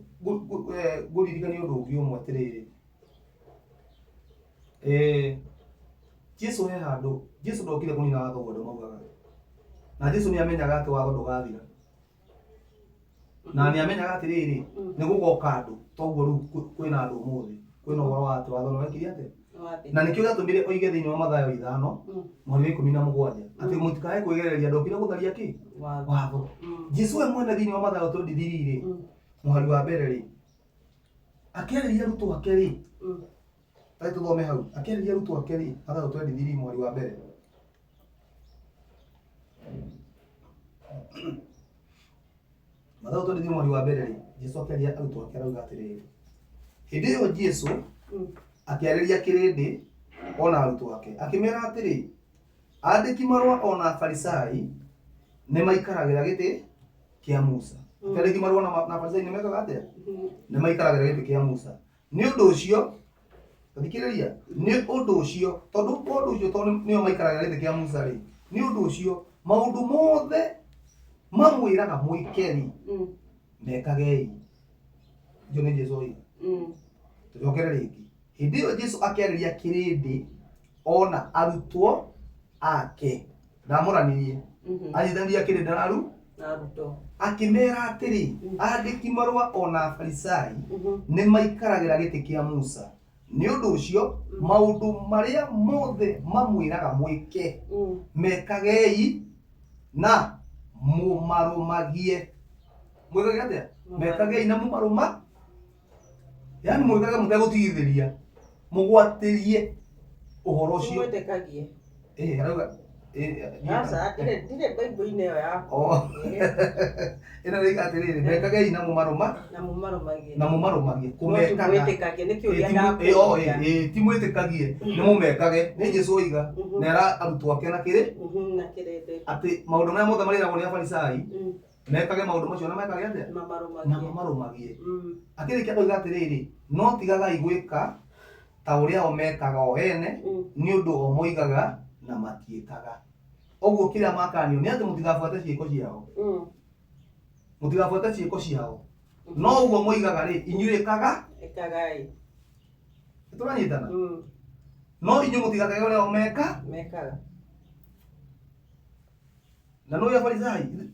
ngũririkanie ũndũ ũngĩ ũmwe atĩrĩrĩ. Jesu he handũ, Jesu ndokire kũnina watho ũguo andũ maugaga. Na Jesu nĩ amenyaga atĩ watho ndũgathira. Na nĩ amenyaga atĩrĩrĩ, nĩ gũgoka andũ, toguo rĩu kwĩna andũ ũmũthĩ. Kwĩna ũhoro wa atĩ watho nĩ wekire atĩa? Na nĩkĩo gĩatũmire oige thĩinĩ wa Mathayo 5, mũhari wa 17, atĩ mũtikae kwĩgereria ndokire gũtharia kĩ? Watho. Jesu we mwene thĩinĩ wa Mathayo 23 rĩ, mũhari wa mbere rĩ, akĩarĩria arutwo ake rĩ, tarĩ tũthome hau, akĩarĩria arutwo ake rĩ, Mathayo 23 mũhari wa mbere. Mathayo 23 mũhari wa mbere rĩ, Jesu akĩaria arutwo ake arauga atĩrĩrĩ, hĩndĩ ĩyo Jesu akĩarĩria kĩrĩndĩ ona arutwo ake akĩmera atĩrĩ, andĩki marũa ona Afarisai nĩ maikaragĩra gĩtĩ kĩa Musa. Andĩki marũa na Afarisai nĩ mekaga atĩa? Nĩ maikaragĩra gĩtĩ kĩa Musa. Nĩ ũndũ ũcio, thikĩrĩria, nĩ ũndũ ũcio, tondũ ũndũ ũcio tondũ nĩo maikaragĩra gĩtĩ kĩa Musa rĩ, nĩ ũndũ ũcio maũndũ mothe mamwĩraga mwĩke rĩ, mekagei. Ũcio nĩ Jesu oiga. Tũcokere rĩngĩ. Hĩndĩ ĩyo Jesu akĩarĩria kĩrĩndĩ ona arutwo ake. Ndamũranirie. Anyitanirie kĩrĩndĩ na Na arutwo. Akĩmera atĩrĩ, andĩki marũa ona Afarisai nĩ maikaragĩra gĩtĩ kĩa Musa. Nĩ ũndũ ũcio maũndũ marĩa mothe mamwĩraga mwĩke, mekagei na mũmarũmagie. Mwĩkage atĩa? Mekagei na mũmarũma, yaani mwĩkage mũtegũtigithĩria, mũgwatĩrie ũhoro ũcio. Mwĩtĩkagie. Arauga Aca, ndirĩ Bible-inĩ ĩyo yaku. Oh. Ĩno ĩroiga atĩrĩrĩ, mekagei na mũmarũma Na mũmarũmagie. Na mũmarũmagie. No ti Kũmekaga. mwĩtĩkagie, nĩ kĩũria Ĩ, ndakũria. Ti mwĩtĩkagie, nĩ mũmekage. Nĩ Jesu oiga na era arutwo ake na kĩrĩ Na kĩrĩndĩ. Atĩ maũndũ marĩa mothe marĩragwo nĩ Afarisai, mekage maũndũ macio na mekage atĩa? Na Mamarũmagie. Mamarũmagie. Akĩrĩkia koiga atĩrĩrĩ, no tigagai gwĩka ta ũrĩa o mekaga o ene, nĩ ũndũ o moigaga na matiĩkaga. Ũguo kĩrĩa makanio nĩ atĩ mũtigabuate ciĩko ciao. Mũtigabuate ciĩko ciao, no ũguo moigaga rĩ, inyuĩ ĩkaga. Ĩkagai. Tũranyitana? No inyuĩ mũtigakage ũrĩa o meka Mekaga. Na nĩ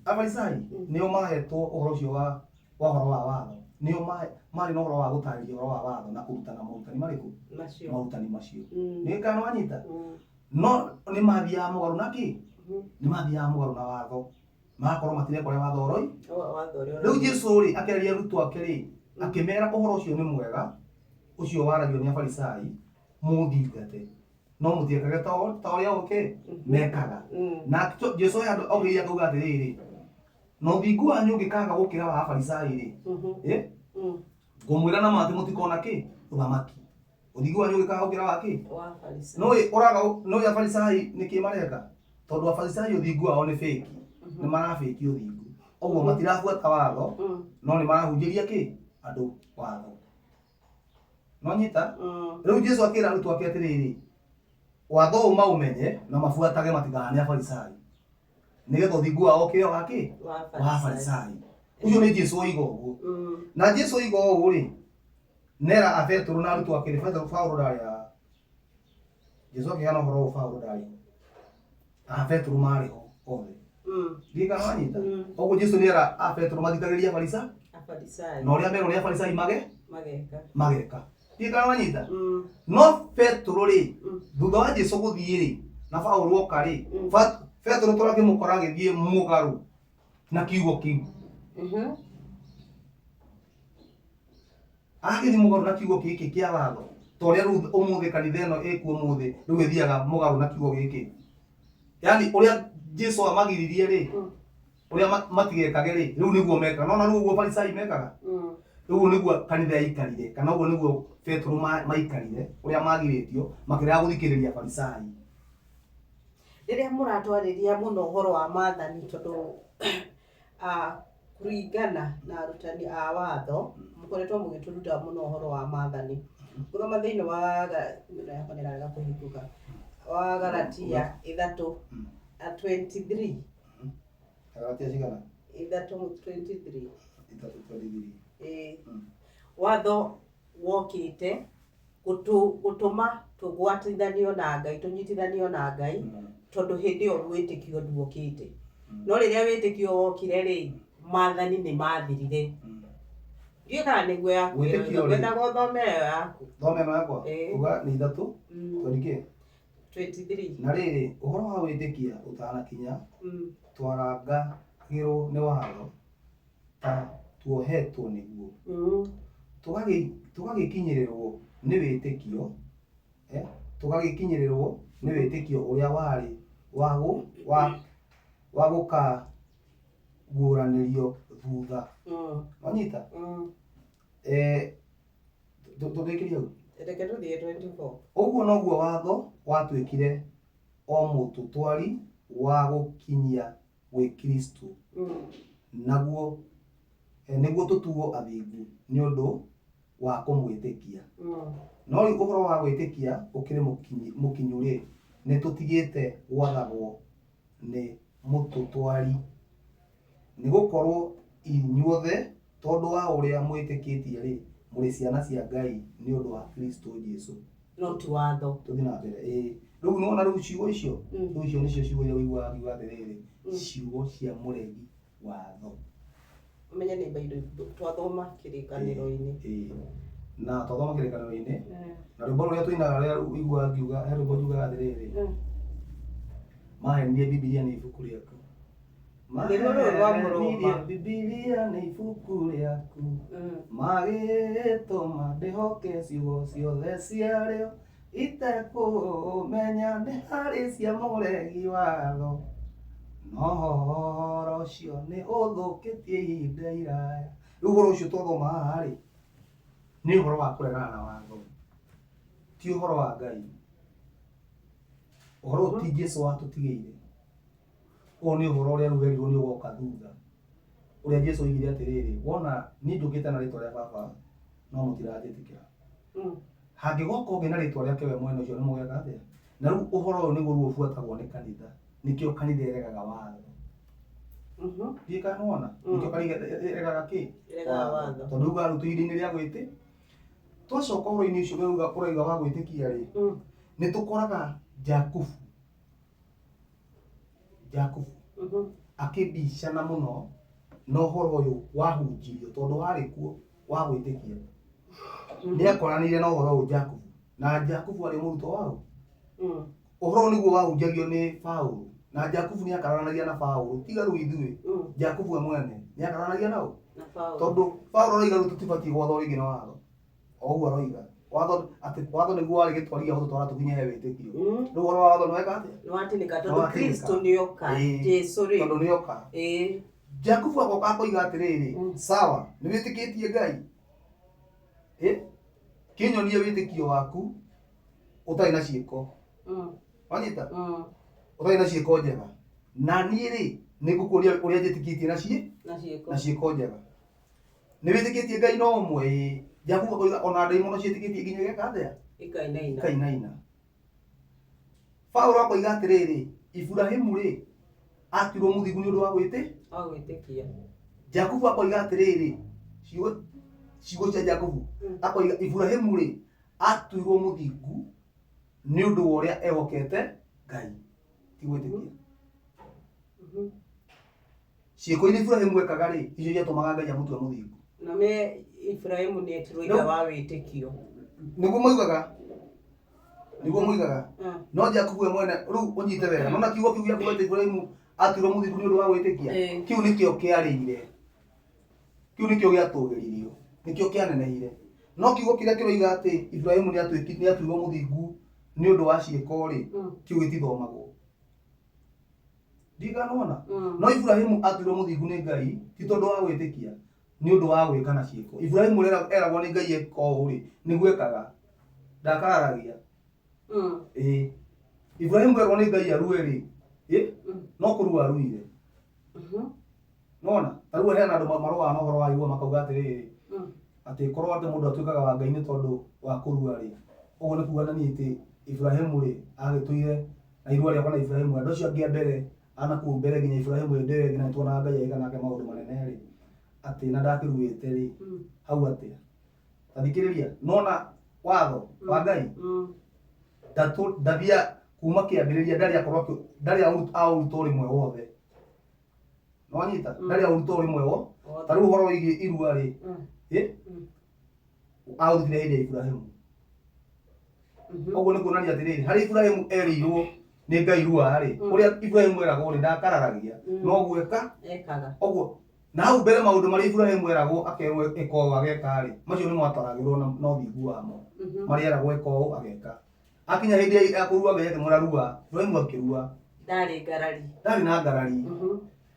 Afarisai nĩo mahetwo ũhoro ũcio wa ũhoro wa watho. Nĩo marĩ na ũhoro wa gũtarĩria ũhoro wa watho na kũrutana morutani marĩkũ? Macio. Morutani macio. Nĩ kana wanyita? No nĩ mathiaga mũgarũ na kĩ? Nĩ mathiaga mũgarũ na watho, magakorwo matireka ũrĩa watho ũroi. Watho ũrĩa Rĩu Jesu rĩ, akĩarĩria arutwo ake rĩ, akĩmera ũhoro ũcio nĩ mwega ũcio waragio nĩ Afarisai, mũthingate, no mũtiekage ta ũrĩa ũkĩ mekaga. Na Jesu he handũ augĩrĩire akauga atĩrĩrĩ, na ũthingu wanyu ũngĩkaga gũkĩra wa Afarisai rĩ, ngũmwĩra na ma atĩ mũtikona kĩ? Ũthamaki. Ũthingu wanyu ũngĩkaga gũkĩra wa kĩ? Wa Afarisai. Nũĩ ũraga nũĩ Afarisai nĩkĩ mareka? Tondũ Afarisai ũthingu wao nĩ fake. Nĩ marabĩki ũthingu ũguo, matirabuata watho, no nĩ marahunjĩria kĩ? Andũ watho. No nyita? Rĩu Jesu akĩra arutwo ake atĩrĩrĩ, watho ũyũ maũmenye na mabuatage, matikahane Afarisai, nĩgetha ũthingu wao ũkĩre wa kĩ? Wa Wa Afarisai. Ũcio nĩ Jesu oiga ũguo. Na Jesu oiga ũũ rĩ, nera a Petero na arutwo ake rĩ, Petero, Paulo ndarĩ haha. Jesu akĩheana ũhoro ũyũ, Paulo ndarĩ ho, a Petero marĩ ho othe. Ndiũĩ kana wanyita. Ũguo Jesu nĩera a Petero mathikagĩrĩria Afarisa Afarisai. Na ũrĩa merwo nĩ Afarisai mage Mageka. Mageka. Ndiũĩ kana wanyita. No Petero rĩ, thutha wa Jesu gũthiĩ rĩ, na Paulo oka rĩ, Petero tũrakĩmũkora agĩthiĩ mũgarũ na kiugo kĩu. Agagĩthiĩ mũgarũ na kiugo gĩkĩ kĩa watho, ta ũrĩa rĩu ũmũthĩ kanitha ĩno ĩkuo ũmũthĩ rĩu ĩthiaga mũgarũ na kiugo gĩkĩ. Yaani ũrĩa Jesu amagiririe rĩ, ũrĩa matigekage rĩ, rĩu nĩguo mekaga. Nona rĩu ũguo Farisai mekaga? Rĩu ũguo nĩguo kanitha yaikarire, kana ũguo nĩguo Petero maikarire, ũrĩa magirĩtio, makĩrega gũthikĩrĩria Farisai. Rĩrĩa mũratwarĩria mũno ũhoro wa maathani tondũ kũringana na arutani a watho, mũkoretwo mũgĩtũruta mũno ũhoro wa maathani. Gũthoma thĩinĩ wa ĩno yakwa nĩ ĩrarega kũhingũka, wa Galatia ithatũ 23. Galatia cigana? Ithatũ 23. Ithatũ 23. Ĩĩ. Watho wokĩte gũtũma tũgwatithanio na Ngai, tũnyitithanio na Ngai, tondũ hĩndĩ ĩyo wĩtĩkio nduokĩte. No rĩrĩa wĩtĩkio wokire rĩ, maathani nĩ mathirire. Ndiũĩ kana nĩguo yaku ĩyo, Wĩtĩkio rĩ- ngwendaga ũthome ĩyo yaku. Thome ĩno yakwa? Ĩĩ. Uga nĩ ithatũ, twendi kĩ? 23. Na rĩrĩ, ũhoro wa gwĩtĩkia ũtanakinya, twarangagĩrwo nĩ watho, ta tuohetwo nĩguo, tũgagĩkinyĩrĩrwo nĩ wĩtĩkio, tũgagĩkinyĩrĩrwo nĩ wĩtĩkio ũrĩa warĩ wa gũkaguũranĩrio thutha. Wanyita? Tũrĩkĩrie hau? Reke tũthiĩ 24. Ũguo noguo watho watuĩkire o mũtũtwari wa gũkinyia gwĩ Kristo, naguo nĩguo tũtuo athingu nĩ ũndũ wa kũmwĩtĩkia. No rĩu ũhoro wa gwĩtĩkia ũkĩrĩ mũkinyu-rĩ, nĩtũtigĩte gwathagwo nĩ mũtũtwari. Nĩ gũkorũo inyuothe tondũ wa ũrĩa mwĩtĩkĩtie-rĩ, mũrĩ ciana cia Ngai nĩ ũndũ wa Kristo Jesu. No ti watho. Tũthiĩ na mbere. Ĩĩ. Rĩu nĩwona rĩu ciugo icio? Rĩu icio nĩcio ciugo iria ũiguaga ngiuga atĩrĩrĩ, ciugo cia mũregi watho. Ũmenye nĩ Bible twathoma kĩrĩkanĩro-inĩ. Ĩĩ. Na twathoma kĩrĩkanĩro-inĩ, na rwĩmbo rũrĩa tũinaga rũrĩa ũiguaga ngiuga, he rwĩmbo njugaga atĩrĩrĩ, mahenirie Bibilia nĩ ibuku rĩaku. Nĩruo rũrũ rwa Mũroma. Mahenirie Bibilia nĩ ibuku rĩaku. Magĩtũma ndĩhoke ciugo ciothe ciarĩo itekũmenya nĩ harĩ cia mũregi watho. No ũhoro ũcio nĩ ũthũkĩtie ihinda iraya. Rĩu ũhoro ũcio twathoma haha rĩ, nĩ ũhoro wa kũregana na watho, ti ũhoro wa Ngai. Ũhoro ũyũ ti Jesu watũtigĩire. Ũyũ nĩ ũhoro ũrĩa rĩu werirwo nĩ ũgoka thutha. Ũrĩa Jesu oigire atĩrĩrĩ, wona niĩ njũkĩte na rĩtwa rĩa baba, no mũtiranjĩtĩkĩra. Hangĩgoka ũngĩ na rĩtwa rĩake we mwene ũcio nĩ mũgeka atĩa? Na rĩu ũhoro ũyũ nĩguo rĩu ũbuatagwo nĩ kanitha. Nĩkĩo kanitha ĩregaga watho. Ndiũĩ kana nĩwona? Nĩkĩo kanitha ĩregaga kĩ? Ĩregaga watho. Tondũ yugaga rĩu twĩ ihinda-inĩ rĩa gwĩtĩ. Twacoka ũhoro-inĩ ũcio ũrauga wa gwĩtĩkia rĩ, nĩ tũkoraga Jakubu Jakubu akĩbicana mũno na ũhoro ũyũ wahunjirio tondũ warĩ kuo wa gwĩtĩkia. Nĩ akoranĩire na ũhoro ũyũ Jakubu na Jakubu arĩ mũrutwo waũ. Ũhoro ũyũ nĩguo wahunjagio nĩ Paũlũ na Jakubu nĩ akararanagia na Paũlũ tiga rĩu ithuĩ. Jakubu we mwene nĩ akararanagia na ũ? Tondũ Paũlũ aroiga rĩu tũtibatiĩ gwathwo rĩngĩ na watho. O ũguo aroiga. Watho atĩ watho nĩguo warĩ gĩtwari gĩa gũtũtwara tũkinye he wĩtĩkio. Rĩu ũhoro wa watho nĩ weka atĩa? Nĩ watinĩka tondũ Nĩwatinĩka. Kristo nĩoka. Jesu rĩ. Tondũ nĩoka. Jakubu agoka akoiga atĩrĩrĩ, sawa, nĩ wĩtĩkĩtie Ngai? Kĩnyonie wĩtĩkio waku ũtarĩ na ciĩko. Wanyita? Ũtarĩ na ciĩko njega. Na niĩ rĩ, nĩ ngũkuonia ũrĩa njĩtĩkĩtie na Na ciĩko. na ciĩko njega. Nĩ wĩtĩkĩtie Ngai no ũmwe? Ĩĩ. Jakubu akoiga ona ndaimono ciĩtĩkĩtie nginya igeka atĩa? Ikainaina. Ikainaina. Paulo akoiga atĩrĩrĩ, Iburahimu rĩ, atuirwo mũthingu nĩ ũndũ wa gwĩtĩ? Wa gwĩtĩkia. Jakubu akoiga atĩrĩrĩ, ciugo cia Jakubu, akoiga Iburahimu rĩ, atuirwo mũthingu nĩ ũndũ wa ũrĩa ehokete Ngai. Ti gwĩtĩkia. Ciĩko iria Iburahimu ekaga rĩ, icio ciatũmaga Ngai amũtue mũthingu. Na me Iburahimu nĩ etirwo ithe wa wĩtĩkio. Nĩguo moigaga. Nĩguo moigaga. No Jakubu we mwene, rĩu ũnyite wega. Nona kiugo kĩu gĩa kuuga atĩ Iburahimu atuirwo mũthingu nĩ ũndũ wa gwĩtĩkia, kĩu nĩkĩo kĩarĩire. Kĩu nĩkĩo gĩatũgĩririo. Nĩkĩo kĩanenehire. No kiugo kĩrĩa kĩroiga atĩ Iburahĩmu nĩatuirwo mũthingu nĩ ũndũ wa ciĩko-rĩ, kĩu gĩtithomagwo. Ndiganona. No Iburahĩmu atuirwo mũthingu nĩ Ngai ti tondũ wa gwĩtĩkia, nĩ ũndũ wa gwĩka na ciĩko. Iburahĩmu ũrĩa eragwo nĩ Ngai eka ũũ rĩ, nĩguo ekaga. Ndakararagia. Ĩĩ. Iburahĩmu erwo nĩ Ngai arue rĩ, ĩ, no kũrua aruire. Nona, ta rĩu hena andũ marũaga na ũhoro wa irua makauga atĩrĩrĩ, atĩ korwo atĩ mũndũ atuĩkaga wa Ngai nĩ tondũ wa kũrua rĩ, ũguo nĩ kuga nani atĩ Iburahĩmu rĩ, agĩtũire na irua rĩakwa na Iburahĩmu, andũ acio angĩ a mbere, anakũu mbere nginya Iburahĩmu hĩndĩ ĩyo ĩngĩ na nĩtuonaga Ngai agĩka nake maũndũ manene rĩ, atĩ na ndakĩruĩte rĩ, hau atĩa? Ta thikĩrĩria, nona watho wa Ngai ndathia kuma kĩambĩrĩria ndarĩ akorwo ndarĩ aũruta ũrĩmwe wothe. Nĩwanyita? Ndarĩ aũruta ũrĩmwe wo. Ta rĩu ũhoro wĩgiĩ irua rĩ, ĩ? Aũrutire hĩndĩ ya Iburahĩmu. Ũguo nĩ kuonania atĩrĩrĩ, harĩa Iburahĩmu erĩirwo nĩ Ngai rua rĩ, ũrĩa Iburahĩmu eragwo rĩ, ndakararagia, no gwĩka ekaga. Ũguo na hau mbere maũndũ marĩa Iburahĩmu eragwo akerwo ĩka ũũ ageka rĩ, macio nĩmo atwaragĩrwo na ũthingu wamo. Marĩa eragwo ĩka ũũ ageka. Akinya hĩndĩ ya kũrua Ngai akĩmwĩra rua, Iburahĩmu akĩrua. Ndarĩ ngarari. Ndarĩ na ngarari.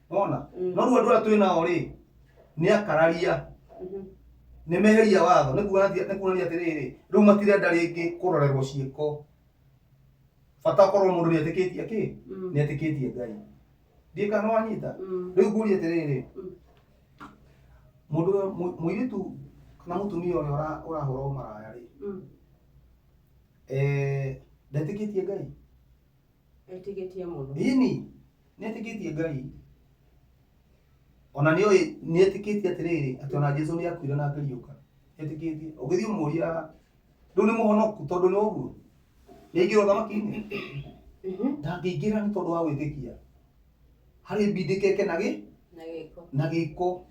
Wona? No rĩu andũ arĩa twĩ nao rĩ, nĩ akararia. Nĩ meheria watho, nĩ kuonania atĩrĩrĩ, rĩu matirenda rĩngĩ kũrorerwo ciĩko. Bata ũkorwo mũndũ nĩ etĩkĩtie kĩ? Nĩ etĩkĩtie Ngai. Ndiũĩ kana nĩ wanyita? Rĩu ngũrie atĩrĩrĩ, mũndũ mũirĩtu kana mũtumia ũrĩa ũrahũra ũmaraya rĩ, ndetĩkĩtie Ngai? Etĩkĩtie mũno. Ĩni, nĩ etĩkĩtie Ngai. Ona nĩ oĩ, nĩ etĩkĩtie atĩrĩrĩ, atĩ ona Jesu nĩ akuire na akĩriũka. Etĩkĩtie. Ũngĩthiĩ ũmũrie haha, rĩu nĩ mũhonoku tondũ nĩ ũguo? Nĩ aingĩra ũthamaki-inĩ? Ndangĩingĩra nĩ tondũ wa gwĩtĩkia. Harĩ mbindĩkeke na gĩ? Na gĩko. Na gĩko.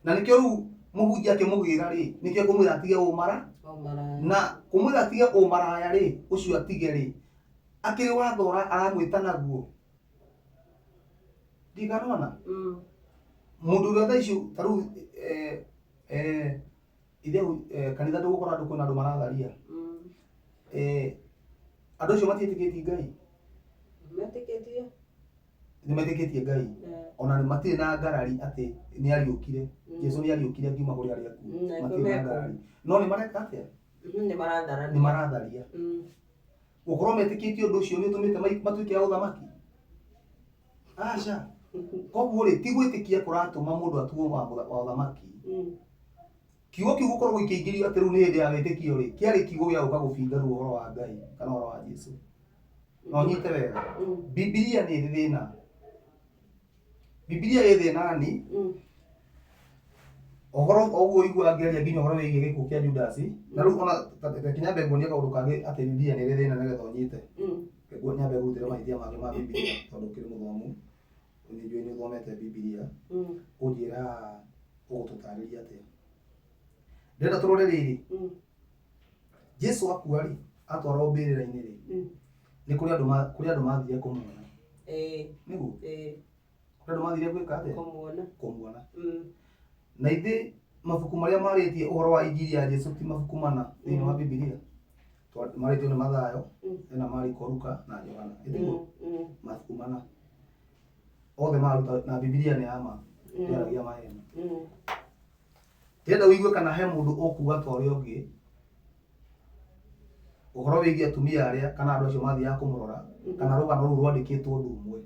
Na nĩkĩo rĩu mũhunjia akĩmũgĩra rĩ, nĩkĩo ekũmwĩra atige ũmara. Ũmaraya. Na kũmwĩra atige ũmaraya rĩ, ũcio atige rĩ, akĩrĩ watho aramwĩta naguo. Ndikanona. Mũndũ ũrĩa thaa ici ta rĩu ithe kanitha ndũgũkora andũ kwĩna andũ maratharia. Andũ acio matiĩtĩkĩtie Ngai. Metĩkĩtie. Nĩ metĩkĩtie Ngai. Ona nĩ matirĩ na ngarari atĩ nĩ ariũkire. Jesu nĩ ariũkire akiuma kũrĩ arĩa akuũ. Matirĩ na ngarari. No nĩ mareka atĩa? Nĩ maratharania. Nĩ maratharia. Gũkorwo metĩkĩtie ũndũ ũcio nĩ ũtũmĩte matuĩke a ũthamaki? Aca. Koguo rĩ, ti gwĩtĩkia kũratũma mũndũ atuo wa ũthamaki. Kiugo kĩu gũkorwo gĩkĩingĩrio atĩ rĩu nĩ hĩndĩ ya wĩtĩkio rĩ, kĩarĩ kiugo gĩa gũka gũbinga rĩu ũhoro wa Ngai kana ũhoro wa Jesu. Na ũnyite wega, Bibilia nĩ ĩrĩ thĩna. Bibilia ĩ thĩna ni, ũhoro o ũguo ũiguaga ngĩaria nginya ũhoro wĩgiĩ gĩkuũ kĩa Judasi, na rĩu ona reke nyambe nguonie kaũndũ kangĩ atĩ Bibilia nĩ ĩrĩ thĩna nĩgetha ũnyite. Reke nyambe ngũrutĩre mahĩtia mangĩ ma Bibilia tondũ ũkĩrĩ mũthomu, nĩ njũĩ nĩ ũthomete Bibilia, ũnjĩre haha ũgũtũtarĩria atĩa. Ndĩrenda tũrore rĩrĩ, Jesu akua rĩ, atwarwo mbĩrĩra-inĩ rĩ, nĩ kũrĩ andũ kũrĩ andũ mathire kũmuona. Nĩguo? Kũrĩ andũ mathire gwĩka atĩa? Kũmuona. Kũmuona. Na ithe mabuku marĩa marĩtie ũhoro wa injiri ya Jesu ti mabuku mana thĩinĩ wa Bibilia. Marĩtio nĩ Mathayo, hena Mariko, Luka na Johana. Ĩtiguo? Mabuku mana. Othe maruta na Bibilia nĩ ya ma. Ndĩaragia maheni. Ndĩrenda ũigue kana he mũndũ ũkuga ta ũrĩa ũngĩ ũhoro wĩgiĩ atumia arĩa kana andũ acio mathiaga kũmũrora kana rũgano rũu rwandĩkĩtwo ũndũ ũmwe.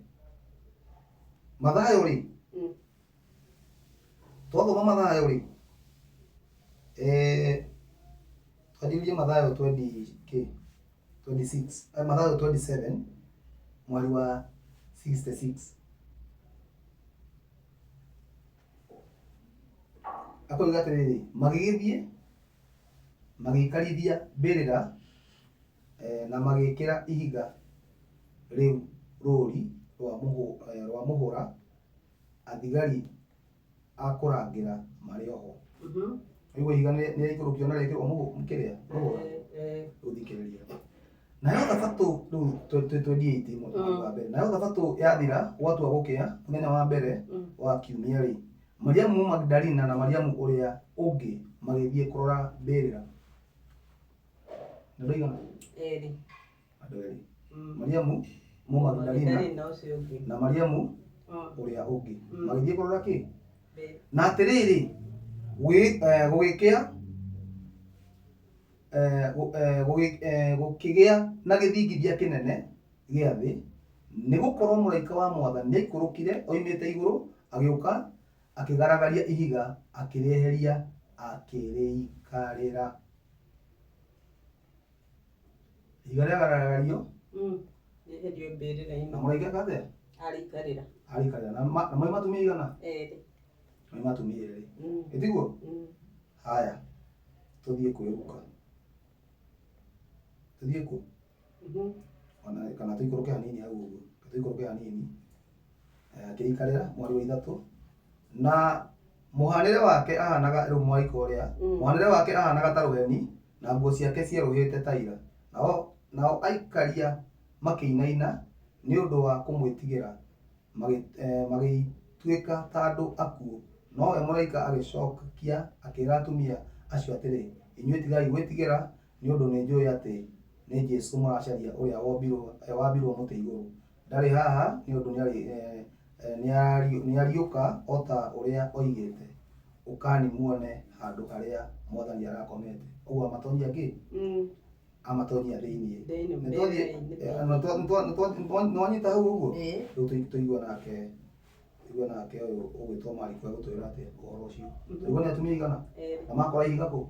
Mathayo rĩ, twathoma Mathayo rĩ, twanjĩrĩrie Mathayo twenty kĩ, 26, Mathayo 27 mweri wa 66. Akoiga atĩrĩrĩ, magĩgĩthiĩ magĩikarithia mbĩrĩra na magĩĩkĩra ihiga rĩu rũũri rwa mũhũra, athigari a kũrangĩra marĩ o ho. Waigua ihiga nĩ rĩaikũrũkio na rĩekĩrwo kĩrĩa mũhũra? Rĩu thikĩrĩria. Nayo thabatũ rĩu 28 mweri wa mbere. Nayo thabatũ yathira gwatua gũkĩa mũthenya wa mbere wa kiumia rĩ, Mariamu Magdalina na Mariamu ũrĩa ũngĩ magĩthiĩ kũrora mbĩrĩra. Nĩ andũ aigana? Erĩ. Andũ erĩ. Mariamu Mũmagidalina Magdalena ũcio ũngĩ. Na Mariamu ũrĩa ũngĩ magĩthiĩ kũrora kĩ? Mbĩrĩra. Na atĩrĩrĩ, gũgĩkĩa gũkĩgĩa na gĩthingithia kĩnene gĩa thĩ, nĩ gũkorwo mũraika wa Mwathani nĩaikũrũkire oimĩte igũrũ, agĩũka akĩgaragaria ihiga, akĩrĩeheria, akĩrĩikarĩra. Ihiga rĩagaragario Rĩeherio mbĩrĩra-inĩ. Na mũraika eka atĩa? Arĩikarĩra. Arĩikarĩra. Na moima atumia aigana? Erĩ. Moima atumia erĩ. Ĩtiguo? Mm. Haya, tũthiĩ kwĩruka. Tũthiĩ kũ? Mhm. Ona kana tũikũrũke hanini hau ũguo. Tũikũrũke hanini. Akĩikarĩra mweri wa ithatũ. Na mũhanĩre wake ahanaga rĩu mũraika ũrĩa. Mũhanĩre wake ahanaga ta rũheni na nguo ciake cierũhĩte ta ira. Nao aikaria makĩinaina nĩ ũndũ wa kũmwĩtigĩra, magĩtuĩka ta andũ akuũ. Nowe mũraika agĩcokia akĩĩra atumia acio atĩrĩ, Inyuĩ tigai gwĩtigĩra, nĩ ũndũ nĩnjũĩ atĩ nĩ Jesũ mũracaria ũrĩa waambirwo mũtĩ igũrũ. Ndarĩ haha, nĩ ũndũ nĩariũka o ta ũrĩa oigĩte. Ũkani muone handũ harĩa Mwathani arakomete. Ũguo amatonyia kĩ? Amatonyia thĩiniĩ. Thĩinĩ, Nĩtwathiĩ- mbĩrĩra-inĩ. Nĩwanyita hau ũguo? Ĩĩ. Rĩu tũigue nake ũyũ ũgwĩtwo Mariko egũtwĩra atĩa ũhoro ũcio. Tũigue nĩ atumia aigana? Erĩ. Na makora ihiga kũ?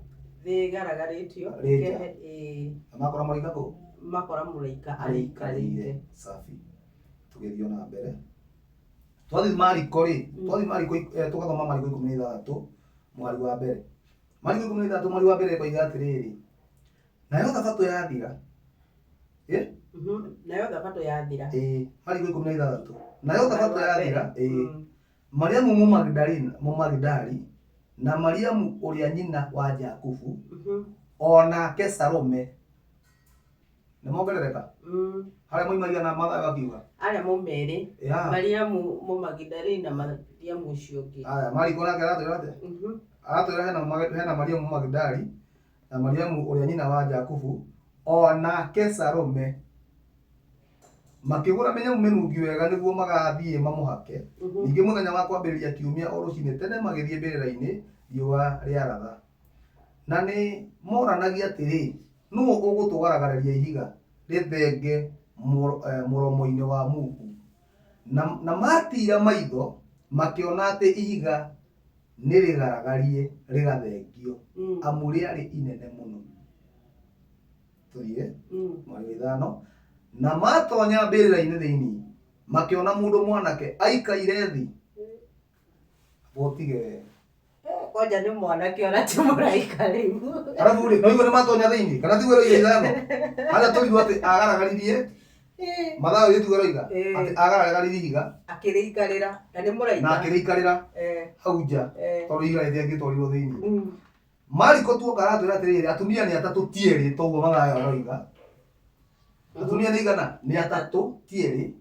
Thĩ ĩgaragarĩtio. Rĩnja. Ĩĩ. Na makora mũraika kũ? Makora mũraika arĩikarĩire. arĩikarĩire. Safi. Tũgĩthiĩ ona mbere. Twathiĩ Mariko rĩ, twathiĩ Mariko tũgathoma Mariko 16 mũhari wa mbere. Mariko 16 mũhari wa mbere ĩkoiga atĩrĩrĩ, nayo thabatũ yathira. Ĩ? Nayo thabatũ yathira. Ĩĩ, Mariko 16. Nayo thabatũ yathira, ĩĩ. Mariamu Mũmagidalina, Mũmagidali na Mariamu ũrĩa nyina wa Jakubu, o nake Salome. Nĩ mongerereka? Harĩa moima igana Mathayo akiuga. Arĩa moima erĩ. Ya. Mariamu Mũmagidalina na Mariamu ũcio ũngĩ. Aya, Mariko nake aratwĩra atĩa? Mhm. Aratwĩra hena Mariamu Mũmagidali na Mariamu ũrĩa nyina wa Jakubu, o nake Salome. Makĩgũra mĩnyamũ mĩnungi wega nĩguo magathiĩ mamũhake. Ningĩ mũthenya wa kwambĩrĩria kiumia o rũcinĩ tene magĩthiĩ mbĩrĩra-inĩ riũa rĩaratha. Na nĩ moranagia atĩrĩ, Nũũ ũgũtũgaragaria ihiga rĩthenge mũromo-inĩ wa muku? Na maatiira maitho, makĩona atĩ ihiga nĩ rĩgaragarie rĩgathengio, amu rĩarĩ inene mũno. Tũthiĩ mweri wa ithano. Na maatonya mbĩrĩra-inĩ thĩinĩ, makĩona mũndũ mwanake aikaire thĩ. Ũtige we. Kwanja nĩ mwanake ona ti mũraika rĩu. Arabu rĩ, no igua nĩ matonya thĩinĩ kana tiguo ĩroiga ithano? Harĩa tũrirwo atĩ agaragaririe Mathayo gĩtiguo ĩroiga atĩ agaragaririe ihiga akĩrĩikarĩra na nĩ mũraika na akĩrĩikarĩra hau nja tondũ ihiga rĩtiangĩtwarirwo thĩinĩ. Mariko tuoka aratwĩra atĩrĩrĩ, atumia nĩ atatũ ti erĩ, toguo Mathayo aroiga. Atumia nĩ igana? Nĩ atatũ ti erĩ.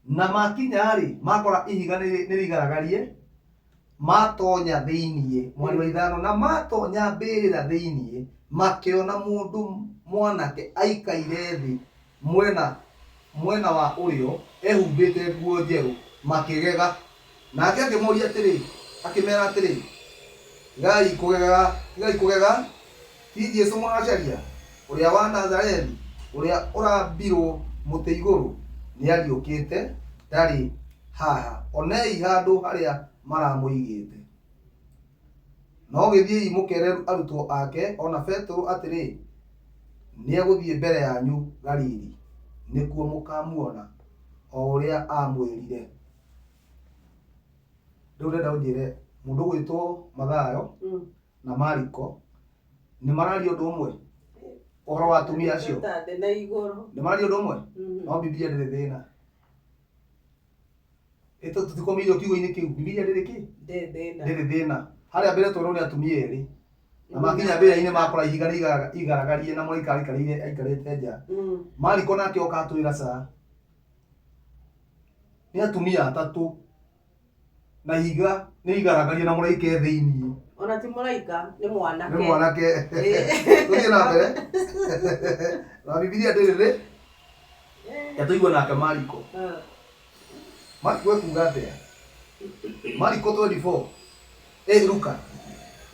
Na makinya-rĩ, makora ihiga nĩ rĩgaragarie, matonya thĩinĩ, mweri wa ithano, na matonya mbĩrĩra thĩinĩ, makĩona mũndũ mwanake aikaire thĩ mwena wa ũrĩo, ehumbĩte nguo njerũ, makĩgega. Nake akĩmoria atĩrĩ, akĩmera atĩrĩ, Tigai kũgega, tigai kũgega, ti Jesũ mũracaria, ũrĩa wa Nazarethi, ũrĩa ũrambirwo mũtĩ igũrũ? Nĩariũkĩte, ndarĩ haha. Onei handũ harĩa maramũigĩte. No gĩthiĩi mũkere arutwo ake o na Petero atĩrĩ, 'Nĩegũthiĩ mbere yanyu Galili, nĩkuo mũkamuona, o ũrĩa aamwĩrire. Rĩu ndĩrenda ũnjĩre mũndũ ũgwĩtwo Mathayo na Mariko nĩ mararia ũndũ ũmwe ũhoro wa atumia acio? Ta thĩ na igũrũ. Nĩ mararia ũndũ ũmwe? No Bibilia ndĩrĩ thĩna. Tũtikomirio kiugo-inĩ kĩu. Bibilia ndĩrĩ kĩ? Ndĩrĩ thĩna. Ndĩrĩ thĩna. Harĩa mbere twerwo nĩ atumia erĩ. Na makinya mbĩrĩra-inĩ makora ihiga nĩ igaragarie na mũraika aikarĩire aikarĩte nja. Mariko nake oka atwĩra ca. Nĩ atumia atatũ na ihiga nĩ igaragarie na mũraika e thĩinĩ. Ona ti mũraika, nĩ mwanake. Nĩ mwanake. Ĩĩ. Tũthiĩ na mbere na Bibilia ndĩrĩ rĩ ya tũigue nake Mariko. Mariko ekuga atĩa? Mariko 24. Ĩ Luka.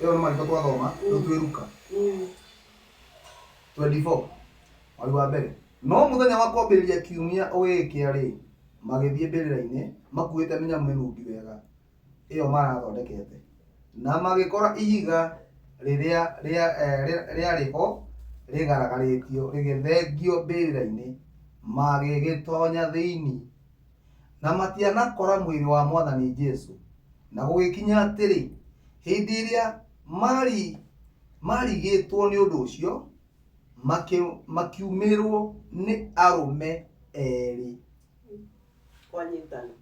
Ĩyo nĩ Mariko twathoma, rĩu twĩ Luka. 24. Mweri wa mbere. No mũthenya wa kwambĩrĩria kiumia ũgĩgĩkĩa rĩ, magĩthiĩ mbĩrĩra-inĩ makuĩte mĩnyamũ mĩnungi wega ĩyo marathondekete, na magĩkora ihiga rĩrĩa rĩarĩ ho rĩgaragarĩtio rĩgĩthengio mbĩrĩra-inĩ, magĩgĩtonya thĩinĩ, na matianakora mwĩrĩ wa Mwathani Jesu. Na gũgĩkinya atĩrĩ, hĩndĩ ĩrĩa maarigĩtwo nĩ ũndũ ũcio, makiumĩrĩrwo nĩ arũme erĩ. Kwanyitana.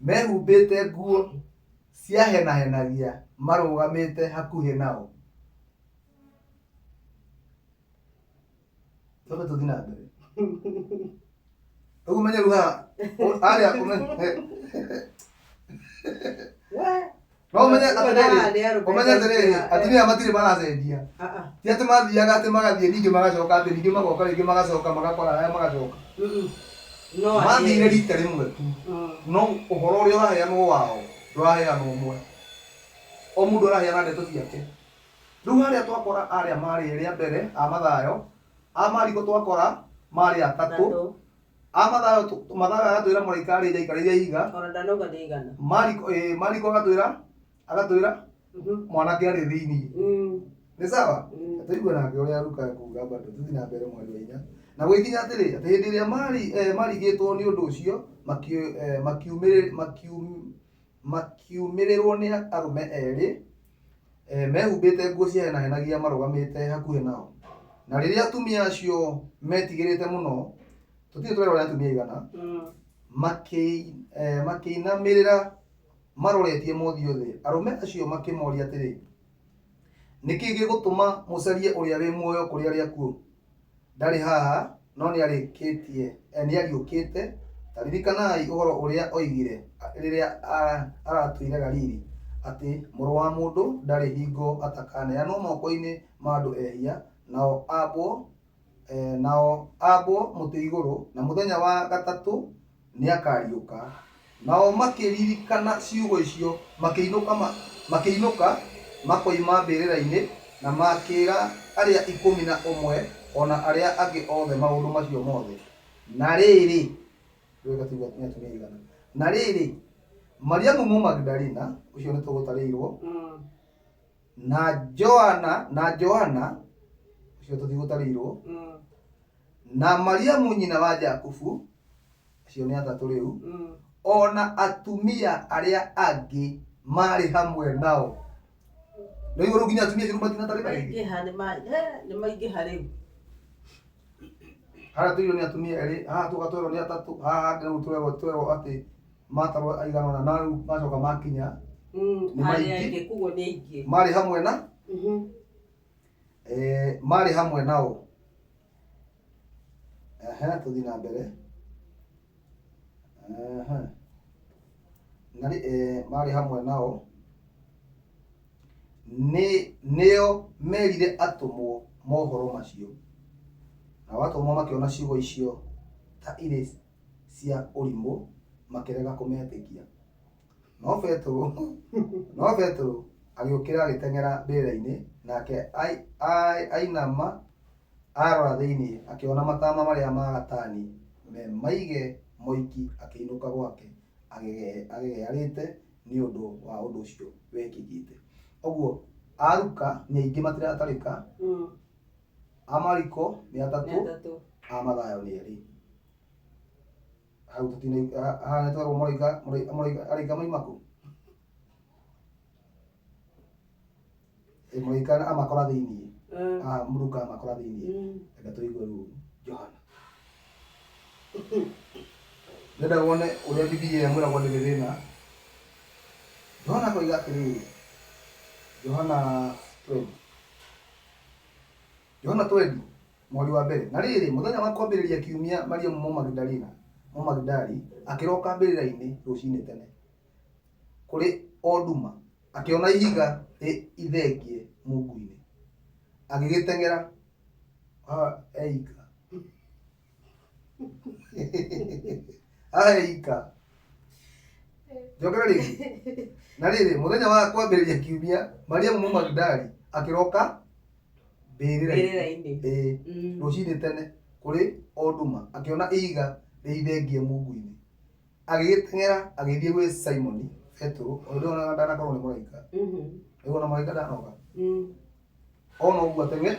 Mehumbĩte nguo ciahenahenagia marũgamĩte hakuhĩ nao. Twambe tũthiĩ na mbere. Rĩu ũmenye rĩu haha, harĩa ũmenye We. No ũmenye atĩrĩrĩ, Haha nĩ arũme ũmenye atĩrĩrĩ, maingĩha, atumia matirĩ maracenjia. Ah, ah. Ti atĩ mathiaga atĩ magathiĩ ningĩ magacoka atĩ ningĩ magoka rĩngĩ magacoka magakora aya magacoka. No Mathire arĩa- rita rĩmwe tu. No ũhoro ũrĩa ũraheanwo wao ndũraheanwo ũmwe. O mũndũ araheana ndeto ciake. Rĩu harĩa twakora arĩa marĩ erĩ a mbere a Mathayo, a Mariko twakora marĩ atatũ. Atatũ. A Mathayo Mathayo agatwĩra mũraika arĩ nja aikarĩire ihiga. Ona ndanauga nĩ aigana. Mariko, Mariko agatwĩra mwanake arĩ thĩinĩ. Nĩ sawa? Tũigue nake ũrĩa Luka ekuga bado tũthiĩ na mbere mweri wa inya. Na gũgĩkinya atĩrĩ, atĩ hĩndĩ ĩrĩa marigĩtwo nĩ ũndũ ũcio, makiumĩrĩrwo nĩ arũme erĩ mehumbĩte nguo ciahenahenagia marũgamĩte hakuhĩ nao. Na rĩrĩa atumia acio metigĩrĩte mũno, tũtirĩ twerwo nĩ atumia aigana, makĩinamĩrĩra maroretie mothiũ thĩ. Arũme acio makĩmoria atĩrĩ, nĩ kĩĩ gĩgũtũma mũcarie ũrĩa wĩ muoyo kũrĩ arĩa akuũ? Ndarĩ haha, no nĩarĩkĩtie, nĩariũkĩte. Ta ririkanai ũhoro ũrĩa oigire rĩrĩa aratũire Galili, atĩ Mũrũ wa Mũndũ ndarĩ hingo atakaneanwo moko-inĩ ma andũ ehia, nao ambwo mũtĩ igũrũ, na mũthenya wa gatatũ nĩakariũka. Nao makĩririkana ciugo icio, makĩinũka makoima mbĩrĩra-inĩ, na makĩĩra arĩa 11 o na arĩa angĩ othe maũndũ macio mothe. Na rĩrĩ, na rĩrĩ, Mariamu Mũmagdalina, ũcio nĩ tũgũtarĩirwo, na Joana, ũcio tũtigũtarĩirwo, na Mariamu nyina wa Jakubu, acio nĩ atatũ rĩu, ona atumia arĩa angĩ marĩ hamwe nao. Rĩu rĩu nginya atumia acio matinatarĩka rĩngĩ. Maingĩha nĩ maingĩha rĩu. Harĩa tũirio nĩ atumia erĩ, haha tũgatwerwo nĩ atatũ, haha hangĩ rĩu twerwo atĩ matarwo aigana ũna, na rĩu macoka makinya nĩ Arĩa maingĩ. aingĩ, koguo nĩ aingĩ. Marĩ hamwe na marĩ hamwe nao. Ehe, tũthiĩ na mbere. Ehe. Na marĩ hamwe nao. Nĩo merire atũmwo mohoro macio. Nao atũmwo makĩona ciugo icio ta irĩ cia ũrimũ, makĩrega kũmetĩkia. No Petero agĩũkĩra agĩteng'era mbĩrĩra-inĩ, nake ainama arora thĩinĩ, akĩona matama marĩa ma gatani me maige moiki, akĩinũka gwake agegearĩte nĩ ũndũ wa ũndũ ũcio wekĩkĩte. Ũguo aruka nĩ aingĩ matiratarĩka, a Mariko nĩ atatũ, a Mathayo nĩ erĩ. Hau tũtina haha nĩ twerwo mũraika araika maima kũ? Mũraika amakora thĩinĩ. Haha Luka amakora thĩinĩ. Reke tũigue rĩu Johana. Ndĩrenda wone ũrĩa Bibilia ĩmwĩragwo ndĩrĩ thĩna. Johana akoiga atĩrĩrĩ, Johana 20. Johana 20 mweri wa mbere. Na rĩrĩ, mũthenya wa kwambĩrĩria kiumia, Mariamu Mũmagidali akĩroka mbĩrĩra-inĩ rũcinĩ tene, kũrĩ o nduma. Akĩona ihiga ithengie mungu-inĩ, agĩgĩteng'era eika aheika njokere rĩngĩ. Na rĩrĩ, mũthenya wa kwambĩrĩria kiumia, Mariamu Mũmagidali akĩroka mbĩrĩra-inĩ. Ĩĩ, rũcinĩ tene kũrĩ o nduma, akĩona ihiga rĩithengie mungu-inĩ. Agĩgĩteng'era agĩthiĩ gwĩ Simoni Petero, ũyũ ndĩrona ndanakorwo nĩ mũraika. Rĩu ona mũraika ndanoka. Ona ũguo ateng'e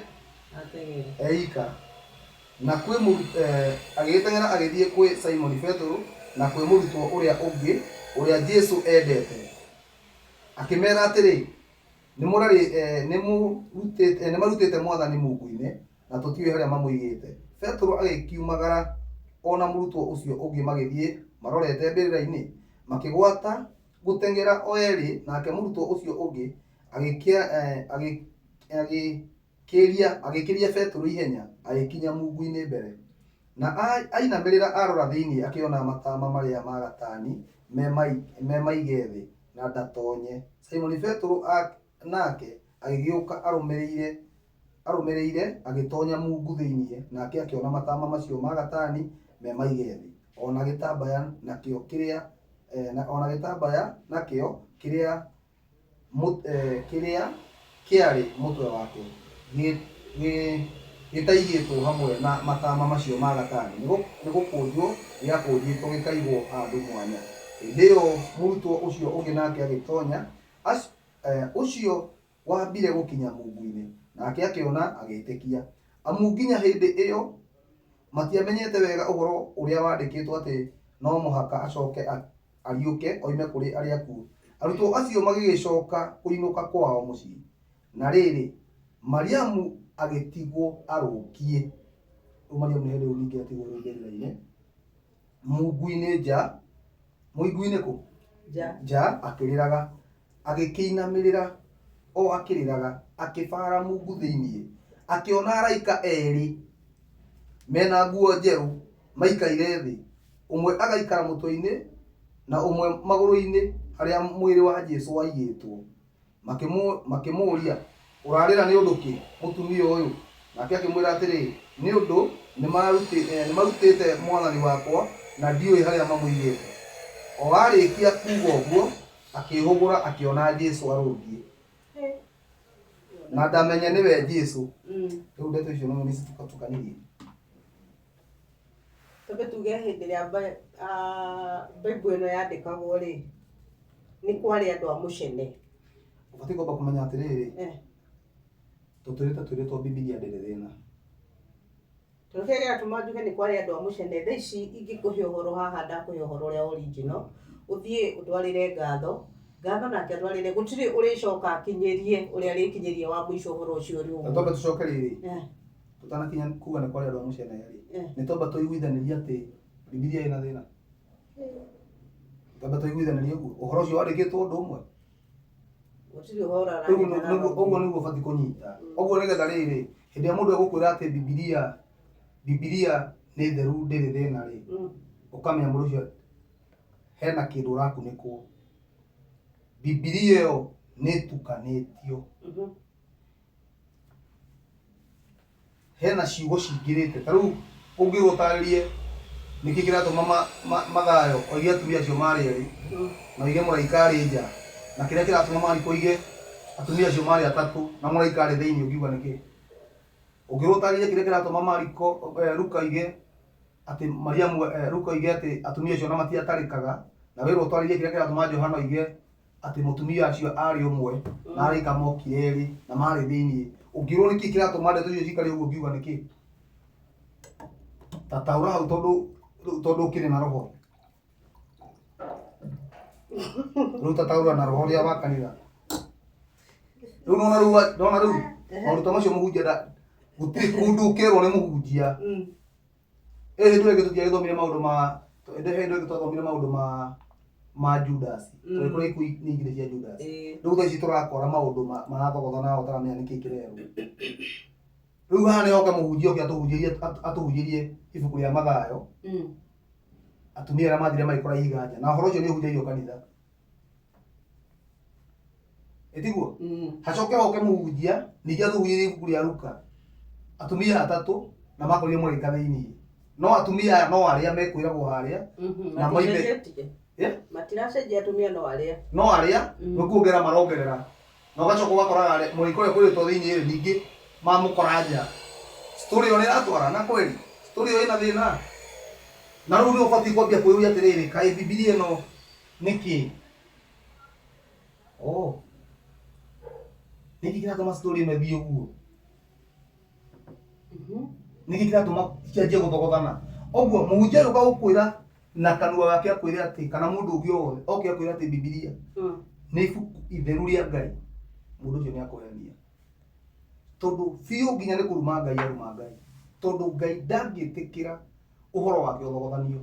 Ateng'ere. eika. Na kwĩ agĩgĩteng'era agĩthiĩ kwĩ Simoni Petero na kwĩ mũrutwo ũrĩa ũngĩ, ũrĩa Jesu endete, akĩmera atĩrĩ, Nĩmarutĩte Mwathani mungu-inĩ, na tũtiũĩ harĩa mamũigĩte. Petero agĩkiumagara o na mũrutwo ũcio ũngĩ magĩthiĩ marorete mbĩrĩra-inĩ. Makĩgwata gũteng'era o erĩ, nake mũrutwo ũcio ũngĩ agĩkĩria Petero ihenya, agĩkinya mungu-inĩ mbere. Na ainamĩrĩra arora thĩinĩ akĩona matama marĩa ma gatani me maige thĩ, na ndatonye. Simoni Petero nake agĩgĩũka arũmĩrĩire, agĩtonya mungu thĩinĩ, nake akĩona matama macio ma gatani me maige thĩ, o na gĩtambaya nakĩo kĩrĩa kĩarĩ mũtwe wake gĩtaigĩtwo hamwe na matama macio ma gatani, nĩ gũkũnjwo gĩakũnjĩtwo gĩkaigwo handũ mwanya. Hĩndĩ ĩyo mũrutwo ũcio ũngĩ nake agĩtonya, ũcio wambire gũkinya mungu-inĩ, nake akĩona agĩĩtĩkia. Amu nginya hĩndĩ ĩyo matiamenyete wega ũhoro ũrĩa wandĩkĩtwo atĩ no mũhaka acoke ariũke oime kũrĩ arĩa akuũ. Arutwo acio magĩgĩcoka kũinũka kwao mũciĩ. Na rĩrĩ, Mariamu agĩtigwo arũngiĩ. Rĩu Mariamu nĩ hĩndĩ rĩu ningĩ atigwo rĩu mbĩrĩra-inĩ, mungu-inĩ nja, mũingu-inĩ kũ? Nja. Nja akĩrĩraga, agĩkĩinamĩrĩra o akĩrĩraga, akĩbara mungu thĩinĩ, akĩona araika erĩ mena nguo njerũ maikaire thĩ, ũmwe agaikara mũtwe-inĩ na ũmwe magũrũ-inĩ harĩa mwĩrĩ wa Jesu waigĩtwo. Makĩmũũria, Ũrarĩra nĩ ũndũ kĩ, mũtumia ũyũ? Nake akĩmwĩra atĩrĩ, Nĩ ũndũ nĩmarutĩte Mwathani wakwa, na ndiũĩ harĩa mamũigĩte. O aarĩkia kuuga ũguo, akĩĩhũgũra akĩona Jesu arũngiĩ, na ndamenye nĩwe Jesu. Rĩu ndeto icio nĩ citukatukanirie. Twambe tuge hĩndĩ ĩrĩa Bible ĩno yandĩkagwo rĩ, nĩ kwarĩ andũ a mũcene. Ũbatiĩ kwamba kũmenya atĩrĩrĩ, tũtũrĩte twĩrĩtwo Bibilia ndĩrĩ thĩna. Tondũ kĩrĩa kĩratũma njuge nĩ kwarĩ andũ a mũcene, thaa ici ingĩkũhe ũhoro haha ndakũhe ũhoro ũrĩa original, ũthiĩ ũtwarĩre Ngatho, Ngatho nake atwarĩre, gũtirĩ ũrĩcoka akinyĩrie ũrĩa arĩkinyĩria wa mũico ũhoro ũcio ũrĩ Na ũguo. twambe tũcoke rĩrĩ, tũtanakinya kuga nĩ kwarĩ andũ a mũcene rĩ, nĩ twamba tũiguithanĩrie atĩ Bibilia ĩna thĩna. Twambe tũiguithanĩrie ũguo, ũhoro ũcio wandĩkĩtwo ũndũ ũmwe. Gũtirĩ ũhoro Rĩu ũrahĩtana na ũguo ũngĩ. nĩguo ũbatiĩ kũnyita. Ũguo nĩgetha rĩrĩ, hĩndĩ ĩrĩa mũndũ egũkwĩra atĩ Bibilia nĩ theru ndĩrĩ thĩna rĩ, ũkamenya mũndũ ũcio hena kĩndũ ũrakunĩkwo. Bibilia ĩyo nĩ ĩtukanĩtio. Hena ciugo cingĩrĩte. Ta rĩu ũngĩrwo ũtarĩrie nĩkĩ kĩratũma Mathayo oige atumia acio marĩ erĩ, na oige mũraika arĩ nja, na kĩrĩa kĩratũma Mariko oige atumia acio marĩ atatũ na mũraika arĩ thĩinĩ, ũngiuga nĩkĩ? Ũngĩrwo ũtarĩrie kĩrĩa kĩratũma Mariko, Luka oige atĩ Mariamu, Luka oige atĩ atumia acio ona matiatarĩkaga, na wĩrwo ũtarĩrie kĩrĩa kĩratũma Johana oige atĩ mũtumia acio arĩ ũmwe na araika mokire erĩ na marĩ thĩinĩ, ũngĩrwo nĩkĩ kĩratũma ndeto icio cikare ũguo, ũngiuga nĩkĩ? Ta taũra hau tondũ ũkĩrĩ na roho. Rĩu ta taũra na roho ũrĩa wa kanitha. Rĩu nona rĩu nona rĩu maũndũ ta macio mũhunjia gũtirĩ kũndũ ũkerwo nĩ mũhunjia. Hĩndĩ ĩyo ĩngĩ tũtiagĩthomire maũndũ ma hĩndĩ ĩyo ĩngĩ twathomire maũndũ ma Judas. Tondũ kũrĩ ikuũ nyingĩ cia Judas. Rĩu thaa ici tũrakora maũndũ marathogothana ũtaramenya nĩkĩ kĩrerwo. Rĩu haha nĩ hoka mũhunjia oke atũhunjĩrie ibuku rĩa Mathayo. Atumia arĩa mathire magĩkora ihiga nja. Na ũhoro ũcio nĩ ũhunjagio kanitha. Ĩtiguo? Hacoke hoke mũhunjia ningĩ athuguire ibuku rĩa Luka. Atumia atatũ na makorire mũraika thĩinĩ. No atumia aya no arĩa mekwĩragwo harĩa na moime Maticenjetie. Eh? Matiracenjia atumia no arĩa. No arĩa nĩ kuongerera marongerera. Na ũgacoka ũgakoraga mũraika ũrĩa kwĩrĩtwo thĩinĩ rĩ ningĩ mamũkora nja. Story ĩyo nĩ ĩratwarana kweli? Story ĩyo ĩna thĩna? Na rĩu nĩ ũbatiĩ kwambia kwĩyũria atĩrĩrĩ, kaĩ Bibilia ĩno nĩ kĩĩ? Oh. Nĩkĩ kĩratũma story ĩno ĩthiĩ ũguo? Nĩkĩ kĩratũma cianjie gũthogothana? Ũguo mũhunjia ũyũ ũka gũkwĩra na kanua gake akwĩre atĩ kana mũndũ ũngĩ o wothe oke akwĩre atĩ Bibilia nĩ ibuku itheru rĩa Ngai, mũndũ ũcio nĩ akũhenia. Tondũ biũ nginya nĩ kũruma Ngai aruma Ngai. Tondũ Ngai ndangĩtĩkĩra ũhoro wake ũthogothanio.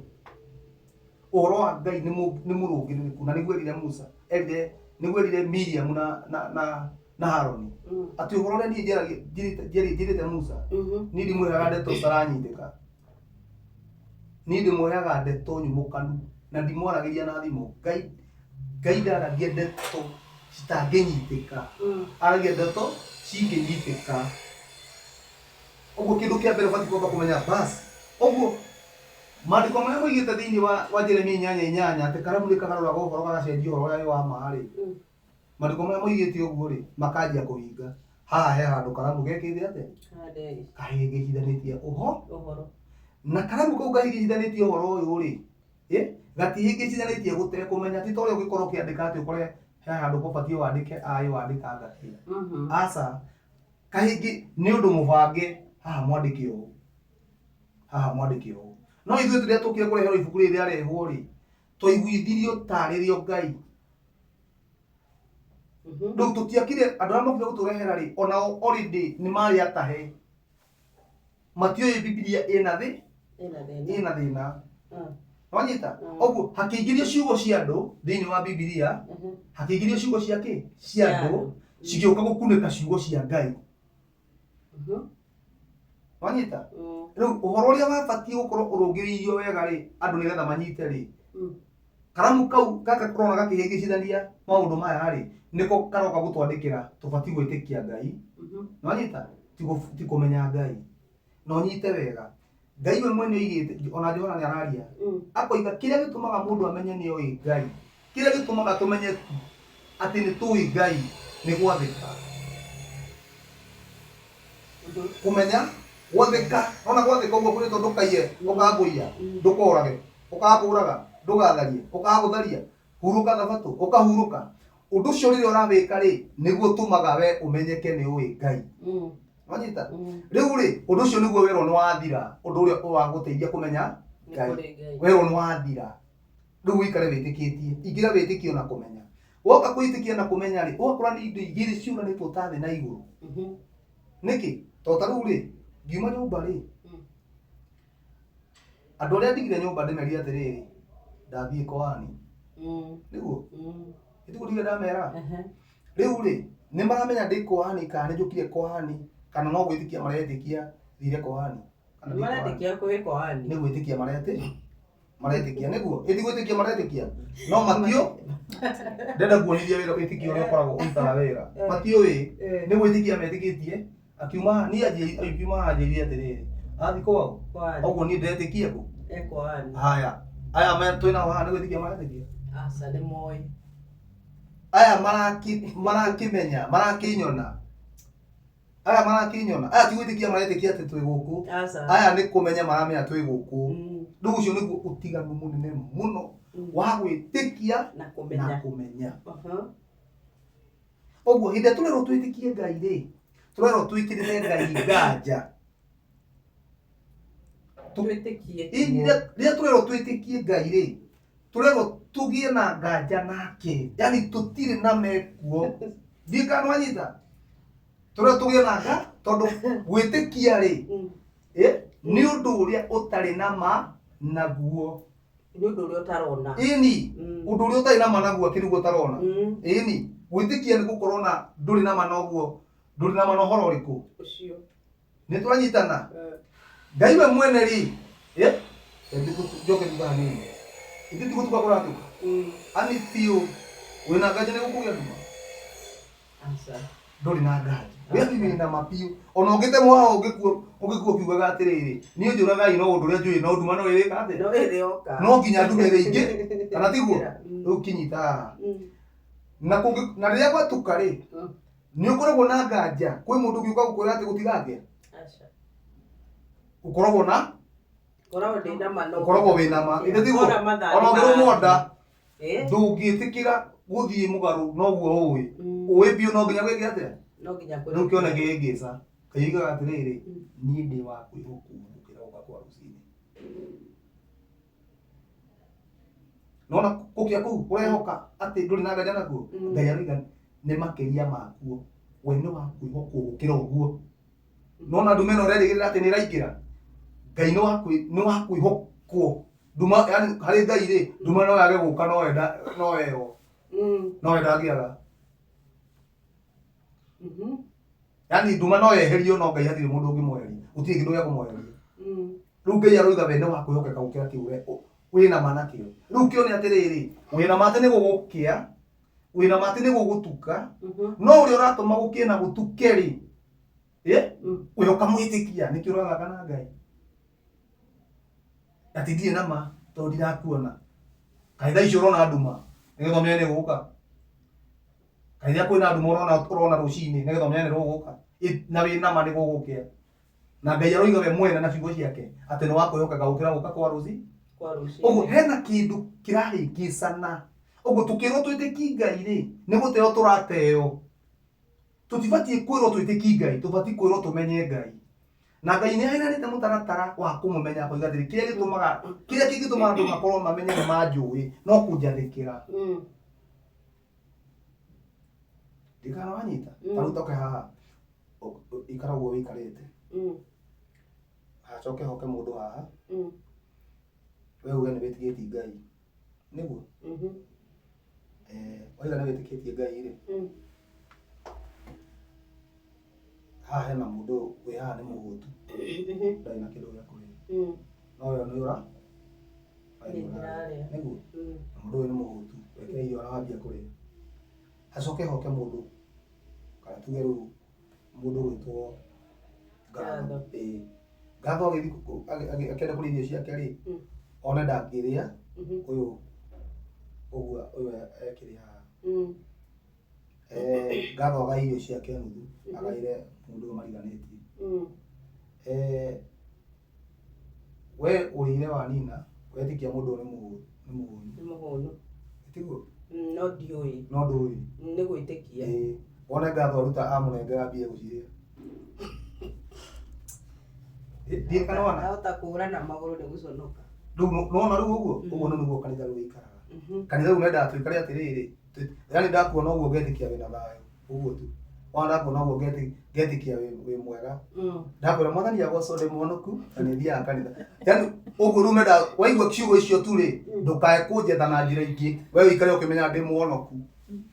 Ũhoro wa Ngai nĩ nĩ mũrũngĩrĩrĩku na nĩguo erire Musa, erire nĩguo erire Miriam na na na na Haroni atĩ ũhoro ũrĩa niĩ njaragia njĩrĩte njĩrĩte Musa niĩ ndimwĩraga ndeto citaranyitĩka. Niĩ ndĩmũheaga ndeto nyumũkanu na ndimwaragĩria na thimo. Ngai Ngai ndaragia ndeto citangĩnyitĩka, aragia ndeto cingĩnyitĩka. Ũguo kĩndũ kĩa mbere ũbatiĩ kwamba kũmenya bas. Ũguo maandĩko marĩa moigĩte thĩinĩ wa, wa Jeremia inyanya inyanya atĩ karamu nĩ kagarũraga ũhoro gagacenjia ũhoro ũrĩa wĩ wa ma rĩ, Maandĩko marĩa moigĩte ũguo-rĩ, makanjia kũhinga. Haha he handũ karamu gekĩte atĩa? Kahĩngĩcithanĩtie ũho. Ũhoro. Na karamu kau kahĩngĩcithanĩtie ũhoro ũyũ-rĩ, ĩ, gatihĩngĩcithanĩtie gũtekũmenya. Ti ta ũrĩa ũngĩkorwo ũkĩandĩka atĩ ũkore he handũ ũbatiĩ wandĩke a wandĩka ngakĩ. Aca. Kahĩngĩ nĩ ũndũ mũbange, haha mwandĩke ũũ, haha mwandĩke ũũ. No ithuĩ rĩrĩa tũkire kũreherwo ibuku rĩrĩ rĩarehwo-rĩ, twaiguithirio tarĩ rĩo Ngai. Rĩu tũtiakire andũ arĩa mokire gũtũrehera rĩ onao already nĩ marĩ atahe matiũĩ bibilia ĩna thĩ Ĩna thĩna. ĩna thĩna Wanyita Mm. ũguo hakĩingĩrio ciugo cia andũ thĩinĩ wa bibilia hakĩingĩrio ciugo cia kĩ cia Cia andũ andũ. cigĩũka gũkunĩka ciugo cia Ngai Wanyita rĩu ũhoro ũrĩa wabatiĩ gũkorwo ũrũngĩrĩirio wega rĩ andũ nĩgetha manyite rĩ karamu kau gaka kũrona gakĩhĩngĩcithania maũndũ maya rĩ nĩko karoka gũtwandĩkĩra tũbatiĩ gwĩtĩkia Ngai nĩwanyita ti ti kũmenya Ngai na ũnyite wega Ngai we mwene oigĩte ona Johana nĩ araria akoiga kĩrĩa gĩtũmaga mũndũ amenye nĩ oĩ Ngai kĩrĩa gĩtũmaga tũmenye tu atĩ nĩ tũĩ Ngai nĩ gwathĩka kũmenya gwathĩka ona gwathĩka ũguo kwĩrĩtwo ndũkaiye ũkaga kũiya ndũkorage ũkaga kũraga ndũgatharie ũkaga gũtharia hurũka thabatũ ũkahurũka ũndũ ũcio rĩrĩa ũrawĩka rĩ nĩguo ũtũmaga we ũmenyeke nĩ ũĩ Ngai wanyita rĩu rĩ ũndũ ũcio nĩguo werwo nĩ wathira ũndũ ũrĩa ũragũteithia kũmenya Nĩ Ngai kũrĩ Ngai. werwo nĩ wathira rĩu ũikare wĩtĩkĩtie ingĩra wĩtĩkio na kũmenya woka kwĩtĩkia na kũmenya rĩ ũgakora nĩ indo igĩrĩ ciũranĩtwo ta thĩ na igũrũ nĩkĩ to ta rĩu rĩ ngiuma nyũmba rĩ andũ arĩa ndigire nyũmba ndĩmerire atĩrĩrĩ ndathiĩ koani nĩguo ĩtiguo ndigire ndamera rĩu rĩ nĩ maramenya ndĩ koani kana nĩ njũkire koani kana no gwĩtĩkia maretĩkia thire koani kana ndĩ koani. Maretĩkia kwĩ koani. Nĩ gwĩtĩkia maretĩ maretĩkia nĩguo ĩthi gwĩtĩkia maretĩkia no matio ndenda kuonithia wĩra wĩtĩkio ũrĩa ũkoragwo ũrutaga wĩra matiũĩ nĩ gwĩtĩkia metĩkĩtie akiuma haha niĩ akiuma haha anjĩrire atĩrĩrĩ athiĩ kwao Koani. ũguo niĩ ndetĩkia kũ E koani. haya aya twĩnao haha nĩ gwĩtĩkia maretĩkia Aca nĩ moĩ. aya marakĩmenya marakĩnyona aya marakĩnyona aya ti gwĩtĩkia maretĩkia atĩ twĩ gũkũ Aca. aya nĩ kũmenya maramenya twĩ gũkũ rĩu ũcio nĩguo ũtiganu mũnene mũno wa gwĩtĩkia Na na kũmenya. kũmenya ũguo hĩndĩ ĩrĩa tũrerwo twĩtĩkie Ngai rĩ tũrerwo twĩkĩrĩre Ngai nganja Twĩtĩkie. Rĩrĩa tũrerwo twĩtĩkie Ngai rĩ tũrerwo tũgĩe na nganja nake yani tũtirĩ na mekuo ndiĩ kana nĩwanyita tũrerwo tũgĩe na nga tondũ gwĩtĩkia rĩ nĩ ũndũ ũrĩa ũtarĩ na ma naguo Nĩ ũndũ ũrĩa ũtarona. Ĩni ũndũ ũrĩa ũtarĩ na ma naguo akĩrĩ ũguo ũtarona. Ĩni gwĩtĩkia nĩ gũkorwo na ndũrĩ na ma na ũguo ndũrĩ na ma na ũhoro ũrĩkũ Ũcio. Nĩ twanyitana Ngai we mwene rĩ reke njoke thutha hanini ithuĩ ti gũtuka kũratuka ani biũ wĩna nganja nĩ gũkũgĩa nduma. Aca. Ndũrĩ na nganja wĩ biũ wĩna ma biũ, ona ũngĩtemwo haha, ũngĩkua ũngĩkua ũkiugaga atĩrĩrĩ, niĩ njũragai, no ũndũ ũrĩa njũĩ no nduma no ĩrĩka atĩa? No ĩrĩoka. No nginya ndume ĩrĩ ingĩ, kana tiguo? Rĩu kĩnyita haha. Na kũngĩ na rĩrĩa gwatuka rĩ, nĩ ũkoragwo na nganja kwĩ mũndũ ũngĩũka gũkwĩra atĩ gũtigakĩa? Aca. Ũkoragwo na Ngoragwo ndĩ na ma no. Ũkoragwo wĩna ma, ĩndĩ tiguo? Ona mathaa Ona nĩ ũngĩrũmwo nda, Eh? ndũngĩtĩkĩra gũthiĩ mũgarũ noguo ũĩ. Ũĩ biũ no nginya gwĩke atĩa? No nginya Rĩu kĩone kĩhĩngĩca, Ngai oigaga atĩrĩrĩ, niĩ ndĩ wa kwĩhokwo gũkĩra gũka kwa rũcinĩ. Nona gũkĩa kũu ũrehoka atĩ ndũrĩ na nganja nakuo? Ngai aroiga nĩ makĩria makuo, we nĩ wa kwĩhokwo gũkĩra ũguo. Nona ndume ĩno ũrerĩgĩrĩra atĩ nĩ ĩraingĩra, Ngai nĩ wa kwĩhokwo. Nduma yani harĩ Ngai rĩ, nduma no yage gũka, no we no weho no we ndangĩaga. Yani nduma no yeherio, no Ngai hatirĩ mũndũ ũngĩmweheria, gũtirĩ kĩndũ gĩa kũmweheria. Rĩu Ngai aroiga we nĩ wa kwĩhokeka gũkĩra kĩu we wĩna ma nakĩo. Rĩu kĩone atĩrĩrĩ, wĩna ma atĩ nĩ gũgũkĩa, wĩna ma atĩ nĩ gũgũtuka, no ũrĩa ũratũma gũkĩe na gũtuke rĩ, we ũkamwĩtĩkia, nĩkĩo ũrathaka na Ngai atĩ ndirĩ na ma tondũ ndirakuona. Kaĩ thaa icio ũrona nduma nĩgetha ũmenye nĩ gũka? Kaĩ rĩrĩa kwĩna nduma ũrona rũcinĩ nĩgetha ũmenye nĩ rũgũka? Na wĩna ma nĩ gũgũkĩa, na Ngai aroiga we mwene na ciugo ciake atĩ nĩ wa kwĩhokeka gũkĩra gũka kwa rũci Kwa rũcinĩ. Ũguo hena kĩndũ kĩrahĩngĩcana. Ũguo tũkĩrwo twĩtĩki Ngai rĩ, nĩ gũteo tũrateo. Tũtibatiĩ kwĩrwo twĩtĩki Ngai, tũbatiĩ kwĩrwo tũmenye Ngai. Na Ngai nĩ aheanĩte mũtaratara wa kũmũmenya, akoiga atĩrĩ, kĩrĩa gĩtũmaga, kĩrĩa kĩngĩtũma andũ makorwo mamenye nĩ manjũĩ no kũnjathĩkĩra. Ndikana wanyita. Ta rĩu toke haha, ikara ũguo wĩikarĩte. Hacoke hoke mũndũ haha, we uge nĩ wĩtigĩtie Ngai, nĩguo? Mhm. Waiga nĩ wĩtĩkĩtie Ngai rĩ, haha hena mũndũ wĩ haha nĩ mũhũtu, ndarĩ na kĩndũ gĩa kũrĩa, no we nĩ ũra we nĩ Nĩ ũrarĩa. ndĩrarĩa. Nĩguo? Na mũndũ ũyũ nĩ mũhũtu, wekĩra irio na wambia kũrĩa. Hacoke hoke mũndũ, kana tuge rĩu mũndũ ũgwĩtwo Ngatho. Ngatho. Ĩĩ, Ngatho agĩthiĩ akĩenda kũrĩa irio ciake rĩ, one ndangĩrĩa ũyũ ũguo ũyũ ekĩrĩ haha. Ngatho agae irio ciake nuthu, agaĩre mũndũ ũyũ mariganĩtie. We ũrĩire wanina, wetĩkia mũndũ ũyũ nĩ mũhũnu. Nĩ mũhũnu. Tiguo? No ndiũĩ. No ndũĩ. Nĩ gwĩtĩkia. Ĩĩ, wone Ngatho aruta amũnengera mbia gũcirĩa. Ndiĩ kana wona. Ahota kũũra na magũrũ nĩ gũconoka. Rĩu nona rĩu ũguo, ũguo nĩguo kanitha rĩu wĩikaraga. Kanitha rĩu mendaga tũikare atĩrĩrĩ, yani ndakuona ũguo ngetĩkia wĩna thayũ, ũguo tu. Wona ndakuona ũguo ngetĩkia wĩ mwega. Ndakwĩra Mwathani agocwo, ndĩ mũhonoku na nĩ thiaga kanitha. Yani ũguo rĩu mendaga waigua ciugo icio tu rĩ, ndũkae kũnjetha na njĩra ingĩ, we ũikare ũkĩmenyaga ndĩ mũhonoku.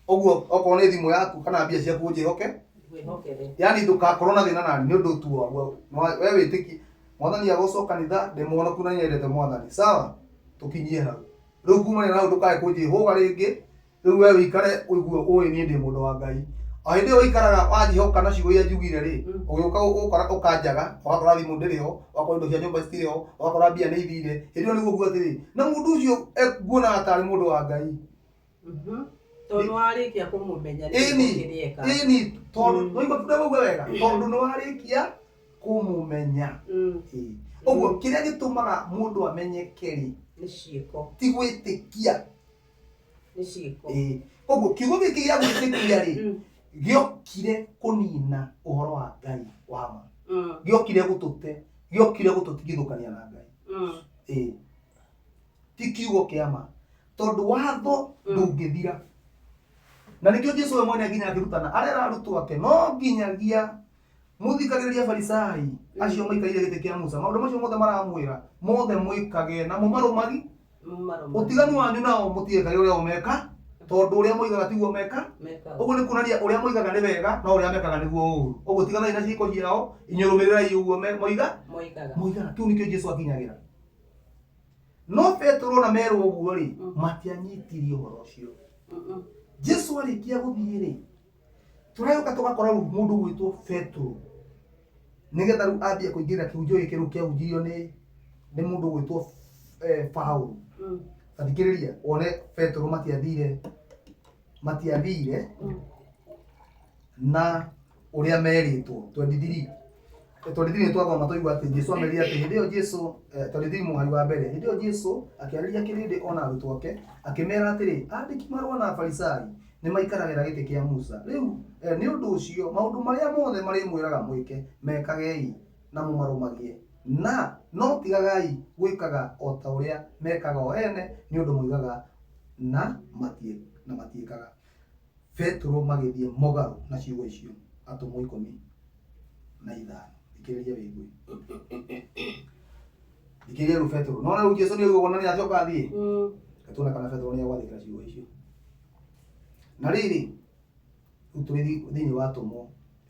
Ũguo okorwo nĩ thimũ yaku kana mbia ciaku ũnjĩhoke, Wĩhokere. Yani ndũgakorwo na thĩna nani nĩ ũndũ tu waguo. We wĩtĩkie Mwathani agocwo, kanitha, ndĩ mũhonoku na nyendete Mwathani. Sawa, tũkinyie hau. Rĩu kumania na hau ndũkae kũnjĩhũga rĩngĩ. Rĩu we wĩikare ũigue ũĩ niĩ ndĩ mũndũ wa Ngai. O hĩndĩ ĩyo ũikaraga wanjĩhoka na ciugo iria njugire rĩ, ũgĩũka ũgũkora ũkanjaga, ũgakora thimũ ndĩrĩ ho, ũgakora indo cia nyũmba citirĩ ho, ũgakora mbia nĩ ithire. Hĩndĩ ĩyo nĩguo nguga atĩrĩ, na mũndũ ũcio nguonaga tarĩ mũndũ wa Ngai. Tondũ warĩkia kũmũmenya nĩ Ĩni, kĩrĩa ekaga. Ĩni, tondũ nĩwaigua ũguo wega, tondũ nĩ warĩkia kũmũmenya. Ĩĩ. Ũguo kĩrĩa gĩtũmaga mũndũ amenyeke rĩ, Nĩ ciĩko. ti gwĩtĩkia. Nĩ ciĩko. Ĩĩ. Ũguo kiugo gĩkĩ gĩa gwĩtĩkia rĩ, gĩokire kũnina ũhoro wa Ngai wa ma. Gĩokire gũtũte, gĩokire gũtũtigithũkania na Ngai. Ĩĩ. Ti kiugo kĩa ma, tondũ watho ndũngĩthira. Na nĩkĩo Jesu we mwene nginya akĩrutana arera arutwo ake, no nginyagia mũthikagĩrĩria Farisai acio maikarĩire gĩtĩ kĩa Musa, maũndũ macio mothe maramwĩra mothe mwĩkage na mũmarũmagi. Mũmarũmagi. Ũtiganu wanyu nao mũtigekage ũrĩa o meka, tondũ ũrĩa moigaga tiguo meka. Mekaga. Ũguo nĩ kuonania ũrĩa moigaga nĩ wega, no ũrĩa mekaga nĩguo ũru. Ũguo tiganai na ciĩko ciao, inyuĩ rũmĩrĩrai ũguo moiga. Moigaga. Moigaga. Kĩu nĩkĩo Jesu akinyagĩra. No Petero na merwo ũguo rĩ, matianyitirie ũhoro ũcio. Jesu arĩkia gũthiĩ rĩ, Tũragĩũka tũgakora rĩu mũndũ ũgwĩtwo Petero nĩgetha rĩu ambie kũingĩrĩra kĩhunjio gĩkĩ rĩu kĩahunjirio nĩ nĩ mũndũ ũgwĩtwo Paũlũ. Ta thikĩrĩria wone Petero matiathire matiathire na ũrĩa merĩtwo 23 23 nĩ twathoma twaigua atĩ Jesu amerire atĩ hĩndĩ ĩyo Jesu 23 mũhari wa mbere hĩndĩ ĩyo Jesu akĩarĩria kĩrĩndĩ ona arutwo ake akĩmera atĩrĩ andĩki marũa na Afarisai nĩ maikaragĩra gĩtĩ kĩa Musa rĩu nĩ ũndũ ũcio maũndũ marĩa mothe marĩmwĩraga mwĩke mekagei na mũmarũmagie na no tigagai gwĩkaga o ta ũrĩa mekaga o ene nĩ ũndũ moigaga na matiĩkaga. Petero magĩthiĩ mũgarũ na ciugo icio atũmwo 15. Thikĩrĩria wĩigue. Thikĩrĩria rĩu Petero. Nĩwona rĩu Jesu nĩ auga na nĩ acoka athiĩ. Reke tuone kana Petero nĩ egwathĩkĩra ciugo icio. Na rĩrĩ, rĩu tũrĩ thĩinĩ wa atũmwo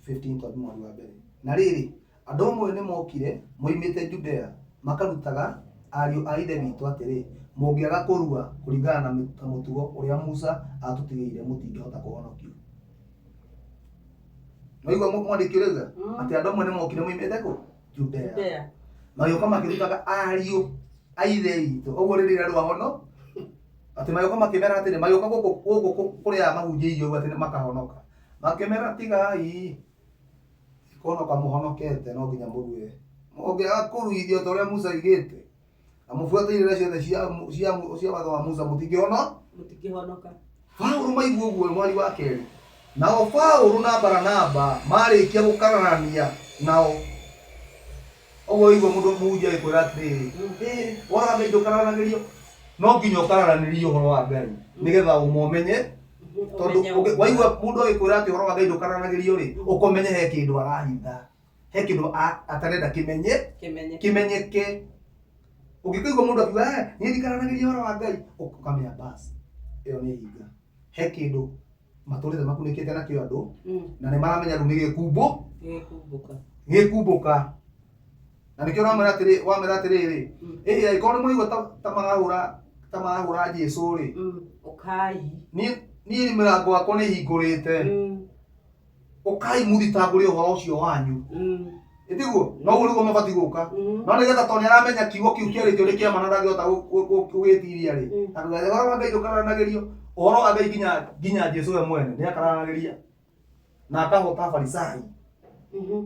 15 twambie mũhari wa mbere. Na rĩrĩ, andũ amwe nĩ mokire moimĩte Judea makarutaga ariũ a Ithe witũ atĩrĩ, mũngĩaga kũrua kũringana na mũtugo ũrĩa Musa aatũtigĩire mũtingĩhota kũhonokio. Waigua mwandĩki ũrĩa auga? Atĩ andũ amwe nĩ mokire moimĩte kũ? Judea. Judea. Magĩũka makĩrutaga ariũ a Ithe witũ. Ũguo rĩrĩa rwahono atĩ magĩũka makĩmera atĩrĩ, magĩũka gũkũ gũkũ kũrĩa mahunjĩirio ũguo atĩ nĩ makahonoka. Makĩmera tigai kũhonoka mũhonokete no nginya mũrue. Mũngĩaga kũruithio ta ũrĩa Musa oigĩte na mũbuate irĩra ciothe cia cia cia watho wa Musa mũtingĩhono Mũtingĩhonoka. Paũlũ maigua ũguo mwari wa kerĩ nao Paũlũ na Baranaba marĩkia gũkararania nao ũguo waigua mũndũ mũhunjia agĩkwĩra atĩrĩrĩ ĩ ũhoro wa Ngai ndũkararanagĩrio no nginya ũkararanĩrie ũhoro wa Ngai nĩgetha ũmomenye tondũ Ũmenye waigua mũndũ agĩkwĩra atĩ ũhoro wa Ngai ndũkararanagĩrio rĩ ũkomenye he kĩndũ arahitha he kĩndũ atarenda kĩmenye Kĩmenye. kĩmenyeke ũngĩkaigua mũndũ akiuga "Eh, niĩ ndikaranagĩria ũhoro wa Ngai ũkamenya bas ĩyo nĩ hinga he kĩndũ matũrĩte makunĩkĩte nakĩo andũ na nĩ maramenya rĩu nĩ gĩkumbũ Gĩkumbũka. Gĩkumbũka na nĩkĩo ũramwĩra atĩrĩ wamwĩra atĩrĩrĩ ĩ angĩkorwo nĩ mũraigua ta marahũra Jesu rĩ Ũkai. Niĩ niĩ mĩrango yakwa nĩ hingũrĩte ũkai mũthitangũre ũhoro ũcio wanyu ĩtiguo no ũguo nĩguo mabatiĩ gũka no nĩgetha tondũ nĩaramenya kiugo kĩu kĩarĩtio nĩ kĩama na ndangĩhota gũgĩtiria rĩ akauga ũhoro wa Ngai ndũkararanagĩrio ũhoro wa Ngai nginya nginya Jesu we mwene nĩ akararanagĩria na akahota Afarisai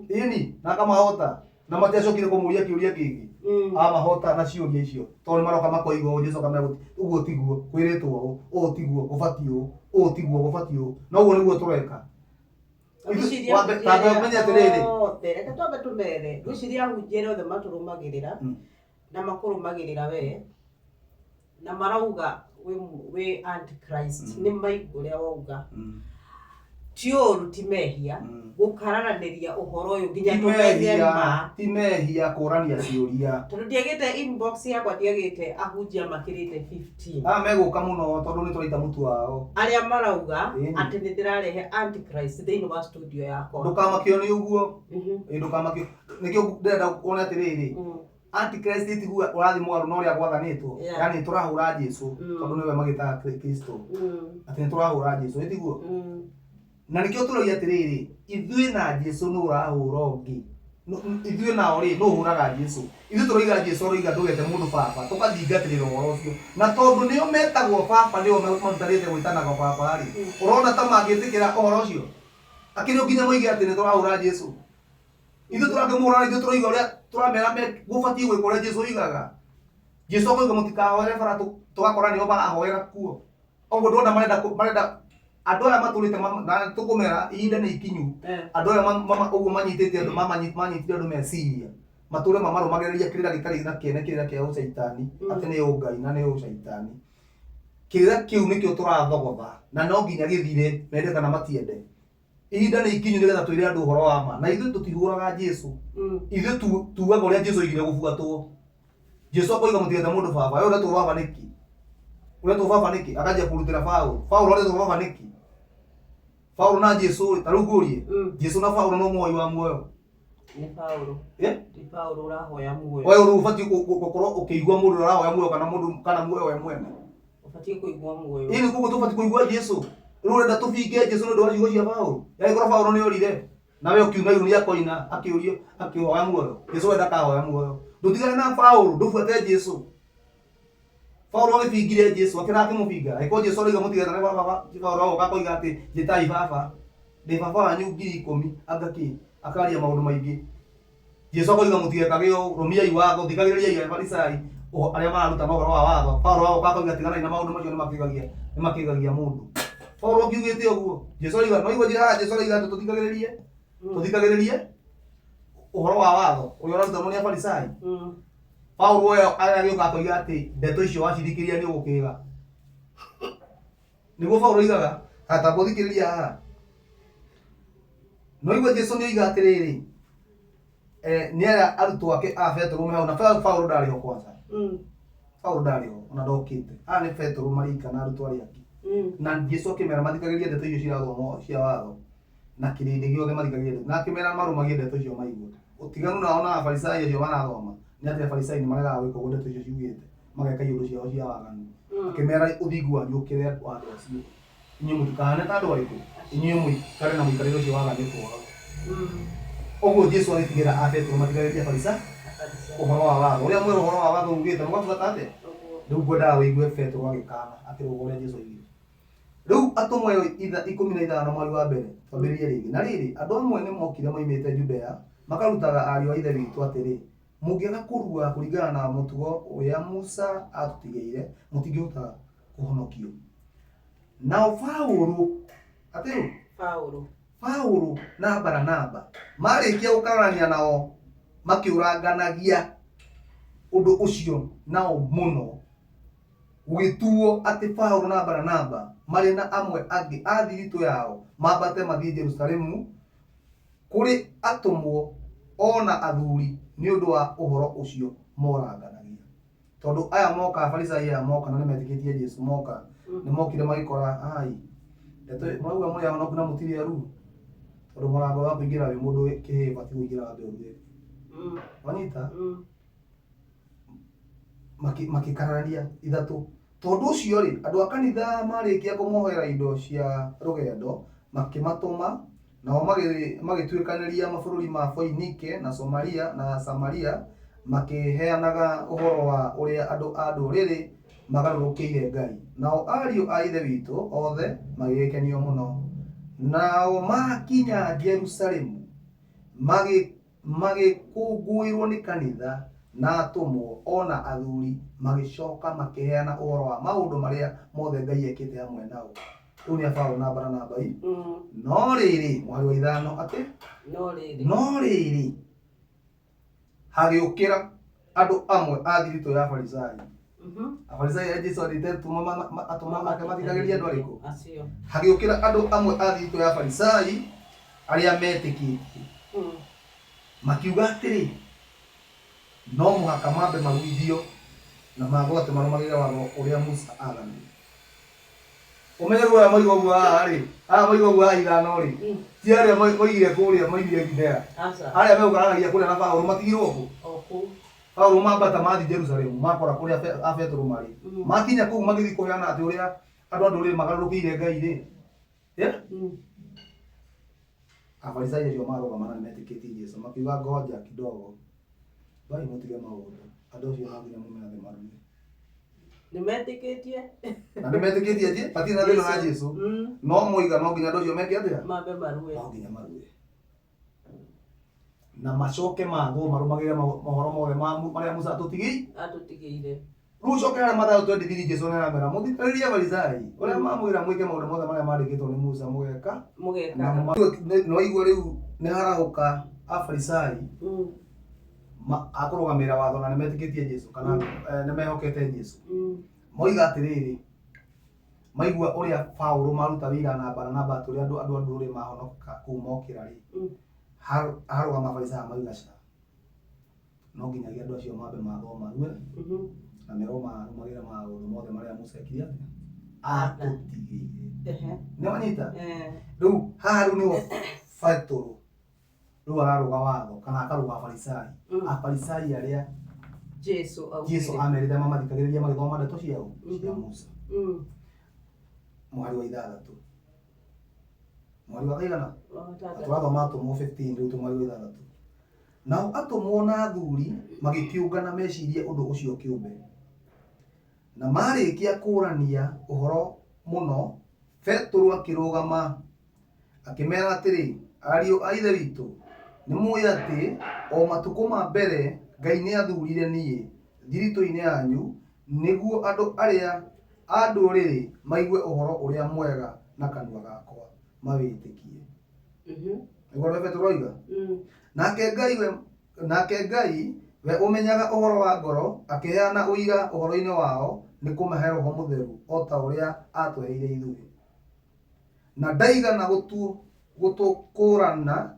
ĩni na akamahota na matiacokire kũmũria kĩũria kĩngĩ amahota na ciũria icio tondũ nĩ maroka makoiga ũũ Jesu akamera ũguo tiguo kwĩrĩtwo ũũ ũũ tiguo gũbatiĩ ũũ ũũ tiguo gũbatiĩ ũũ na ũguo nĩguo tũreka. Ngwĩciria Tambe ũmenye atĩrĩrĩ othe reke twambe tũmere ngwĩciria ahunjia arĩa othe matũrũmagĩrĩra na makũrũmagĩrĩra we na marauga wĩ antichrist nĩ maigua ũrĩa wauga ti ũru ti mehia gũkararanĩria ũhoro ũyũ nginya Ti tũmenye mehia ma ti mehia kũrania ciũria tondũ ndiagĩte inbox yakwa ndiagĩte ahunjia makĩrĩte 15 aya megũka mũno tondũ nĩ tũraita mũtu wao arĩa marauga Ĩni. atĩ nĩ ndĩrarehe antichrist thĩinĩ wa studio yakwa ndũkamakio nĩ ũguo Ĩ, ndũkamakio nĩkĩo ndĩrenda wone atĩrĩrĩ antichrist tiguo ũrathiĩ mũgarũ na ũrĩa gwathanĩtwo yani tũrahũra Jesu tondũ nĩwe magĩtaga Kristo atĩ nĩ tũrahũra Jesu ĩtiguo na nĩkĩo tũroria atĩrĩrĩ ithuĩ na Jesu nũ ũrahũra ũngĩ ithuĩ nao rĩ nũ ũhũraga Jesu ithuĩ tũroiga Jesu aroiga ndũgete mũndũ baba tũkathingatĩrĩra ũhoro ũcio na tondũ nĩo metagwo baba nĩo marutanĩte gwĩtanaga baba rĩ ũrona ta mangĩtĩkĩra ũhoro ũcio akĩrĩ o nginya moige atĩ nĩ tũrahũra Jesu ithuĩ tũrakĩmũhũra ithuĩ tũroiga ũrĩa tũramera gũbatiĩ gwĩka ũrĩa Jesu oigaga Jesu akoiga mũtikahoere bara tũgakora nĩo marahoera kuo ũguo ndona marenda marenda andũ aya matũrĩte na tũkũmera ihinda nĩ ikinyu andũ aya ũguo manyitĩte andũ manyitire andũ meciria matũre mamarũmagĩrĩria kĩrĩra gĩtarĩ na kĩene kĩrĩra kĩa ũcaitani atĩ nĩ ũngai na nĩ ũcaitani kĩrĩra kĩu nĩkĩo tũrathogotha na no nginya gĩthire mende kana matiende ihinda nĩ ikinyu nĩgetha twĩre andũ ũhoro wa ma na ithuĩ tũtihũraga Jesu ithuĩ tugaga ũrĩa Jesu oigire gũbuatwo Jesu akoiga mũtigete mũndũ baba we ũretwo baba nĩkĩ ũretwo baba nĩkĩ akanjia kũrutĩra Paũlũ Paũlũ aretwo baba nĩkĩ Paũlũ na Jesu rĩ ta rĩu ngũrie Jesu na Paũlũ no mũhoi wa muoyo Nĩ Paũlũ Eh? Nĩ Paũlũ ũrahoya muoyo we rĩu ũbatiĩ gũkorwo ũkĩigua mũndũ ũrĩa ũrahoya muoyo kana mũndũ kana muoyo we mwene ũbatiĩ kũigua muoyo ĩĩ nĩ koguo tũbatiĩ kũigua Jesu Rĩu ũrenda tũbinge Jesu nĩ ũndũ wa ciugo cia Paũlũ? Angĩkorwo Paũlũ nĩ orire, nawe ũkiuma irũ nĩakoina akĩũrio akĩhoya muoyo. Jesu we ndakahoya muoyo. Ndũtigane na Paũlũ, ndũbuate Jesu. Paũlũ agĩbingire Jesu, akĩra akĩmũbinga. Angĩkorwo Jesu aroiga mũtigetane baba, Paũlũ agoka akoiga atĩ njĩtai baba. Ndĩ baba wanyu 10,000, anga kĩ? Akaria maũndũ maingĩ. Jesu akoiga mũtigekage ũũ, rũmiai watho, thikagĩrĩriai Afarisai arĩa mararutana ũhoro wa watho. Paulo agoka akoiga tiganai na maũndũ macio nĩmakĩgagia nĩmakĩgagia mũndũ. Paulo akiugĩte ũguo. Jesu aroiga no igua haha Jesu aroiga atĩ tũthikagĩrĩrie tũthikagĩrĩrie ũhoro wa watho ũrĩa ũrarutanwo nĩ Afarisai. Paulo ũyũ agĩũka akoiga atĩ ndeto icio wacithikĩrĩria nĩ ũgũkĩga. Nĩguo Paulo oigaga, ta mũthikĩrĩria haha. No igua Jesu nĩ oiga atĩrĩrĩ, nĩ arĩa arutwo ake a Petero me hau na Paulo ndarĩ ho kwanza. Paulo ndarĩ ho ona ndokĩte. Aya nĩ Petero marĩ na arutwo arĩa angĩ. Na Jesu akĩmera mathikagĩrĩrie ndeto icio cirathomwo cia watho na kĩrĩndĩ gĩothe mathikagĩrĩrie ndeto. Na akĩmera marũmagie ndeto icio maigua. Ũtiganu nao na Afarisai acio marathoma nĩ atĩ Afarisai nĩ maregaga gwĩka ũguo ndeto icio ciugĩte, mageka iũndũ ciao cia waganu. Akĩmera ũthingu wanyu ũkĩre wa andũ acio. Inyuĩ mũtikahane ta andũ arĩkũ? Inyuĩ mũikare na mũikarĩre ũcio waganĩtwo hau. Ũguo Jesu agĩtigĩra a Petero matigarĩrie Afarisai ũhoro wa watho. Ũrĩa mwerũ ũhoro wa watho ugĩte mũgabuata atĩa? Rĩu ngwendaga wĩigue Petero agĩkana akĩrũga ũrĩa Jesu oigire. Rĩu atũmwo ayo 15 mweri wa mbere, twambĩrĩrie rĩngĩ. Na rĩrĩ, andũ amwe nĩ mokire moimĩte Judea, makarutaga ariũ a Ithe witũ atĩrĩ, Mũngĩaga kũrua kũringana na mũtugo ũrĩa Musa aatũtigĩire, mũtingĩhota kũhonokio. Nao Paũlũ, atĩ ũ? Paũlũ. Paũlũ na Baranaba marĩkia gũkararania nao makĩũranganagia ũndũ ũcio nao mũno, gũgĩtuo atĩ Paũlũ na Baranaba marĩ na amwe angĩ a thiritũ yao mambate mathiĩ Jerusalemu kũrĩ atũmwo o na athuri nĩ ũndũ wa ũhoro ũcio moranganagia. Tondũ aya moka, Afarisai aya moka na nĩ metĩkĩtie Jesu moka, nĩ mokire magĩkora ai, ndeto murauga mũrĩ ahonoku na mũtirĩ aruu. Tondũ mũrango wa kũingĩra wĩ mũndũ kĩhĩĩ ũbatiĩ kũingĩra wambe ũrue. Wanyita? Makĩkararania ithatũ. Tondũ ũcio rĩ, andũ a kanitha marĩkia kũmohera indo cia rũgendo, makĩmatũma, nao magĩtuĩkanĩria mabũrũri ma Foinike na Somaria na Samaria, makĩheanaga ũhoro wa ũrĩa andũ a Ndũrĩrĩ magarũrũkĩire Ngai. Nao ariũ a Ithe witũ othe magĩgĩkenio mũno. Nao maakinya Jerusalemu, Magĩkũngũĩrwo nĩ kanitha, na atũmwo, o na athuuri, magĩcooka makĩheana ũhoro wa maũndũ marĩa mothe Ngai ekĩte hamwe nao. Rĩu nĩ a Paũlũ na Baranaba i. No rĩrĩ, mũhari wa ithano, atĩ, No rĩrĩ. No rĩrĩ, hagĩũkĩra andũ amwe a thiritũ ya Afarisai. Afarisai arĩa Jesũ athĩte atũmwo atũmwo ake mathikagĩrĩrie andũ arĩkũ? Acio. Hagĩũkĩra andũ amwe a thiritũ ya Afarisai arĩa metĩkĩtie, makiuga atĩrĩ, No mũhaka mambe maruithio na mathwo atĩ marũmagĩrĩre watho ũrĩa Musa aathanire. Ũmenye rĩu aya moiga ũguo haha rĩ, aya moiga ũguo haha ithano rĩ, ti arĩa moigire kũrĩa moimire Judea. Aca. Arĩa megũkararagia kũrĩa na Paũlũ matigirwo kũ? O kũu. Paũlũ mambata mathiĩ Jerusalemu makora kũrĩa a Petero marĩ. Makinya kũu magĩthiĩ kũheana atĩ ũrĩa andũ a ndũrĩrĩ magarũrũkĩire Ngai rĩ, Yeah? Afarisai acio marũgama na nĩmetĩkĩtie Jesu makiuga ngoja kidogo bai mũtige maũndũ andũ acio no nginya mũmeathe marue Nĩmetĩkĩtie. Na nĩmetĩkĩtie je matirĩ na thĩna na Jesu no moiga no nginya andũ acio meke atĩa? Mambe marue. No nginya marue na macoke mathwo marũmagĩrĩre mohoro mothe marĩa Musa atũtigĩire. Atũtigĩire. Rĩu ũcoke harĩa Mathayo 23 Jesu nĩ aramera mũthikĩrĩrie Afarisai ũrĩa mamwĩra mwĩke maũndũ mothe marĩa mandĩkĩtwo nĩ Musa mũgeka na Mũgekaga. No igua rĩu nĩ harahũka Afarisai akũrũgamĩrĩra watho na nĩ metĩkĩtie Jesu kana nĩ mehokete Jesu. Moiga atĩrĩrĩ, maigua ũrĩa Paũlũ maruta wĩira na Baranaba atĩ ũrĩa andũ a ndũrĩrĩ mahonoka kũu mokĩra rĩ, harũgama Afarisai mauga ca. No nginyagia andũ acio mambe mathwo marue na merwo marũmagĩrĩre maũndũ mothe marĩa Musa ekire atĩa? Atũtigĩire. Nĩ wanyita? Rĩu haha rĩu nĩho Betũrũ rĩu ararũga watho kana akarũga Afarisai. Afarisai arĩa Jesu Jesu amerite mamathikagĩrĩria magĩthoma ndeto ciao cia Musa. Mũhari wa ithathatũ. Mweri wa kaigana? Tũrathoma Atũmwo 15 rĩu twĩ mweri wa ithathatũ. Nao atũmwo na athuri magĩkĩũngana mecirie ũndũ ũcio kĩũmbe. Na marĩkia kũũrania ũhoro mũno, Petero akĩrũgama akĩmera atĩrĩ, Ariũ a Ithe witũ, nĩmũũĩ atĩ o matukũ ma mbere Ngai nĩathurire niĩ thiritũ-inĩ yanyu nĩguo andũ arĩa a ndũrĩrĩ maigue ũhoro ũrĩa mwega na kanua gakwa, mawĩtĩkie. Nĩguo ũrĩa Petero oiga. Nake Ngai we nake Ngai we ũmenyaga ũhoro wa ngoro akĩheana ũira ũhoro-inĩ wao nĩ kũmahe Roho Mũtheru o ta ũrĩa aatũheire ithuĩ. Na ndaigana gũtũkũũrana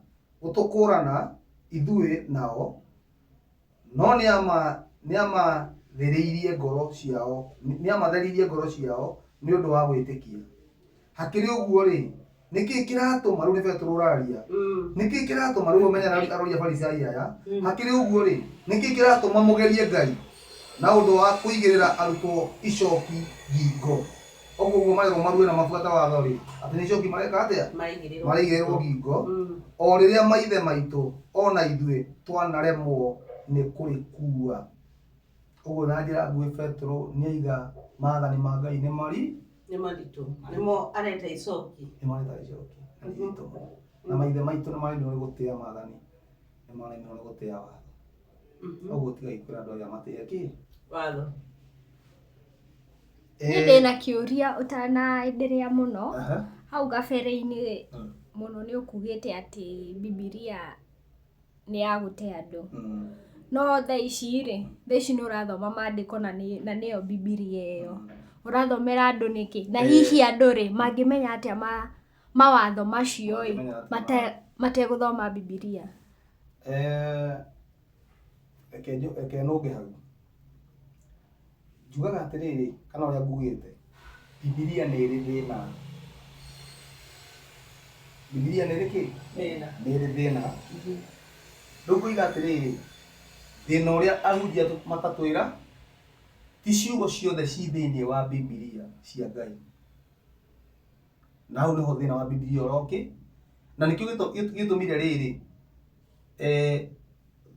gũtũkũũrana ithuĩ nao, no nĩamatheririe ngoro ciao nĩamatheririe ngoro ciao nĩ ũndũ wa gwĩtĩkia. Hakĩrĩ ũguo-rĩ, nĩkĩ kĩratũma, rĩu nĩ Petero ũraria, nĩkĩ kĩratũma, rĩu ũmenye aroria Afarisai aya, hakĩrĩ ũguo-rĩ, nĩkĩ kĩratũma mũgerie Ngai na ũndũ wa kũigĩrĩra arutwo icoki ngingo? Ũguo ũguo marerwo marue na mabuate watho-rĩ, atĩ nĩ icoki mareka atĩa? Maraigĩrĩrwo. Maraigĩrĩrwo ngingo, o rĩrĩa maithe maitũ o na ithuĩ twanaremwo nĩ kũrĩkuua. Ũguo na njĩra nguhĩ Petero nĩaiga maathani ma Ngai nĩ mari Nĩ maritũ. Nĩmo areta icoki. Nĩ mareta icoki na nĩ iritũ mũno. Na maithe maitũ nĩ maremirwo nĩ gũtĩa maathani, nĩ maremirwo nĩ gũtĩa watho. Ũguo tigai kwĩra andũ arĩa matĩe kĩ? Watho. Niĩ ndĩna kĩũria ũtanaenderea mũno. Hau gabere-inĩ mũno nĩ ũkugĩte atĩ Bibilia nĩ ya gũte andũ. No thaa ici rĩ, thaa ici nĩ ũrathoma mandĩko na nĩyo Bibilia ĩyo. Ũrathomera andũ nĩkĩ? Na hihi andũ rĩ, mangĩmenya atĩa mawatho macio ĩ, mategũthoma Bibilia? Reke nũnge hau. Njugaga atĩrĩrĩ, kana ũrĩa ngugĩte, Bibilia nĩ ĩrĩ thĩna. Bibilia nĩ ĩrĩ kĩ? Thĩna. Nĩ ĩrĩ thĩna. Rĩu ngoiga atĩrĩrĩ, thĩna ũrĩa ahunjia matatwĩra, ti ciugo ciothe ci thĩiniĩ wa Bibilia cia Ngai. Na hau nĩho thĩna wa Bibilia ũrokĩ, na nĩkĩo gĩtũmire rĩrĩ,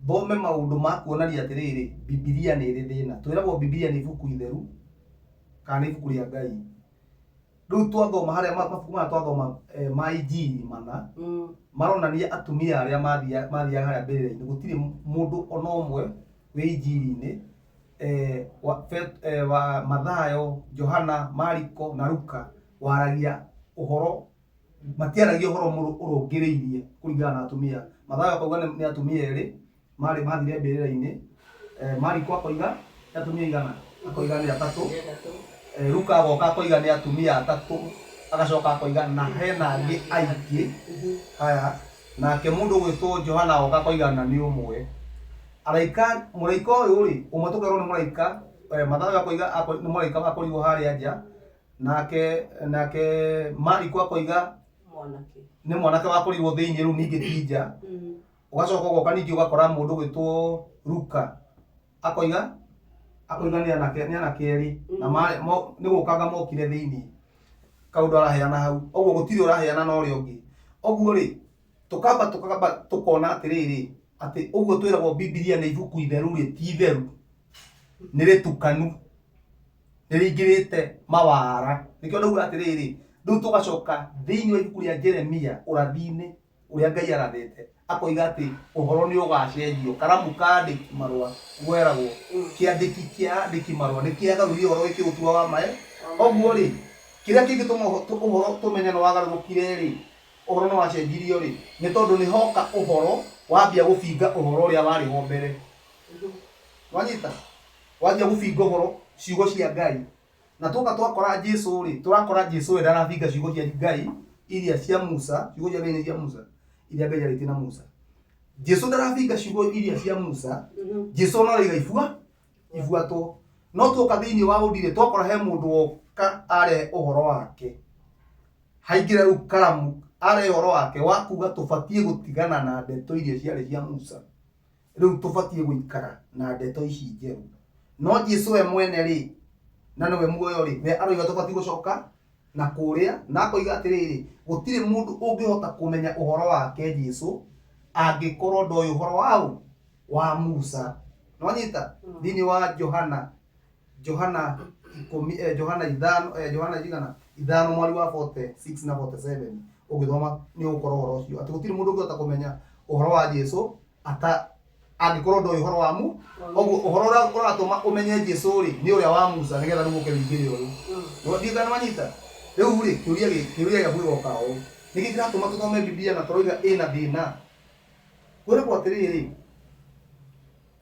thome maũndũ ma kuonania atĩrĩrĩ, Bibilia nĩ ĩrĩ thĩna. Twĩragwo Bibilia nĩ ibuku itheru, kana nĩ ibuku rĩa Ngai. Rĩu twathoma harĩa mabuku maya twathoma ma Injiri mana, maronania atumia arĩa mathiaga harĩa mbĩrĩra-inĩ, gũtirĩ mũndũ ona ũmwe wĩ Injiri-inĩ, wa Mathayo, Johana, Mariko na Luka waragia ũhoro matiaragia ũhoro ũrũngĩrĩirie kũringana na atumia. Mathayo akauga nĩ atumia erĩ marĩ mathire mbĩrĩra-inĩ, Mariko akoiga nĩ atumia aigana? Akoiga nĩ atatũ. Luka agoka akoiga nĩ atumia atatũ, agacoka akoiga na hena angĩ aingĩ. Haya, nake mũndũ ũgwĩtwo Johana agoka akoiga na nĩ ũmwe. Araika, mũraika ũyũ rĩ, ũmwe tũkerwo nĩ mũraika, Mathayo akoiga nĩ mũraika wakorirwo harĩa nja, nake nake Mariko akoiga Mwanake. Nĩ mwanake wakorirwo thĩinĩ rĩu ningĩ ti nja. Ũgacoka ũgoka ningĩ ũgakora mũndũ ũgwĩtwo Luka akoiga akoiga nĩ anake nĩ anake erĩ na marĩ nĩ gũkanga mokire thĩinĩ kaũndũ araheana hau ũguo gũtirĩ ũraheana na ũrĩa ũngĩ. Ũguo rĩ, tũkamba tũkamba tũkona atĩrĩrĩ, atĩ ũguo twĩragwo Bibilia nĩ ibuku itheru rĩ, ti itheru, nĩ rĩtukanu, nĩ rĩingĩrĩte mawara. Nĩkĩo ndauga atĩrĩrĩ, rĩu tũgacoka thĩinĩ wa ibuku rĩa Jeremia ũrathi-inĩ ũrĩa Ngai arathĩte, akoiga atĩ ũhoro nĩ ũgacenjio. Karamu ka andĩki marũa weragwo, kĩandĩki kĩa andĩki marũa nĩ kĩagarũrire ũhoro gĩkĩũtua wa ma. Ũguo rĩ, kĩrĩa kĩngĩtũma ũhoro tũmenye nĩ wagarũrũkire rĩ, ũhoro nĩ wacenjirio rĩ, nĩ tondũ nĩ hoka ũhoro wambia gũbinga ũhoro ũrĩa warĩ ho mbere. Wanyita? Wanjia gũbinga ũhoro ciugo cia Ngai. Na tuoka twakora Jesu rĩ, tũrakora Jesu we ndarabinga ciugo cia Ngai iria cia Musa, ciugo cia Ngai nĩ cia Musa, iria Ngai arĩtie na Musa. Jesu ndarabinga ciugo iria cia Musa, Jesu no araiga ibua, ibuatwo. No tuoka thĩinĩ wa ũndire twakora he mũndũ woka arehe ũhoro wake. Haingĩra rĩu karamu arehe ũhoro wake wa kuga tũbatiĩ gũtigana na ndeto iria ciarĩ cia Musa. Rĩu tũbatiĩ gũikara na ndeto ici njerũ. No Jesu we mwene rĩ, na nĩwe muoyo rĩ, we aroiga tũbatiĩ gũcoka. Na kũrĩa na akoiga atĩrĩrĩ, gũtirĩ mũndũ ũngĩhota kũmenya ũhoro wake Jesu angĩkorwo ndoĩ ũhoro wa ũ wa Musa. Nĩwanyita? Thĩinĩ wa Johana, Johana ikũmi, Johana ithano, Johana cigana? Ithano mwari wa 46 na 47 ũngĩthoma nĩ ũgũkora ũhoro ũcio atĩ gũtirĩ mũndũ ũngĩhota kũmenya ũhoro wa Jesu ata angĩkorwo ndoĩ ũhoro wa mu ũguo ũhoro ũrĩa ũratũma ũmenye Jesu rĩ nĩ ũrĩa wa Musa nĩgetha rĩu ũke wĩingĩre ũyũ. Ndiũĩ kana nĩwanyita? Rĩu rĩ kĩũria gĩkĩ, kĩũria gĩaku gĩgoka ũũ, nĩkĩ kĩratũma tũthome Bibilia na tũroiga ĩna thĩna? Kwĩragwo atĩrĩrĩ,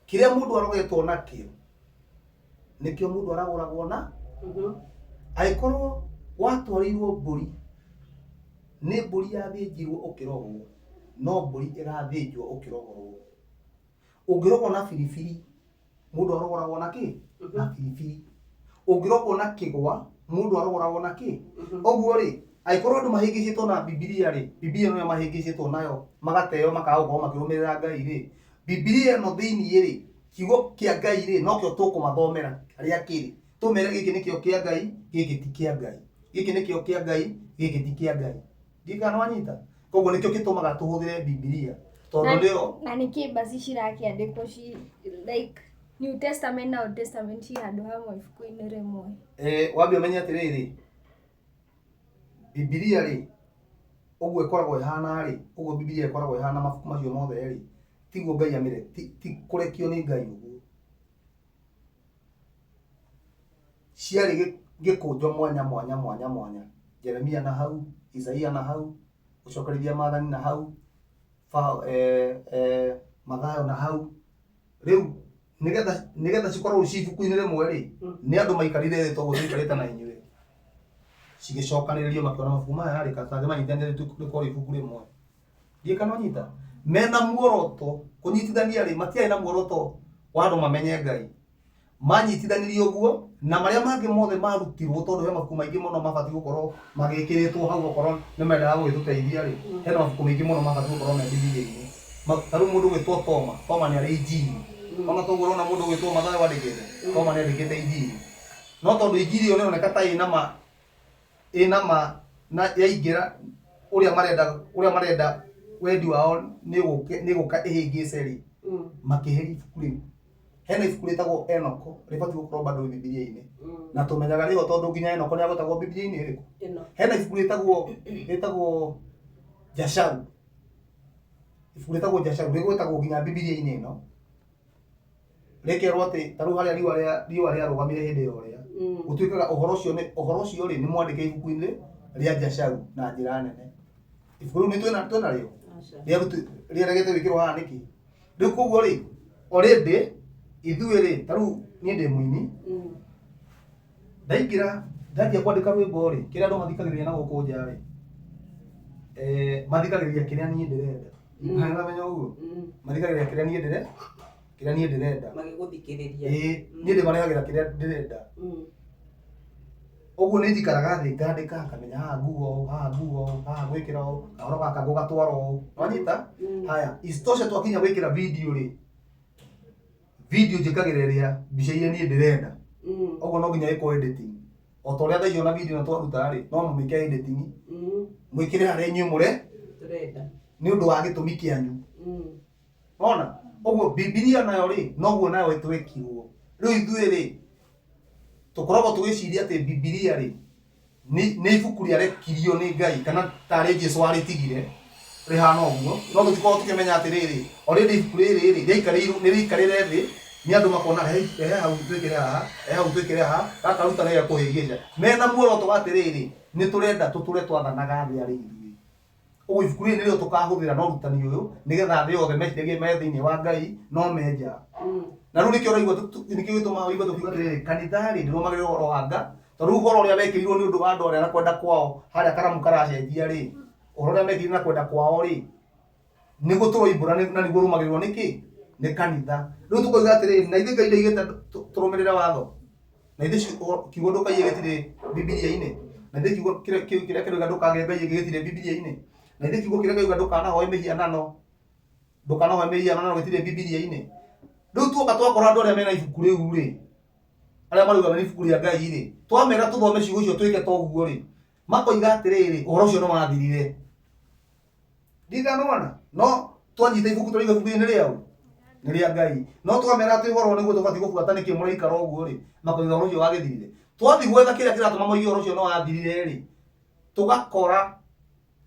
kĩrĩa mũndũ arogetwo nakĩo nĩkĩo mũndũ aragũragwo na. Angĩkorwo watwarĩirwo mbũri, nĩ mbũri yathĩnjirwo ũkĩrogwo, no mbũri ĩgathĩnjwo ũkĩrogorwo. Ũngĩrogwo na biribiri, mũndũ arogoragwo na kĩ? Na biribiri. Ũngĩrogwo na kĩgwa, mũndũ arogoragwo na kĩ? Ũguo rĩ, angĩkorwo andũ mahĩngĩcĩtwo na Bibilia rĩ, Bibilia ĩno nĩyo mahĩngĩcĩtwo nayo, magateo makaga gũkorwo makĩrũmĩrĩra Ngai rĩ, Bibilia ĩno thĩiniĩ rĩ, kiugo kĩa Ngai rĩ, nokĩo tũkũmathomera harĩa kĩrĩ. Tũmere gĩkĩ nĩkĩo kĩa Ngai, gĩkĩ ti kĩa Ngai. Gĩkĩ nĩkĩo kĩa Ngai, gĩkĩ ti kĩa Ngai. Ndiũĩ kana nĩwanyita? Koguo nĩkĩo gĩtũmaga tũhũthĩre Bibilia tondũ nĩyo. Na nĩkĩ mbaci cirakĩandĩkwo ci like New Testament na Old Testament ci handũ hamwe ibuku-inĩ rĩmwe? Wambe ũmenye atĩrĩrĩ, Bibilia rĩ, ũguo ĩkoragwo ĩhana rĩ, ũguo Bibilia ĩkoragwo ĩhana mabuku macio mothe rĩ, tiguo Ngai amĩre, ti kũrekio nĩ Ngai ũguo. Ciarĩ gĩkũnjo mwanya mwanya mwanya mwanya, Jeremia na hau, Isaia na hau, gũcokerithia maathani na hau, Mathayo na hau. Rĩu nĩgetha nĩgetha cikorwo ci ibuku-inĩ rĩmwe rĩ, nĩ andũ maikarire thĩ toguo tũikarĩte na inyuĩ, cigĩcokanĩrĩrio makĩona mabuku maya rĩ, kaĩ tũtangĩmanyitithania rĩkorwo ibuku rĩmwe. Ndiũĩ kana wanyita? Mena muoroto, kũnyitithania rĩ, matiarĩ na muoroto wa andũ mamenye Ngai. Manyitithanirie ũguo, na marĩa mangĩ mothe marutirwo tondũ he mabuku maingĩ mũno mabatiĩ gũkorwo magĩkĩrĩtwo hau okorwo nĩ mendaga gũgĩtũteithia rĩ, hena mabuku maingĩ mũno mabatiĩ gũkorwo me Bibilia-inĩ. Ta rĩu mũndũ ũgwĩtwo Toma, Toma nĩ arĩ Injiri. Ona toguo ũrona mũndũ ũgwĩtwo Mathayo andĩkĩte, Toma nĩ andĩkĩte Injiri. No tondũ Injiri ĩyo nĩ ĩroneka ta ĩna ma ĩna ma na yaingĩra ũrĩa marenda ũrĩa marenda wendi wao nĩ gũka ĩhĩngĩce rĩ, makĩeheria ibuku rĩu. Hena ibuku rĩtagwo Enoko rĩbatiĩ gũkorwo bado Bibilia-inĩ. Na tũmenyaga rĩho tondũ nginya Enoko nĩ agwetagwo Bibilia-inĩ ĩrĩkũ? Ĩno. Hena ibuku rĩtagwo rĩtagwo Jasharu. Ibuku rĩtagwo Jasharu rĩgwetagwo nginya Bibilia-inĩ ĩno. Rĩkerwo atĩ ta rĩu harĩa riũa rĩa riũa rĩarũgamire hĩndĩ ya ũrĩa gũtuĩkaga ũhoro ũcio nĩ ũhoro ũcio rĩ nĩ mwandĩke ibuku-inĩ rĩa Jasharu na njĩra nene. Ibuku rĩu nĩ twĩna twĩnarĩo? Aca. Rĩaregete gwĩkĩrwo haha nĩkĩ? Rĩu koguo rĩ, already ithuĩ rĩ, ta rĩu niĩ ndĩ mũini, ndaingĩra ndanjia kwandĩka rwĩmbo rĩ, kĩrĩa andũ mathikagĩrĩria na gũkũ nja rĩ, mathikagĩrĩria kĩrĩa niĩ ndĩrenda. Nĩ ũramenya ũguo? Mathikagĩrĩria kĩrĩa niĩ ndĩre kĩrĩa niĩ ndĩrenda. Magĩgũthikĩrĩria. Ĩĩ, niĩ ndĩmarehagĩra kĩrĩa ndĩrenda. Ũguo nĩ njikaraga thĩ ngandĩka ngamenya haha nguga ũũ, haha nguga ũũ, haha ngwĩkĩra ũũ, kahoro gaka ngũgatwara ũũ. Nĩwanyita? Haya, isitoshe twakinya gwĩkĩra video rĩ, video njĩkagĩra ĩrĩa mbica iria niĩ ndĩrenda. Ũguo no nginya ĩkwo editing. O ta ũrĩa thaa ici ona video ĩno twaruta rĩ, no mũmĩke editing, mwĩkĩre harĩa inyuĩ mũre, Tũrenda. nĩ ũndũ wa gĩtũmi kĩanyu. Wona? Ũguo Bibilia nayo rĩ, noguo nayo ĩtwekirwo. Rĩu ithuĩ rĩ, tũkoragwo tũgĩciria atĩ Bibilia rĩ, nĩ ibuku rĩarekirio nĩ Ngai kana tarĩ Jesu warĩtigire rĩhana ũguo, no tũtikoragwo tũkĩmenya atĩrĩrĩ, already ibuku rĩrĩ rĩ, rĩaikarĩirwo, nĩ rĩikarĩre thĩ nĩ andũ makona rehe hau twĩkĩre haha, rehe hau twĩkĩre haha, gaka ruta nĩ gekũhĩngĩca. Mena muoroto wa atĩrĩrĩ, nĩ tũrenda tũtũre twathanaga thĩ arĩ ithuĩ. Ũguo ibuku rĩrĩ nĩrĩo tũkahũthĩra na ũrutani ũyũ nĩgetha thĩ yothe meciragie me thĩinĩ wa Ngai no me nja. Na rĩu nĩkĩo ũraigua nĩkĩo gĩtũmaga ũigue tũkiuga atĩrĩrĩ, kanitha rĩ ndũrũmagĩrĩra ũhoro wa Nga, tondũ rĩu ũhoro ũrĩa wekĩrirwo nĩ ũndũ wa andũ arĩa na kwenda kwao harĩa karamu karacenjia rĩ, ũhoro ũrĩa mekĩrire na kwenda kwao rĩ, nĩguo tũroimbũra na nĩguo ũrũmagĩrĩrwo nĩ kĩ? Nĩ kanitha. Rĩu tũkoiga atĩrĩrĩ, na ithuĩ Ngai ndaigĩte tũrũmĩrĩre watho? Na ithuĩ kiugo ndũkaiye gĩtirĩ Bibilia-inĩ? Na ithuĩ kiugo kĩrĩa kĩrĩa kĩroiga ndũkagĩe ngai ĩngĩ gĩtirĩ Bibilia-inĩ? Na ithuĩ kiugo kĩrĩa kĩroiga ndũkanahoe mĩhianano, ndũkanahoe mĩhianano gĩtirĩ Bibilia-inĩ? Rĩu tuoka twakora andũ arĩa mena ibuku rĩu rĩ, arĩa marauga nĩ ibuku rĩa Ngai rĩ, twamera tũthome ciugo icio twĩke ta ũguo rĩ, Makoiga atĩrĩrĩ, ũhoro ũcio nĩ wathirire. Ndiganona no twanyita ibuku tũraiga ibuku-inĩ rĩao nĩ rĩa Ngai, no twamera atĩ ũhoro nĩguo tũbatiĩ gũbuata nĩkĩ mũraikara ũguo rĩ, makoiga ũhoro ũcio wagĩthirire. Twathiĩ gwetha kĩrĩa kĩratũma moige ũhoro ũcio nĩ wathirire rĩ, tũgakora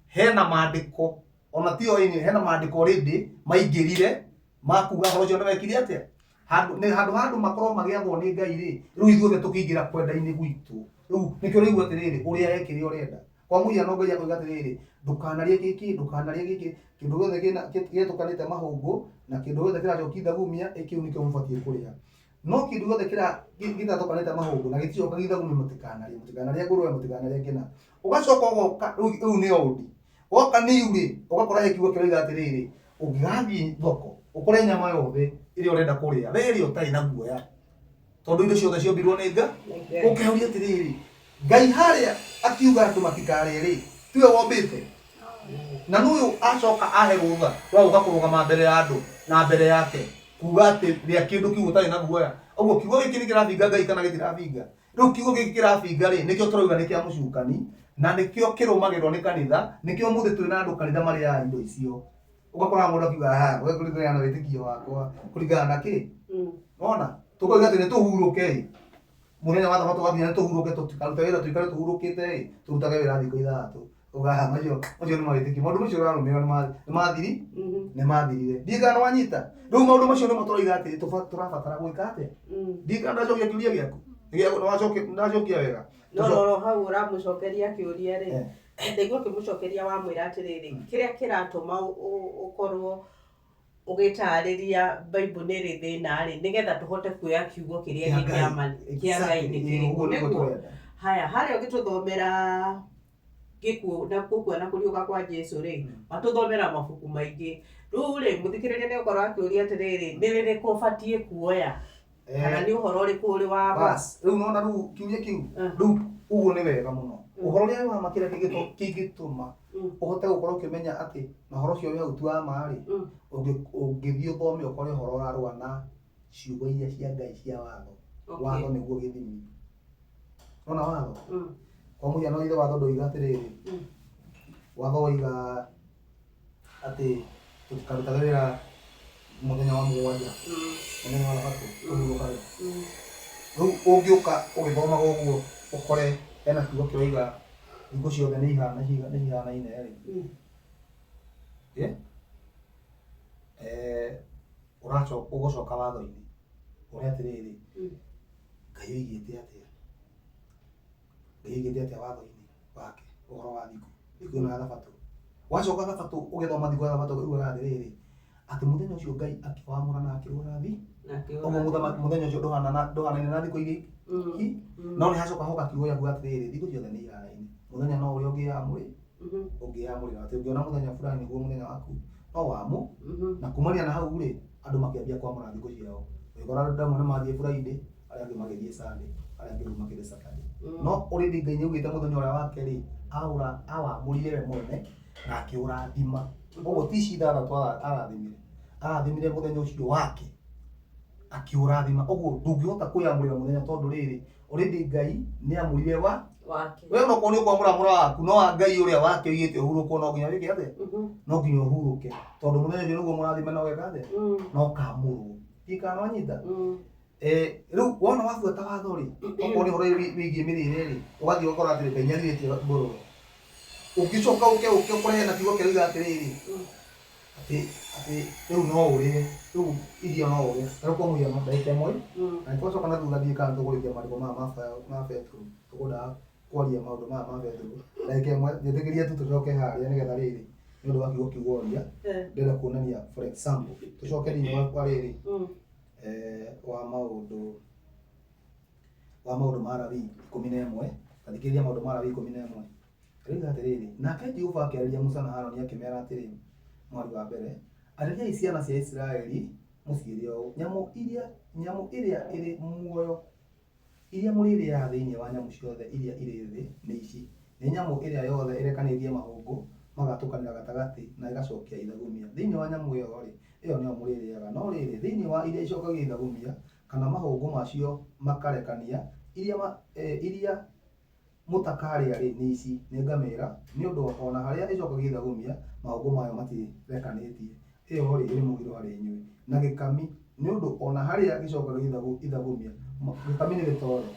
hena maandĩko ona tio ini, hena maandĩko already maingĩrire makuga ũhoro ũcio nĩ wekire atĩa. Handũ nĩ handũ ha andũ makorwo magĩathwo nĩ Ngai rĩ, rĩu ithuothe tũkĩingĩra kwenda-inĩ gwitũ. Rĩu nĩkĩo ũraigua atĩrĩrĩ, ũrĩa e kĩrĩa ũrenda. Kwa mũhiano Ngai akoiga atĩrĩrĩ, ndũkanarĩe gĩkĩ, ndũkanarĩe gĩkĩ, kĩndũ gĩothe gĩetũkanĩte mahũngũ na kĩndũ gĩothe kĩracokia ithagumia, kĩu nĩkĩo mũbatiĩ kũrĩa. No kĩndũ gĩothe gĩtatũkanĩte mahũngũ na gĩticokagia ithagumia, mũtikanarĩe, mũtikanarĩe ngũrũwe, mũtikanarĩe kĩna. Ũgacoka ũgoka, rĩu nĩ old. Woka new rĩ, ũgakora he kiugo kĩroiga atĩrĩrĩ, ũngĩgathiĩ thoko ũkore nyama yothe ĩrĩa ũrenda kũrĩa, we ĩrĩa ũtarĩ na guoya, tondũ indo ciothe ciombirwo nĩ Ngai. Ũkeuria atĩrĩrĩ, Ngai harĩa akiuga andũ matikarĩe rĩ, tiwe wombĩte? Na nũyũ acoka ahe rũtha rwa gũka kũrũgama mbere ya andũ na mbere yake kuga atĩ rĩa kĩndũ kĩu ũtarĩ na guoya. Ũguo kiugo gĩkĩ nĩ kĩrabinga Ngai kana gĩtirabinga? Rĩu kiugo gĩkĩ kĩrabinga rĩ, nĩkĩo tũrauga nĩ kĩa mũcukani, na nĩkĩo kĩrũmagĩrĩrwo nĩ kanitha, nĩkĩo ũmũthĩ twĩna andũ kanitha marĩaga indo icio. Ũgakora mũndũ akiuga, ha, we kũringana na wĩtĩkio wakwa, kũringana na kĩ? Wona? Tũkoiga atĩ nĩ tũhurũke ĩ. Mũthenya wa thabatũ wakinya nĩ tũhurũke, tũtikarute wĩra, tũikare tũhurũkĩte ĩ, tũrutage wĩra thikũ ithathatũ. Uga, ha, macio nĩ mawĩtĩkio. Maũndũ macio ũrarũmĩrĩra nĩ mathiri, nĩ mathirire. Ndiũĩ kana nĩ wanyita. Rĩu maũndũ macio nĩmo tũroiga atĩ tũrabatara gwĩka atĩa? Ndiũĩ kana ndacokia kĩũria gĩaku. Nĩ wacokia wega. No roro hau ũramũcokeria kĩũria rĩ, ndaigua ũkĩmũcokeria wamwĩra atĩrĩrĩ, kĩrĩa kĩratũma ũkorwo ũgĩtarĩria Bible nĩ ĩrĩ thĩna rĩ, nĩgetha tũhote kuoya kiugo kĩrĩa Kĩa gĩ kĩa Ngai. ma kĩa Ngai nĩ Exactly. kĩrĩkũ. Ũguo nĩguo Nĩguo. tũrenda. Haya, harĩa ũgĩtũthomera gĩkuũ na gũkua na kũriũka kwa Jesu rĩ, watũthomera mabuku maingĩ. Rĩu rĩ, mũthikĩrĩria nĩ gũkorwo akĩũria atĩrĩrĩ, nĩ rĩrĩkũ ũbatiĩ kuoya? Kana nĩ ũhoro ũrĩkũ ũrĩ wa ma? Bas, rĩu nona rĩu kiuria kĩu, rĩu ũguo nĩ wega mũno. Ũhoro ũrĩa wĩ wa ma kĩrĩa kĩngĩtũma ũhote gũkorwo ũkĩmenya atĩ na ũhoro ũcio wĩ hau ti wa ma rĩ, ũngĩthiĩ ũthome ũkore ũhoro ũrarũa na ciugo iria cia Ngai cia watho. Watho nĩguo gĩthimi. Wona watho? Kwa mũhiano ithe watho ndũiga atĩrĩrĩ, watho woiga atĩ tũtikarutage wĩra mũthenya wa mũgwanja, mũthenya wa thabatũ, tũhurũkage. Rĩu ũngĩũka ũgĩthomaga ũguo ũkore hena kiugo kĩroiga thikũ ciothe nĩ ihanaine rĩ, ũracoka ũgũcoka watho-inĩ ũrĩa atĩrĩrĩ, Ngai oigĩte atĩa? Ngai oigĩte atĩa watho-inĩ wake ũhoro wa thikũ thikũ ĩno ya thabatũ? Wacoka thabatũ ũgĩthoma thikũ ya thabatũ ugaga atĩrĩrĩ, atĩ mũthenya ũcio Ngai akĩwamũra na akĩũrathi, ũguo mũthenya ũcio ndũhanaine na thikũ iria ingĩ. No nĩ hacoka hoka kiugo gĩa kuga atĩrĩrĩ, thikũ ciothe nĩ ihanaine, mũthenya no ũrĩa ũngĩyamũrĩra, atĩ ũngĩona mũthenya fulani nĩguo mũthenya waku no wamũ, na kumania na hau rĩ, andũ makĩambia kwamũra thikũ ciao. Ũgĩkora andũ amwe nĩ mathiĩ Friday, arĩa angĩ magĩthiĩ Sunday, arĩa angĩ rĩu makĩthiĩ Saturday. No already Ngai nĩ augĩte mũthenya ũrĩa wake rĩ, awamũrire we mwene na akĩũrathima. Ũguo ti ici ithathatũ arathimire, arathimire mũthenya ũcio wake akĩũrathima. Ũguo ndũngĩhota kwĩyamũrĩra mũthenya tondũ rĩrĩ, already Ngai nĩ amũrire wa wake. We onokorwo nĩ ũkwamũra mũra waku, no wa Ngai ũrĩa wake oigĩte ũhurũkwo no nginya wĩke atĩa? No nginya ũhurũke, tondũ mũthenya ũcio nĩguo mũrathime na ũgeka atĩa? Na ũkamũrwo. Ndiũĩ kana nĩwanyita? Rĩu wona wabuata watho rĩ, okorwo nĩ ũhoro wĩgiĩ mĩrĩre rĩ, ũgathiĩ ũgakora atĩrĩ Ngai nĩagirĩtie ngũrũwe. Ũngĩcoka ũke ũke ũkore hena kiugo kĩroiga atĩrĩrĩ, atĩ rĩu no ũrĩe, rĩu irio no ũrĩe. Ta rĩu kwa mũhiano ndagĩka ĩmwe, na nĩtwacoka na thutha ndiũĩ kana tũkũrĩkia maandĩko maya ma Petero, tũkwendaga kwaria maũndũ maya ma Petero. Ndagĩka ĩmwe, njĩtĩkĩrie tu tũcoke harĩa nĩgetha rĩrĩ, nĩ ũndũ wa kiugo kĩu woria, ndĩrenda kuonania for example, tũcoke thĩinĩ wa rĩrĩ, wa maũndũ ma Lawi 11, ta thikĩrĩria maũndũ ma Lawi 11. Rĩoiga atĩrĩrĩ, nake Jehova akĩarĩria Musa na Harũni akĩmeera atĩrĩ, mũhari wa mbere, arĩriai ciana cia Isiraeli mũciĩre ũũ, nyamũ ĩrĩa ĩrĩ muoyo iria mũrĩrĩaga thĩinĩ wa nyamũ ciothe iria irĩ thĩ nĩ ici, nĩ nyamũ ĩrĩa yothe ĩrekanĩtie mahũngũ magatũkanĩra gatagatĩ na ĩgacokia ithagumia. Thĩinĩ wa nyamũ ĩyo-rĩ, ĩyo nĩyo mũrĩrĩaga. No rĩrĩ, thĩinĩ wa iria icokagia ithagumia, kana mahũngũ macio makarekania, iria Mũtakarĩa rĩ nĩ ici, nĩ ngamĩra, nĩ ũndũ o na harĩa ĩcokagia ithagumia, mahũngũ mayo matirekanĩtie, ĩyo rĩ, ĩrĩ mũgiro harĩ inyuĩ. Na gĩkami, nĩ ũndũ o na harĩa gĩcokagia ithagumia, gĩkami nĩ gĩtoro,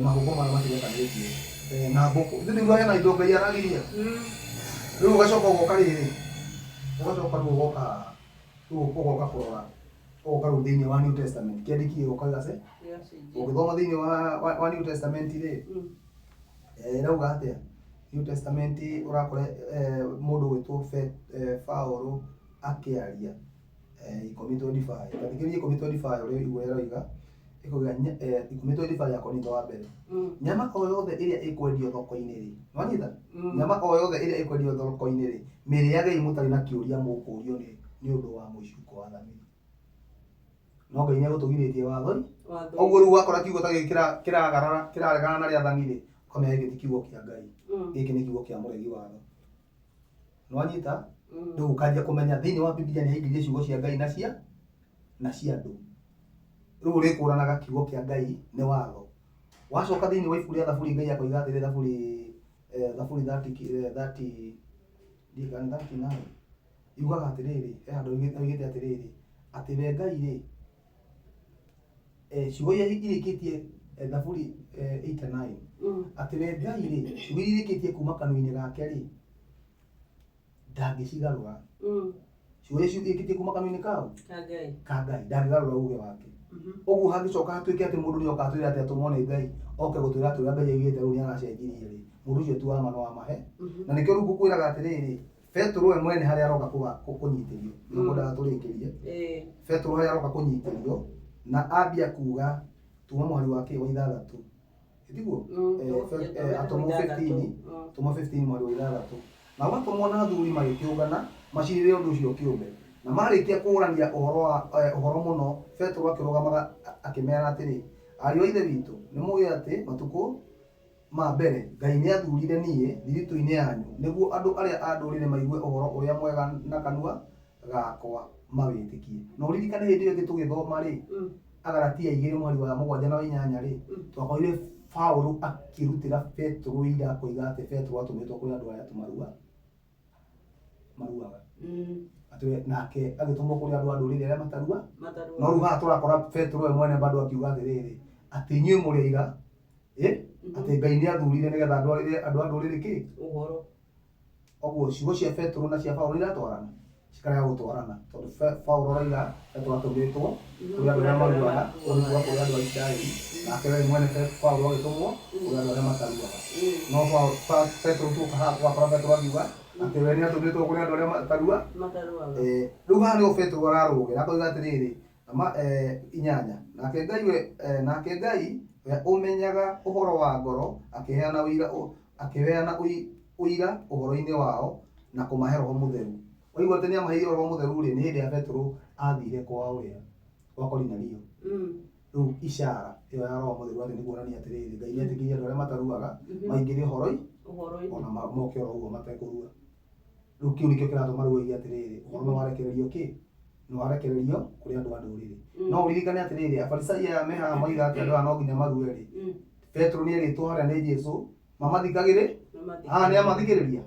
mahũngũ mayo matirekanĩtie. Na mbũkũ. Ithuĩ nĩguo hena indo Ngai aragiria. Rĩu ũgacoka ũgoka rĩrĩ, ũgacoka rĩu ũgoka haha, rĩu ũgoka kũrora, ũgoka rĩu thĩinĩ wa New Testament, kĩandĩki gĩgoka gĩgace, ũgĩthoma thĩinĩ wa New Testament rĩ, ĩrauga atĩa? New Testament ũrakora mũndũ ũgwĩtwo Paũlũ akĩaria 10:25. Ta thikĩrĩria 10:25 ũrĩa igũrũ ĩroiga, ĩkauga 10:25 ya Korintho wa mbere. Nyama o yothe ĩrĩa ĩkwendio thoko-inĩ rĩ, nĩwanyita? Nyama o yothe ĩrĩa ĩkwendio thoko-inĩ rĩ, mĩrĩagei mũtarĩ na kĩũria mũkũrio nĩ ũndũ wa mũicuko wa thamiri. No Ngai nĩ agũtũgirĩtie watho. Ũguo rĩu wakora kiugo ta gĩkĩ kĩragarara kĩraregana na rĩathani rĩ, ũkamenya gĩkĩ ti kiugo kĩa Ngai. Gĩkĩ nĩ kiugo kĩa mũregi watho. Nĩwanyita? Rĩu ũkanjia kũmenya thĩinĩ wa Bibilia nĩ haingĩrire ciugo cia Ngai na cia andũ. Rĩu ũrĩkũranaga kiugo kĩa Ngai nĩ watho. Wacoka thĩinĩ wa ibuku rĩa Thaburi Ngai akoiga atĩrĩ Thaburi 30 30 ndiũĩ kana nĩ 39 yugaga atĩrĩrĩ, he handũ oigĩte atĩrĩrĩ, atĩ we Ngai rĩ, ciugo iria irĩkĩtie Thaburi 89 atĩ we Ngai rĩ, ciugo iria irĩkĩtie kuma kanua-inĩ gake rĩ, ndangĩcigarũra. Ciugo iria irĩkĩtie kuma kanua-inĩ kau Ka Ngai. Ka Ngai, ndangĩgarũra uge wake. Ũguo hangĩcoka hatuĩke atĩ mũndũ nĩoka atwĩre atĩ atũmwo nĩ Ngai, oke gũtwĩra atĩ ũrĩa Ngai augĩte rĩu nĩaracenjirie rĩ, mũndũ ũcio ti wa ma nĩ wa mahe. Na nĩkĩo rĩu ngũkwĩraga atĩrĩrĩ, Petero we mwene harĩa aroka kũnyitĩrio, nĩguo ngwendaga tũrĩkĩrie. Petero harĩa aroka kũnyitĩrio na ambia kuga tuma mũhari wa kĩ wa ithathatũ, tiguo? Atũmwo 15, atũmwo 15 mũhari wa ithathatũ. Nao atũmwo na athuri magĩkĩũngana macirĩre ũndũ ũcio kĩũmbe. Na marĩkia kũũrania ũhoro mũno, Petero akĩrũgama akĩmera atĩrĩ, ariũ a Ithe witũ, nĩ mũũĩ atĩ matukũ ma mbere Ngai nĩathurire niĩ thiritũ-inĩ yanyu nĩguo andũ arĩa a ndũrĩrĩ maigue ũhoro ũrĩa mwega na kanua gakwa mawĩtĩkie. Na ũririkane hĩndĩ ĩyo ĩngĩ tũgĩthoma rĩ, Agalatia 2 mũhari wa 7 na wa 8 rĩ, twakorire Paũlũ akĩrutĩra Petero ũira akoiga atĩ Petero atũmĩtwo kũrĩ andũ arĩa tu maruaga. Atĩ nake agĩtũmwo kũrĩ andũ a ndũrĩrĩ arĩa matarua. No rĩu haha tũrakora Petero we mwene bado akiuga atĩrĩrĩ, atĩ inyuĩ mũrĩ aira atĩ Ngai nĩ athurire nĩgetha ndwarĩre andũ a ndũrĩrĩ kĩ? Ũhoro. Ũguo ciugo cia Petero na cia Paũlũ iratwarana? Cikarega gũtwarana tondũ Paũlũ arauga Petero atũmĩtwo kũrĩ andũ arĩa maruaga, ũguo nĩ kuga kũrĩ andũ a Isiraeli, nake we mwene Paũlũ agĩtũmwo kũrĩ andũ arĩa mataruaga. No Petero tuoka haha tũgakora Petero akiuga atĩ we nĩ atũmĩtwo kũrĩ andũ arĩa matarua. Mataruaga. Rĩu haha nĩho Petero ararũgĩra akoiga atĩrĩrĩ, ma, 8, nake Ngai we ũmenyaga ũhoro wa ngoro akĩheana ũira ũhoro-inĩ wao na kũmahe Roho Mũtheru. Waigua atĩ nĩ amaheire Roho Mũtheru rĩ, nĩ hĩndĩ ya Petero athire kwa ũrĩa gwa Korinelio. Rĩu ishara ĩyo ya Roho Mũtheru atĩ nĩ kuonania atĩrĩrĩ, Ngai nĩ etĩkĩrie andũ arĩa mataruaga maingĩre ũhoro-inĩ Ũhoro-inĩ. Ona moke oro ũguo matekũrua. Rĩu kĩu nĩkĩo kĩratũma rĩu oige atĩrĩrĩ, ũhoro nĩ warekererio kĩ? Nĩ warekererio kũrĩ andũ a ndũrĩrĩ. No ũririkane atĩrĩrĩ, Afarisai aya me haha moiga atĩ andũ aya no nginya marue rĩ, Petero nĩ erĩtwo harĩa nĩ Jesu mamathikagĩrĩ, haha nĩ amathikĩrĩria?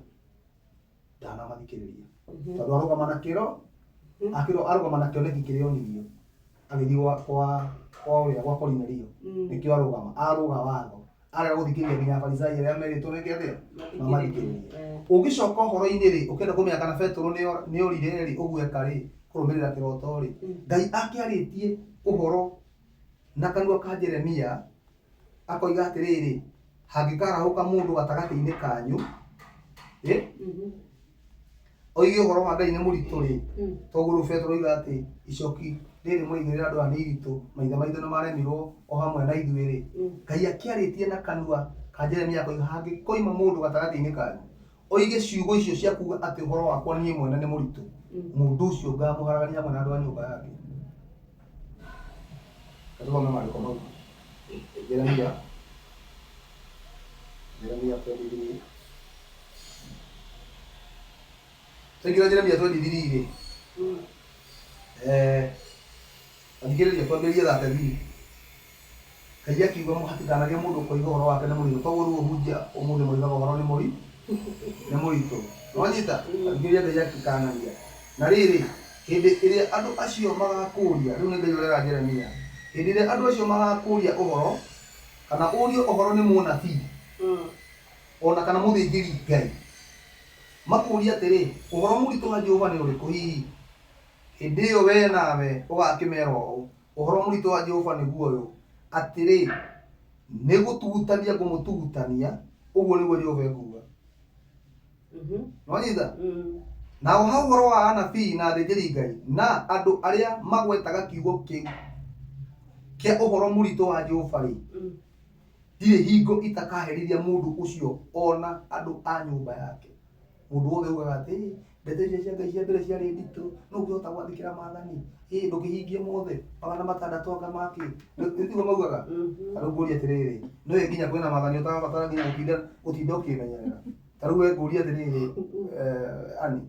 Ndanamathikĩrĩria. Tondũ arũgama na kĩro, akĩrwo arũgama na kĩoneki kĩrĩa onirio agĩthiĩ kwa ũrĩa gwa Korinelio. Nĩkĩo arũgama, arũga watho. Arega gũthikĩrĩria nginya Afarisai arĩa merĩtwo meke atĩa? Mamathikĩrĩrie. Ũngĩcoka ũhoro-inĩ rĩ, ũkĩenda kũmenya kana Petero nĩ orire rĩ, ũguo eka rĩ, kũrũmĩrĩra kĩroto rĩ, Ngai akĩarĩtie ũhoro na kanua ka Jeremia akoiga atĩrĩrĩ, hangĩkarahũka mũndũ gatagatĩ-inĩ kanyu, oige ũhoro wa Ngai nĩ mũritũ rĩ, toguo rĩu Petero oiga atĩ icoki rĩrĩ mũraigĩrĩra andũ aya nĩ iritũ, maithe maitũ nĩ maremirwo o hamwe na ithuĩ rĩ, Ngai akĩarĩtie na kanua ka Jeremia akoiga hangĩkoima mũndũ gatagatĩ-inĩ kanyu oige ciugo icio cia kuga atĩ ũhoro wakwa niĩ mwene nĩ mũritũ, mũndũ ũcio ngamũharagania hamwe na andũ a nyũmba yake. Tũthome maandĩko mau. Jeremia 23. Twaingĩra Jeremia 23 rĩ, athikĩrĩria twambĩrĩrie 33. Ngai akiuga hatikanagĩe mũndũ ũkoiga ũhoro wake nĩ mũritũ. Koguo rĩu ũhunjia ũmũthĩ moigaga ũhoro nĩ mũri nĩ mũritũ. Nĩwanyita? Thikĩrĩria Ngai akĩkanania. Na rĩrĩ, hĩndĩ ĩrĩa andũ acio magakũũria, rĩu nĩ Ngai ũrera Jeremia, hĩndĩ ĩrĩa andũ acio magakũũria ũhoro, kana ũrio ũhoro nĩ mũnabii, o na kana mũthĩnjĩri Ngai, makũũrie atĩrĩ, ũhoro mũritũ wa Jehova nĩ ũrĩkũ hihi? Hĩndĩ ĩyo wee nawe ũgakĩmeera ũũ, Ũhoro mũritũ wa Jehova nĩguo ũyũ, atĩrĩ, nĩ gũtugutania ngũmũtugutania, ũguo nĩguo Jehova ekuuga. Nĩwanyita? Naho ha ũhoro wa anabii na athĩnjĩri-Ngai na andũ arĩa magwetaga kiugo kĩu kĩa ũhoro mũritũ wa Jehova-rĩ, ndirĩ hingo itakaherithia mũndũ ũcio o na andũ a nyũmba yake. Mũndũ wothe ugaga atĩ "Ĩ, ndeto icio cia Ngai cia mbere ciarĩ nditũ, nũ ũngĩhota gwathĩkĩra maathani? Ĩ, ndũngĩhingia mothe 600 anga makĩ. Nĩ tiguo maugaga? Ta rĩu ngũrie atĩrĩrĩ, nĩũĩ nginya kwĩna maathani ũtarabatara nginya gũtinda gũtinda ũkĩmenyerera. Ta rĩu we ngũrie atĩrĩrĩ, Annie,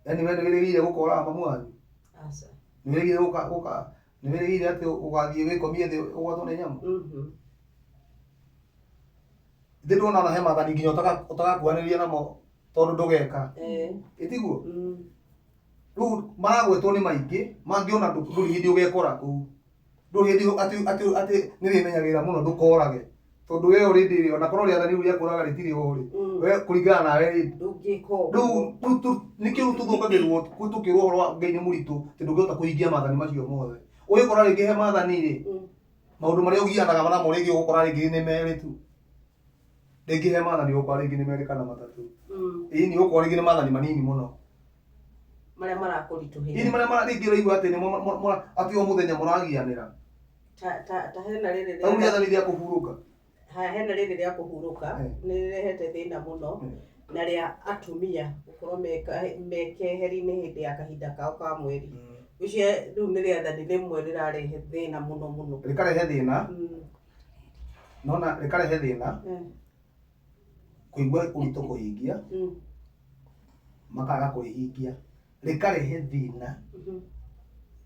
yaani we nĩwĩrĩgĩrĩire gũkoraga mamu wanyu? Aca. Nĩwĩrĩgĩrĩire gũka gũka nĩwĩrĩgĩrĩire atĩ ũgathiĩ wĩkomie thĩ ũgwatwo nĩ nyamũ? Ithe ndona ona he maathani nginya ũtagakuhanĩrĩria namo tondũ ndũgeka. Ĩtiguo? Rĩu maragwetwo nĩ maingĩ mangĩ ona ndũrĩ hĩndĩ ũgekora kũu. Ndũrĩ hĩndĩ atĩ atĩ atĩ nĩ wĩmenyagĩrĩra mũno ndũkorage. Tondũ we already rĩ ona korwo rĩathani rĩu rĩa kũraga rĩtirĩ ho rĩ, we kũringana nawe rĩ, Ndũngĩka rĩu ũguo. rĩu nĩkĩo rĩu tũthũkagĩrwo tũkĩrwo ũhoro wa Ngai nĩ mũritũ atĩ ndũngĩhota kũhingia maathani macio mothe. Ũgĩkora rĩngĩ he maathani rĩ, maũndũ marĩa ũgianaga namo rĩngĩ ũgũkora rĩngĩ nĩ merĩ tu. Rĩngĩ he maathani ũgũkora rĩngĩ nĩ merĩ kana matatũ. Ĩni ũgũkora rĩngĩ nĩ maathani manini mũno. Marĩa marakũritũhĩra. Ĩni marĩa rĩngĩ ũraigua atĩ nĩmo atĩ o mũthenya mũragianĩra. Ta ta ta hena rĩrĩ Rĩu rĩathani rĩa kũhurũka. Ha hena rĩrĩ rĩa kũhurũka, nĩ rĩrehete thĩna mũno, na rĩa atumia gũkorwo me keheri-inĩ hĩndĩ ya kahinda kao ka mweri. Ũcio rĩu nĩ rĩathani rĩmwe rĩrarehe thĩna mũno mũno. Rĩkarehe thĩna. Nona rĩkarehe thĩna. Kũigua ũritũ kũhingia. Makaga kũrĩhingia. Rĩkarehe thĩna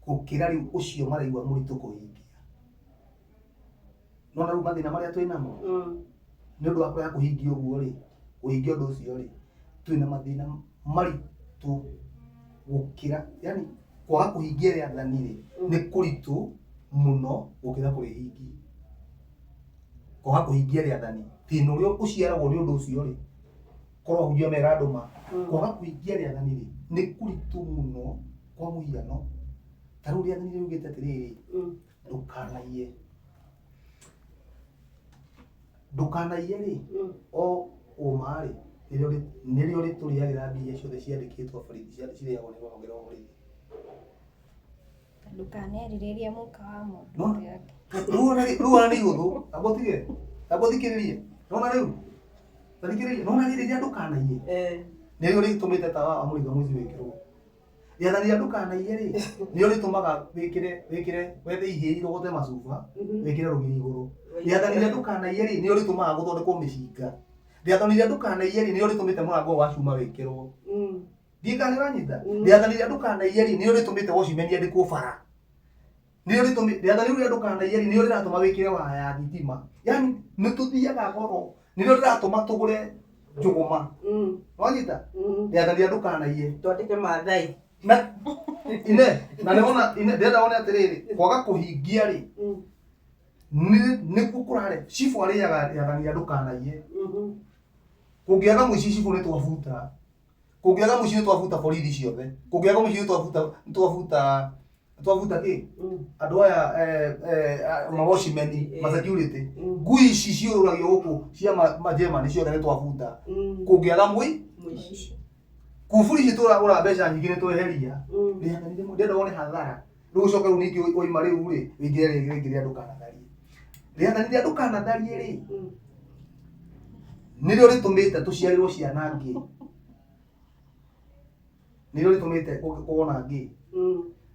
gũkĩra rĩu ũcio maraigua mũritũ kũhingia. Nona rĩu mathĩna marĩa twĩ namo. Nĩ ũndũ wa kũrega kũhingia ũguo rĩ, kũhingia ũndũ ũcio rĩ, twĩna mathĩna maritũ gũkĩra, yani kwaga kũhingia rĩathani rĩ, nĩ kũritũ mũno gũkĩra kũrĩhingia. Kwaga kũhingia rĩathani, thĩna ũrĩa ũciaragwo nĩ ũndũ ũcio rĩ, korwo ahunjia mera andũ ma, kwaga kũhingia rĩathani rĩ, nĩ kũritũ mũno kwa mũhiano. Ta rĩu rĩathani rĩugĩte atĩrĩrĩ, ndũkanaiye. Ndũkanaiye rĩ, o ũma rĩ, nĩrĩo rĩtũrĩagĩra mbia iria ciothe ciandĩkĩtwo borithi cirĩagwo nĩ rũhonge rwa borithi. Ndũkanerirĩrie mũka wa mũndũ No. ũrĩa ũngĩ. Rĩu ona nĩ ihũthũ, amba ũtige, amba ũthikĩrĩrie. Nona rĩu, tathikĩrĩria, nona rĩrĩ rĩa ndũkanaiye. Nĩrĩo rĩtũmĩte tawa wa mũringa mũici wĩkĩrwo. Rĩathani rĩa ndũkanaiye rĩ, nĩrĩo rĩtũmaga wĩkĩre wĩkĩre wethe ihĩĩ irogote macuba, wĩkĩre rũgiri igũrũ. Rĩathani rĩa ndũkanaiye rĩ, nĩrĩo rĩtũmaga gũthondekwo mĩcinga. Rĩathani rĩa ndũkanaiye rĩ, nĩrĩo rĩtũmĩte mũrango ũyũ wa cuma wĩkĩrwo. Ndiũĩ kana nĩũranyita. Rĩathani rĩa ndũkanaiye rĩ, nĩrĩo rĩtũmĩte watchman andĩkwo bara. Nĩrĩo rĩtũmĩte, rĩathani rĩu rĩa ndũkanaiye rĩ, nĩrĩo rĩratũma wĩkĩre waya ya thitima. Yaani nĩtũthiaga goro, nĩrĩo rĩratũma tũgũre njũgũma. Nĩwanyita? Rĩathani rĩa ndũkanaiye. Twandĩke Maathai. Na ine, na nĩwona, ine, ndĩrenda wone atĩrĩrĩ, kwaga kũhingia rĩ, nĩkuo kũrare, cibũ arĩaga rĩathani rĩa ndũkanaiye. Kũngĩaga mũici cibũ nĩtwabuta. Kũngĩaga mũici nĩtwabuta borithi ciothe. Kũngĩaga mũici nĩtwabuta, nĩtwabuta, nĩtwabuta kĩ? Andũ aya ma watchman, ma security. Ngui ici ciũrũragio gũkũ cia ma Germany ciothe nĩtwabuta. Kũngĩaga Mũici. Kuburi ici tũragũra mbeca nyingĩ nĩtweheria. Rĩathani rĩmwe, ndĩrenda wone hathara. Rĩu ũcoke rĩu ningĩ waima rĩu rĩ, ũingĩre rĩngĩ rĩngĩ rĩa ndũkanatharie. Rĩathani rĩa ndũkanatharie rĩ, nĩrĩo rĩtũmĩte tũciarĩrwo ciana ngĩ. Nĩrĩo rĩtũmĩte wona ngĩ.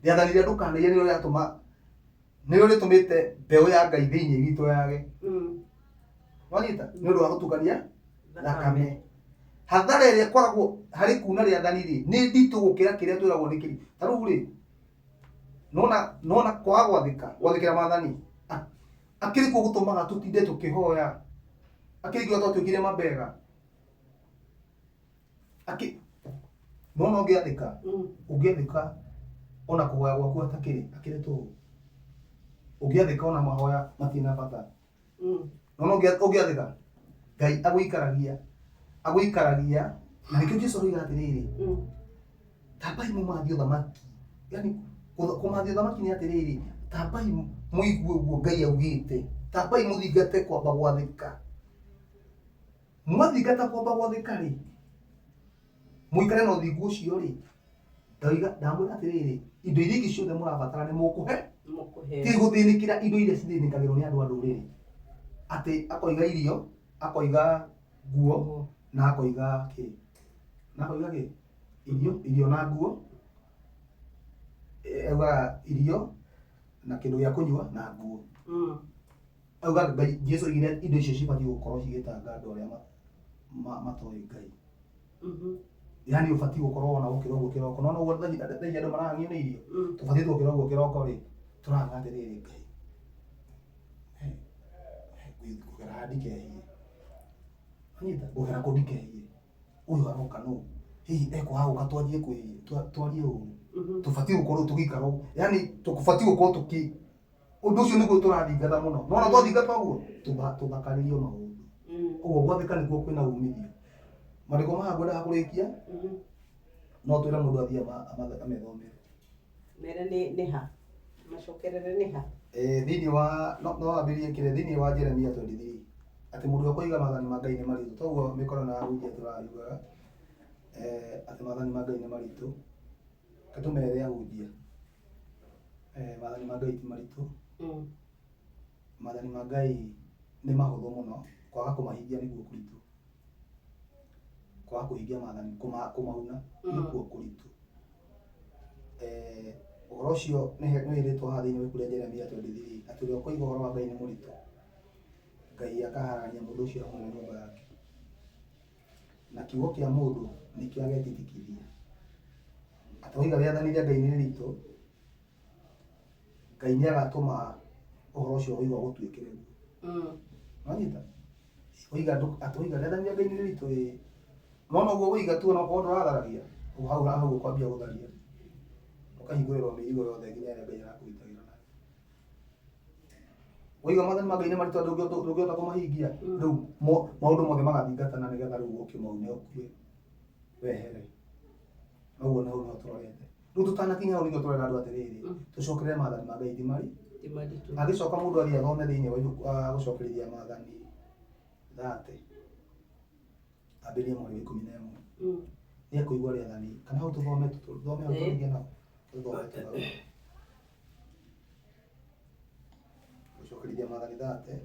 Rĩathani rĩa ndũkanaiye nĩrĩo rĩratũma, nĩrĩo rĩtũmĩte mbeũ ya Ngai thĩinĩ witũ yage. Wanyita? Nĩ ũndũ wa gũtukania thakame. Hathara ĩrĩa ĩkoragwo harĩ kuna rĩathani rĩ, nĩ nditũ gũkĩra kĩrĩa twĩragwo nĩ kĩri. Ta rĩu rĩ, Nona nona kwaga gwathĩka gwathĩkĩra maathani akĩrĩ kuo gũtũmaga tũtinde tũkĩhoya, akĩrĩ kuo twatuĩkire mabega akĩ nona ũngĩathĩka ũngĩathĩka ona kũhoya gwaku atakĩrĩ akĩrĩ tũhũ, ũngĩathĩka ona mahoya matirĩ na bata. Nona ũngĩathĩka Ngai agũikaragia agũikaragia, na nĩkĩo Jesũ aroiga atĩrĩrĩ, tambai mũmathie ũthamaki. Yani kũmathia ũthamaki nĩ atĩrĩrĩ, tambai mũigue ũguo Ngai augĩte, tambai mũthingate kwamba gwathĩka. Mwathingata kwamba gwathĩka rĩ, mũikare na ũthingu ũcio rĩ, ndoiga ndamwĩra atĩrĩrĩ, indo iria ingĩ ciothe mũrabatara nĩ mũkũhe, ti gũthĩnĩkĩra indo iria cithĩnĩkagĩrwo nĩ andũ a ndũrĩrĩ, atĩ akoiga irio, akoiga nguo, na akoiga kĩ, na akoiga kĩ, irio, irio na nguo, augaga irio na kĩndũ gĩa kũnyua na nguo. Augaga Ngai Jesu oigire indo icio cibatiĩ gũkorwo cigĩtanga andũ arĩa matoĩ Ngai. Yani ũbatiĩ gũkorwo ona ũkĩra ũguo kĩroko, no ũguo thaa ici andũ marahang'io nĩ irio, tũbatiĩ tũkĩra ũguo kĩroko rĩ, tũrahang'a atĩrĩrĩ, Ngai ngũgera haha ndikehie, wanyita, ngũgera kũ ndikehie, ũyũ aroka nũ, hihi ekwaga gũka twanjie kwĩhia, twarie ũru, tũbatiĩ gũkorwo tũgĩikara ũguo, yani tũbatiĩ gũkorwo tũkĩ ũndũ ũcio nĩguo tũrathingata mũno, nona twathingata ũguo tũthakarĩrio maũndũ. Ũguo gwathĩka nĩkuo kwĩna umithio. Maandĩko maya ngwendaga kũrĩkia, no twĩre mũndũ athiĩ amethomere. Mere nĩ ha? Macokerere nĩ ha? Thĩinĩ wa no wambĩrĩrie kĩrĩa thĩinĩ wa Jeremia 23, atĩ mũndũ ũrĩa ũkoiga maathani ma Ngai nĩ maritũ, toguo mĩkora na ahunjia tũrariugaga, atĩ maathani ma Ngai nĩ maritũ. Reke tũmere ahunjia, maathani ma Ngai ti maritũ. Maathani ma Ngai nĩ mahũthũ mũno, kwaga kũmahingia nĩguo kũritũ. Kwaga kũhingia maathani, kũmauna nĩkuo kũritũ. Ũhoro ũcio nĩ wĩrĩtwo haha thĩinĩ wa ibuku rĩa Jeremia 23, atĩ ũrĩa ũkoiga ũhoro wa Ngai nĩ mũritũ, Ngai akaharagania mũndũ ũcio hamwe na nyũmba yake. Na kiugo kĩa mũndũ nĩkĩo agetitikithia. Atĩ waiga rĩathani rĩa Ngai nĩ rĩritũ, Ngai nĩ agatũma ũhoro ũcio waigua gũtuĩkĩre guo. Wanyita? Waiga atĩ waiga rĩathani rĩa Ngai nĩ rĩritũ ĩĩ. Nona ũguo waiga tu onakorwo ndũratharagia, hau hau ũkwambia gũtharia. Ũkahingũrĩrwo mĩrigo yothe nginya ĩrĩa Ngai arakũgitagĩra nayo. Waiga maathani ma Ngai nĩ maritũ ndũngĩhota kũmahingia, rĩu maũndũ mothe magathingatana nĩgetha rĩu ũkĩmaune ũkue wehere. Noguo na hau nĩho tũrorete. Rĩu tũtanakinya hau nĩkĩo tũrera andũ atĩrĩrĩ, tũcokerere maathani ma Ngai ti mari. Agĩcoka mũndũ athiĩ athome thĩinĩ wa ibuku gũcokerithia maathani 30, ambĩrĩrie mũhari wa 11. Nĩ ekũigua rĩathani, kana hau tũthome tũthome hau tũrĩkie nao, tũthome tu hau. Gũcokerithia maathani 30,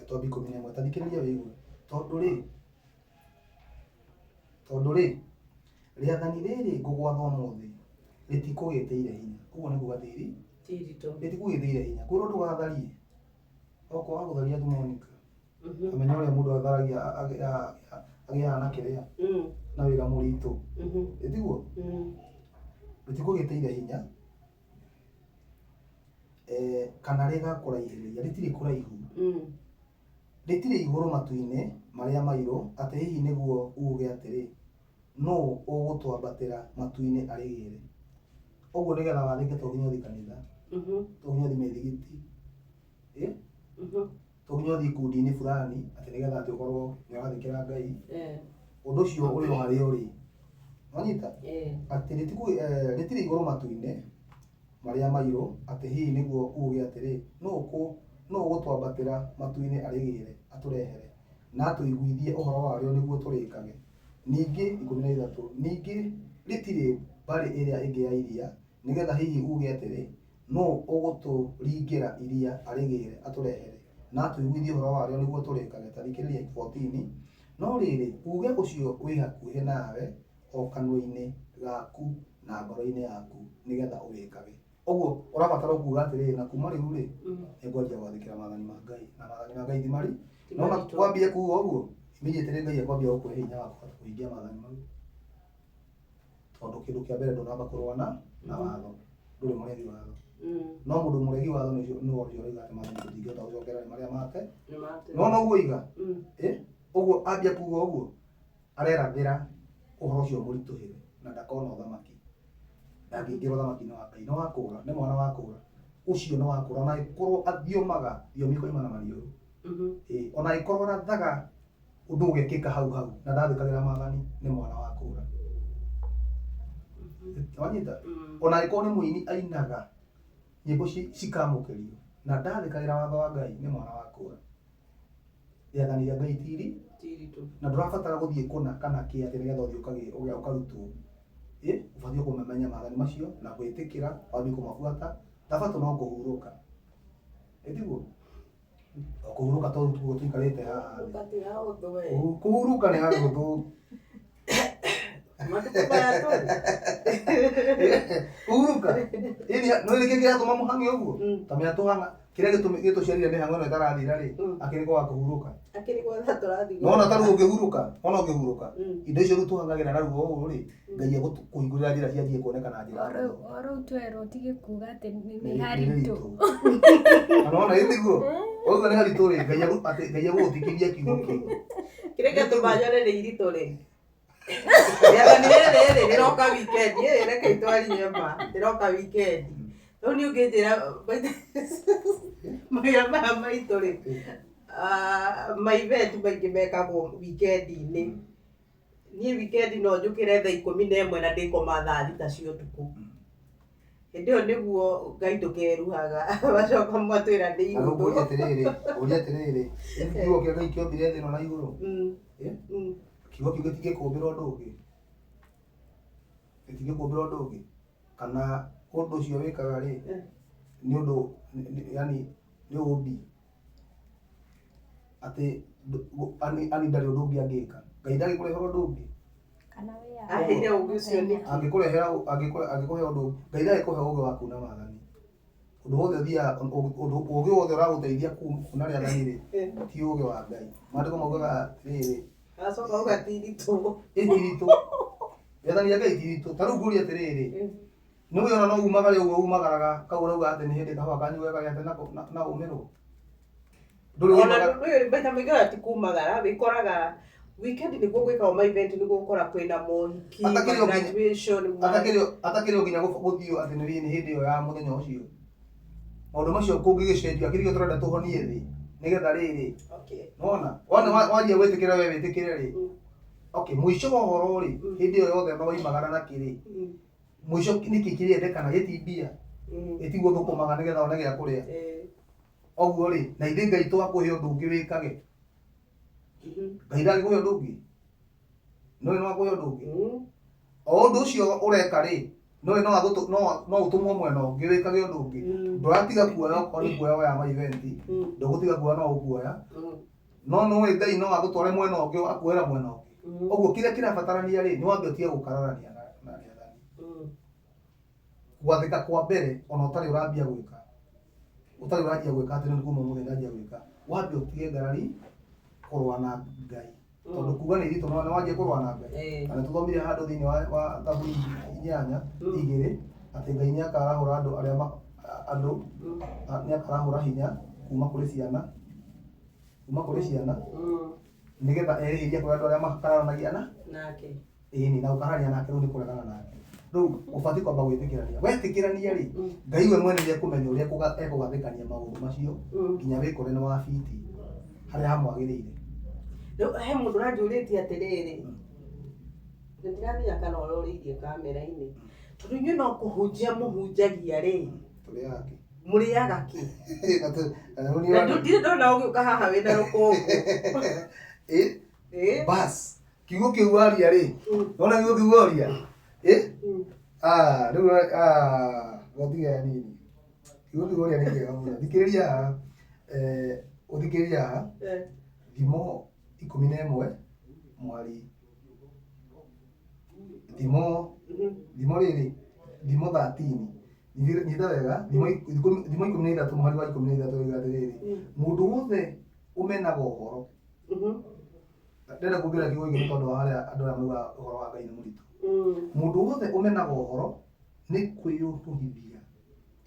twambi 11, ta thikĩrĩria wĩigue. Tondũ rĩ, rĩathani rĩrĩ ngũgwatha ũmũthĩ rĩtikũgĩtĩire hinya. Ũguo nĩ kuga tĩri rĩtikũgĩtĩire hinya. Kwĩrwo ndũgatharie, no kwaga gũtharia tu Monica. Amenya ũrĩa mũndũ atharagia agĩaga na kĩrĩa na wĩra mũritũ. Ĩtiguo? Rĩtikũgĩtĩire hinya, kana rĩgakũraihĩrĩria, rĩtirĩ kũraihu. Rĩtirĩ igũrũ matu-inĩ marĩa mairũ, atĩ hihi nĩguo uuge atĩrĩ, nũũ ũgũtwambatĩra matu-inĩ arĩgĩre? Ũguo nĩgetha wathĩke to nginya ũthiĩ kanitha, to nginya ũthiĩ mĩthigiti, to nginya ũthiĩ ikundi-inĩ fulani atĩ nĩgetha atĩ ũkorwo nĩ ũrathĩkĩra Ngai. Ũndũ ũcio ũrĩ o harĩa ũrĩ. Wanyita? Atĩ rĩtirĩ igũrũ matu-inĩ marĩa mairũ, atĩ hihi nĩguo uuge atĩrĩ, nũũ ũgũtwambatĩra matu-inĩ arĩgĩre, atũrehere, na atũiguithie ũhoro warĩo nĩguo tũrĩkage. Ningĩ 13, ningĩ rĩtirĩ mbarĩ ĩrĩa ĩngĩ ya iria, nĩgetha hihi uuge atĩrĩ, nũũ ũgũtũringĩra iria arĩgĩre, atũrehere, na atũiguithie ũhoro warĩo nĩguo tũrĩkage. Ta thikĩrĩria 14, no rĩrĩ, uuge ũcio wĩ hakuhĩ nawe, o kanua-inĩ gaku na ngoro-inĩ yaku, nĩgetha ũwĩkage. Ũguo ũrabatara kuuga atĩrĩrĩ, na kuma rĩu rĩ, nĩngwanjia gwathĩkĩra maathani ma Ngai, na maathani ma Ngai ti mari. Nona kwambia kuuga ũguo, immediately Ngai akwambia gũkũhe hinya wa kũhota kũhingia maathani mau. Tondũ kĩndũ kĩa mbere ndũnamba kũrũa na watho, ndũrĩ mũregi watho. No mũndũ mũregi watho nĩ ũcio nĩwe ũcio ũroiga atĩ maathani tũtingĩhota gũcokera nĩ marĩa mate. No noguo oiga, ũguo ambia kuga ũguo, arerathĩra ũhoro ũcio mũritũhĩre na ndakona ũthamaki. Ndangĩingĩra ũthamaki-inĩ wa Ngai. Nĩ wa kũũra, nĩ mwana wa kũũra. Ũcio nĩ wa kũũra. Ona angĩkorwo athiomaga thiomi ikoima na maniũrũ. Ĩĩ, ona angĩkorwo arathaga ũndũ ũgekĩka hau hau na ndathĩkagĩra maathani, nĩ mwana wa kũũra. Wanyita? Ona angĩkorwo nĩ mũini ainaga nyĩmbo cikamũkĩrio na ndathĩkagĩra watho wa Ngai, nĩ mwana wa kũũra. Rĩathani rĩa Ngai ti iritũ. Na ndũrabatara gũthiĩ kũna kana kĩ atĩ nĩgetha ũthiĩ ũkarutwo. Ũbatiĩ kũmamenya maathani macio na gwĩtĩkĩra wambie kũmabuata. Thabatũ no kũhurũka. Ĩ tiguo? O kũhurũka to tiguo tũikarĩte haha thĩ. Ti haũthũ we. Kũhurũka nĩ hahũthũ. Matukũ maya tũrĩ. Kũhurũka. Ĩni no nĩkĩ kĩratũma mũhang'e ũguo? Ta menya tũhang'a kĩrĩa gĩtũciarire mĩhang'o ĩno ĩtarathira rĩ, akĩrĩ kwaga kũhurũka. Akĩrĩ gwetha tũrathiĩ. Nona ta rĩu ũngĩhurũka, ona ũngĩhurũka, indo icio rĩu tũhang'agĩra naruo ũũ rĩ, Ngai egũkũhingũrĩra njĩra cianjie kuoneka na njĩra O rĩu twerwo tige kuga atĩ nĩ haritũ. Na nona ĩ tiguo? Wauga nĩ haritũ rĩ, Ngai atĩ Ngai egũgũthikithia kiugo kĩu. Kĩrĩa gĩatũma nyone nĩ iritũ rĩ, rĩathani rĩrĩ rĩ rĩroka weekend, ĩ reke itwarie ma, rĩroka weekend. Rĩu niĩ ũngĩnjĩra mawĩra maya maitũ rĩ, ma event maingĩ mekagwo weekend-inĩ. Niĩ weekend no njũkĩre thaa 11 na ndĩkoma thaa 6 cia ũtukũ. Hĩndĩ ĩyo nĩguo Ngai ndũkeruhaga, macoka matwĩra nĩ Na rĩu ngũrie ihũthũ. atĩrĩrĩ, ngũrie atĩrĩrĩ, kiugo kĩa Ngai kĩombire thĩ ĩno na igũrũ? Kiugo kĩu gĩtingĩkũmbĩra ũndũ ũngĩ? Gĩtingĩkũmbĩra ũndũ ũngĩ? Kana ũndũ ũcio wĩkaga rĩ, nĩ ũndũ, yani nĩ ũmbi? Atĩ ani ndarĩ ũndũ ũngĩ angĩka. Ngai ndangĩkũrehera ũndũ ũngĩ. Kana wĩ Aheire ũgĩ ũcio nĩkĩ? Angĩkũrehera, angĩkũhe ũndũ, Ngai ndangĩkũhe ũgĩ wa kuuna maathani. Ũndũ wothe ũthiaga, ũndũ ũgĩ wothe ũragũteithia kuuna rĩathani rĩ, ti ũgĩ wa Ngai. Maandĩko maugaga atĩrĩrĩ. Agacoka auga ti iritũ. Ĩ ti iritũ. Rĩathani rĩa Ngai ti iritũ. Ta rĩu ngũrie atĩrĩrĩ, nĩ ũĩ ona no umagare ũguo umagaraga, kau ũrauga atĩ nĩ hĩndĩ kahũa kanyu gekagĩte na ũmĩrwo. Ndũrĩ Ona woimagara. ndũĩ maita maingĩ ona ti kumagara, wĩkoraga weekend nĩguo gwĩkagwo ma event nĩguo ũkora kwĩna mohiki, ma graduation, ma Atakĩrĩ o nginya gũthiĩ atĩ nĩ hĩndĩ ĩyo ya mũthenya ũcio. Maũndũ macio kũngĩgĩcenjio, akĩrĩ kĩo tũrenda tũhonie thĩ, nĩgetha rĩrĩ. Nĩwona? Wona wanjia gwĩtĩkĩra we wĩtĩkĩre rĩ. Okay, mũico wa ũhoro rĩ, hĩndĩ ĩyo yothe no woimagara na kĩrĩ. Mũico nĩkĩ kĩrendekana gĩti mbia. Ĩtiguo thũkũmaga nĩgetha one gĩa kũrĩa. Ũguo rĩ, na ithuĩ Ngai twakũhe ũndũ ũngĩ wĩkage. Ngai ndangĩkũhe ũndũ ũngĩ. Nĩũĩ no akũhe ũndũ ũngĩ. O ũndũ ũcio ũreka rĩ, nĩũĩ no agũtũ, no no ũtũmwo mwena ũngĩ wĩkage ũndũ ũngĩ. Ndũratiga kuoya okorwo nĩ kuoya woyaga ma event, ndũgũtiga kuoya no ũkuoya. No nĩũĩ Ngai no agũtware mwena ũngĩ akuoera mwena ũngĩ. Ũguo kĩrĩa kĩrabatarania rĩ, nĩ wambe ũtige gũkararania na rĩathani. Gwathĩka kwa mbere ona ũtarĩ ũrambia gwĩka, ũtarĩ ũranjia gwĩka atĩ nĩ kuma ũmũthĩ ndanjia gwĩka, wambe ũtige ngarari kũrũa na Ngai. Tondũ kuga nĩ iritũ no wanjie kũrũa na Ngai. Na nĩtũthomire handũ thĩinĩ wa Thaburi 8 2 atĩ Ngai nĩ akarahũra andũ arĩa andũ nĩ akarahũra hinya kuma kũrĩ ciana, kuma kũrĩ ciana nĩgetha erĩhĩrie kũrĩ andũ arĩa makararanagia na nake. Ĩni, na gũkararania nake rĩu nĩ kũregana nake. Rĩu ũbatiĩ kwamba gwĩtĩkĩrania. Wetĩkĩrania rĩ, Ngai we mwene nĩ ekũmenya ũrĩa ekũgathĩkania maũndũ macio nginya wĩkore nĩ wabiti harĩa hamwagĩrĩire. Rĩu he mũndũ ũranjũrĩtie atĩrĩrĩ, na ndiramenya kana ũrorĩirie kamera-inĩ, tondũ inyuĩ no kũhunjia mũhunjagia rĩ, Tũrĩaga kĩ? Mũrĩaga kĩ? Na na rĩu nĩ Na ndirĩ ndona ũgĩũka haha wĩna rũkũngũ. Ĩ? Bas, kiugo kĩu waria rĩ, nona kiugo kĩu waria? Ĩ? Rĩu gotige hanini. Kiugo kĩu waria nĩ kĩega mũno. Thikĩrĩria haha, ũthikĩrĩrie haha, Thimo 11 mwari Thimo, thimo rĩrĩ, thimo 13. Nyita wega, thimo 13 mũhari wa 13 ũroiga atĩrĩrĩ, mũndũ wothe ũmenaga ũhoro, Ndĩrenda kuongerera kiugo gĩkĩ nĩ tondũ wa harĩa andũ arĩa maugaga ũhoro wa Ngai nĩ mũritũ. Mũndũ wothe ũmenaga ũhoro nĩ kwĩyũnũhithia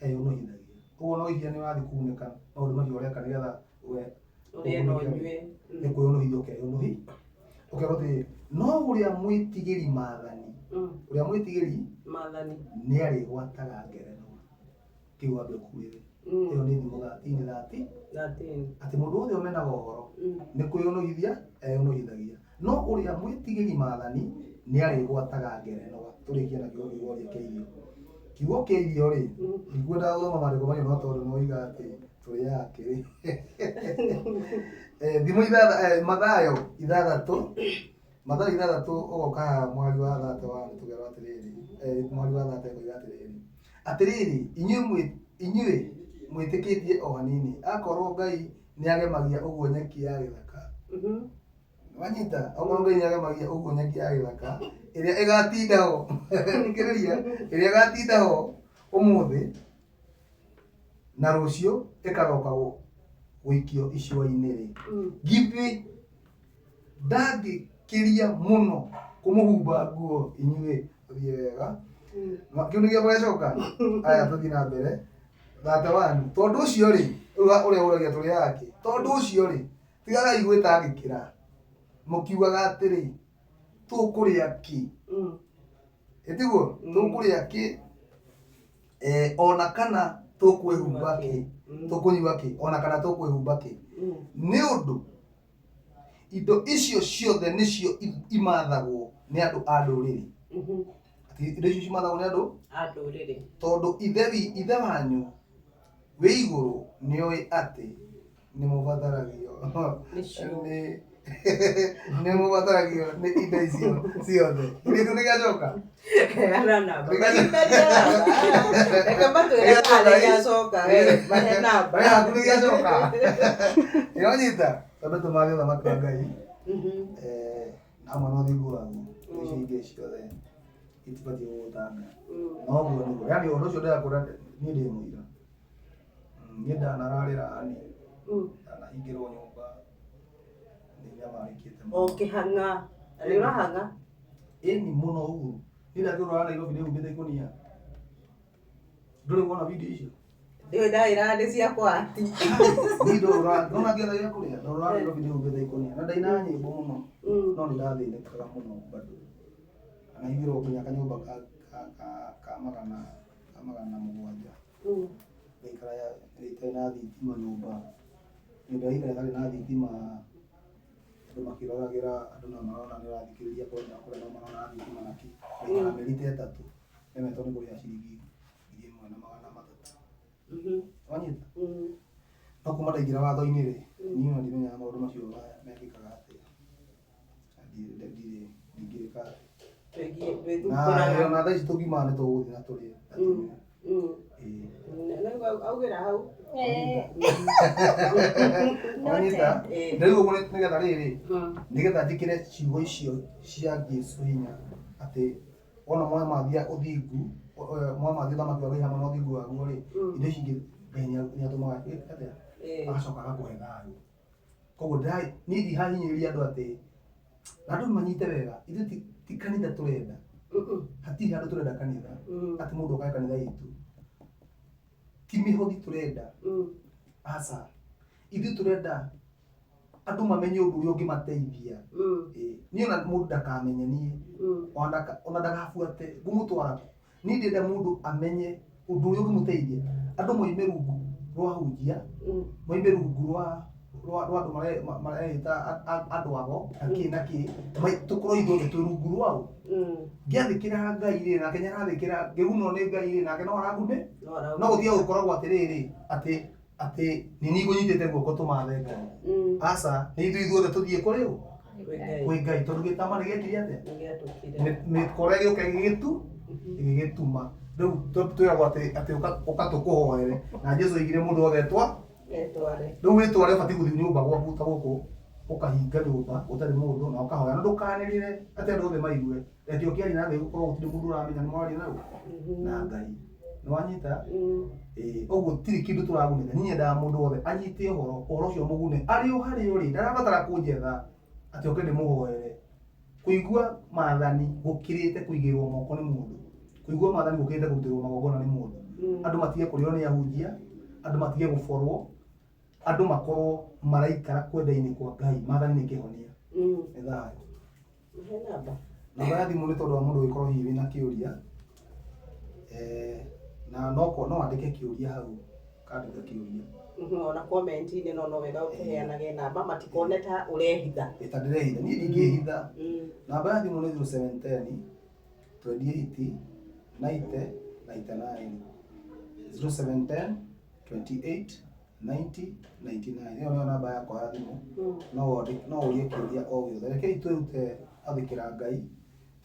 eyũnũhithagia. Ũguo no ihia nĩ ũrathiĩ kũgunĩka maũndũ macio ũreka nĩgetha we Ũrĩe na ũnyue. Nĩ kwĩyũnũhithia ũkeyũnũhi. Ũkerwo atĩrĩrĩ, no ũrĩa mwĩtigĩri maathani, ũrĩa mwĩtigĩri Maathani. nĩ arĩgwataga ngerenwa. Kĩu wambe ũkuĩre. Ĩyo nĩ thimo 13 30. 13. Atĩ mũndũ wothe ũmenaga ũhoro nĩ kwĩyũnũhithia eyũnũhithagia. No ũrĩa mwĩtigĩri maathani nĩ arĩgwataga ngerenwa. Tũrĩkie na kiugo kĩu woria kĩa irio. Kiugo kĩa irio rĩ, ndikwendaga gũthoma maandĩko macio no tondũ nĩ woiga atĩ tũrĩaga kĩrĩ. Thimo Mathayo 6, Mathayo 6 ũgoka haha mweri wa 31 tũkerwo atĩrĩrĩ, mweri wa 30 ĩkoiga atĩrĩrĩ, atĩrĩrĩ inyuĩ mwĩtĩkĩtie o hanini, akorwo Ngai nĩagemagia ũguo nyeki ya gĩthaka. Wanyita, akorwo Ngai nĩagemagia ũguo nyeki ya gĩthaka, ĩrĩa ĩgatinda ho, thikĩrĩria, ĩrĩa ĩgatinda ho ũmũthĩ na rũciũ ĩkaroka gũikio icua-inĩ rĩ, githĩ ndangĩkĩria mũno kũmũhumba nguo inyuĩ? Tũthiĩ wega. Kĩu nĩkĩo gũgacoka. Aya tũthiĩ na mbere. 31. Tondũ ũcio rĩ, rĩu ũrĩa ũragia tũrĩaga kĩ? Tondũ ũcio rĩ, tigagai gwĩtangĩkĩra mũkiugaga atĩrĩ, tũkũrĩa kĩ? Ĩtiguo? Tũkũrĩa kĩ? Ona kana tũkwĩhumba kĩ? Tũkũnyua kĩ? Ona kana tũkwĩhumba kĩ? Nĩ ũndũ indo icio ciothe nĩcio imathagwo nĩ andũ a ndũrĩrĩ. Atĩ indo icio cimathagwo nĩ andũ a ndũrĩrĩ. Tondũ ithe wanyu wĩ igũrũ nĩoĩ atĩ nĩ mũbataragio nĩ mũbataragio nĩ indo icio ciothe. Gĩkĩ nĩ gĩacoka? Heana namba. Reke matwĩre kana nĩ gĩacoka, mahe namba. We haku nĩ gĩacoka? Ĩronyita? Twambe tũmathe ũthamaki wa Ngai. Na hamwe na ũthingu waguo. Icio ingĩ ciothe itibatiĩ gũgũtanga. No ũguo nĩguo. Yaani ũndũ ũcio ndĩrakwĩra niĩ ndĩ mũira. Niĩ ndanararĩra ani. Ndanahingĩrwo nyũmba. Nĩ nyamarĩkĩte mũno. O ũkĩhang'a. Na nĩ ũrahang'a? Ĩni mũno ũguo. Niĩ ndakĩũrũra Nairobi ndĩhumbĩte ikũnia. Ndũrĩ wona video icio? Ndiũĩ ndawĩraga nĩ cia kwati. Niĩ ndorora, ndona ngĩetha gĩa kũrĩa, ndorora Nairobi ndĩhumbĩte ikũnia. Na ndainaga nyĩmbo mũno. No nĩ ndathĩnĩkaga mũno bado. Nahingĩrwo nginya kanyũmba ka 700. Ngaikara ĩtarĩ na thitima nyũmba. Nyũmba ĩraikara ĩtarĩ na thitima, andũ makĩroragĩra, andũ no marona nĩ ũrathikĩrĩria kũrĩa no marona thitima na kĩ. Ngaikara mĩeri ta 3 nemetwo nĩ kũrĩha ciringi 1300. Wanyita? No kuma ndaingĩra watho-inĩ rĩ, niĩ ona ndimenyaga maũndũ macio mekĩkaga atĩa. Ndirĩ ndingĩka. Na ona thaa ici tũngiumaga nĩ tũgũthiĩ na tũrĩe na tũnyue. Ĩĩ. Augĩra hau. Wanyita? Rĩu ũguo nĩgetha rĩrĩ, nĩgetha njĩkĩre ciugo icio cia Jesũ hinya atĩ wona mwamathia ũthingu, mwamathia ũthamaki wa Ngai hamwe na ũthingu waguo rĩ, indo ici ingĩ Ngai nĩatũmaga atĩa? Agacoka agakũhe thayũ. Koguo niĩ ndihahinyĩrĩria andũ atĩ, na andũ manyite wega, ithuĩ ti kanitha tũrenda. Hatirĩ handũ tũrenda kanitha, atĩ mũndũ okae kanitha itũ. Ti mĩhothi tũrenda. Aca. Ithuĩ tũrenda andũ mamenye ũndũ ũrĩa ũngĩmateithia. Niĩ ona mũndũ ndakamenye niĩ. Ona ndagabuate, ngũmũtwara kũ? Niĩ ndĩrenda mũndũ amenye ũndũ ũrĩa ũngĩmũteithia. Andũ moime rungu rwa hunjia, moime rungu rwa andũ mareĩta andũ ago, na kĩ na kĩ, tũkorwo ithuothe twĩ rungu rwao. Ngĩathĩkĩra Ngai rĩ, nake nĩarathĩkĩra, ngĩgunwo nĩ Ngai rĩ, nake no arangune. No gũtige gũkoragwo atĩrĩrĩ, atĩ atĩ nĩ niĩ ngũnyitĩte guoko tũmathe Ngai. Aca, nĩ ithuĩ ithuothe tũthiĩ kũrĩ ũ? Kwĩ Ngai. Tondũ gĩtama nĩ gĩekire atĩa? Mĩkora ĩgĩũka ĩgĩgĩtuma. Rĩu twĩragwo atĩ ũka tũkũhoere. Na Jesũ oigire mũndũ wothe etwa? Rĩu wĩtware ũbatiĩ gũthiĩ nyũmba gwaku ta gũkũ, ũkahinga nyũmba gũtarĩ mũndũ na ũkahoya. Na ndũkanĩrĩre atĩ andũ othe maigue. Reke ũkĩaria na Ngai gũkorwo gũtirĩ mũndũ ũramenya nĩ mwaria na ũ? Na Ngai. Nĩ wanyita? Ũguo tirĩ kĩndũ tũragunĩka. Niĩ nyendaga mũndũ wothe anyite ũhoro, ũhoro ũcio mũgune. Arĩ o harĩa ũrĩ, ndarabatara kũnjetha. Atĩ oke ndĩmũhoere. Kũigua maathani gũkĩrĩte kũigĩrĩrwo moko nĩ mũndũ. Kũigua maathani gũkĩrĩte kũrutĩrwo magongona nĩ mũndũ. Andũ matige kũrĩo nĩ ahunjia, andũ matige gũborwo, andũ makorwo maraikara kwenda-inĩ kwa Ngai. Maathani nĩ kĩhonia. Nĩ thayũ. He namba. Namba ya thimũ nĩ tondũ wa mũndũ ũngĩkorwo hihi wĩna kĩũria, na no no wandĩke kĩũria hau, ũkandĩka kĩũria. Ona comment-inĩ no no wega ũkĩheanage namba matikone ta ũrehitha. Ĩ ta ndĩrehitha, niĩ ndingĩhitha. Namba ya thimũ nĩ 0710 28 90 99. 0710 28 90 99. Ĩyo nĩyo namba yakwa ya thimũ. No wandĩke, no ũrie kĩũria o gĩothe. Rekei twĩrute gwathĩkĩra Ngai,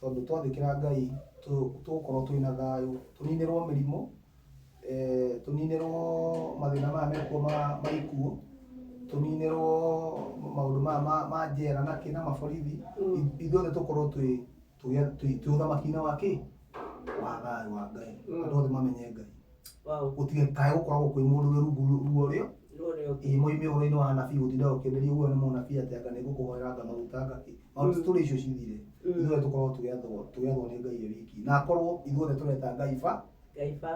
tondũ twathĩkĩra Ngai tũgũkorwo twĩna thayũ, tũninĩrwo mĩrimũ, tũninĩrwo mathĩna maya mekuo ma ikuũ, tũninĩrwo maũndũ maya ma njera na kĩ na maborithi, ithuothe tũkorwo twĩ twĩ ũthamaki-inĩ wa kĩ? Wa thayũ wa Ngai. Andũ othe mamenye Ngai. Gũtigakae gũkoragwo kwĩ mũndũ wĩ rungu rwa ũrĩa ĩĩ moime ũhoro-inĩ wa anabii gũtinda ũkĩenderio guoya nĩ mũnabii atĩ anga nĩ ngũkũhoera anga maguta anga kĩ. Maũndũ tũrĩ icio cithire. Ithuothe tũkorwo tũgĩathwo tũgĩathwo nĩ Ngai e wiki. Na akorwo ithuothe tũreta Ngai ba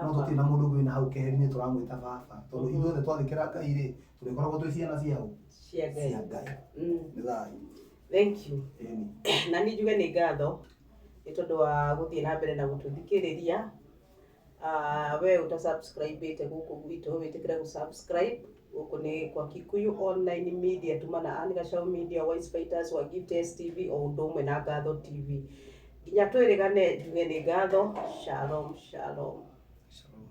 no tũtirĩ na mũndũ ũngĩ wĩna hau keheri-inĩ tũramwĩta baba. Tondũ ithuothe twathĩkĩra Ngai rĩ, tũrĩkoragwo twĩ ciana cia ũ? Cia Ngai. Cia Ngai. Nĩ thayũ. Thank you. Ĩni. Na niĩ njuge nĩ ngatho nĩ tondũ wa gũthiĩ na mbere na gũtũthikĩrĩria. We ũta subscribe ĩte gũkũ gwitũ wĩtĩkĩre gũ subscribe. Gũkũ nĩ kwa Kikuyu Online Media, tuma na Ann Gachau Media, Wise Fighters wa Gift STV o ũndũ ũmwe na Ngatho TV. Nginya twĩrĩgane njuge nĩ ngatho. Shalom, shalom. Shalom.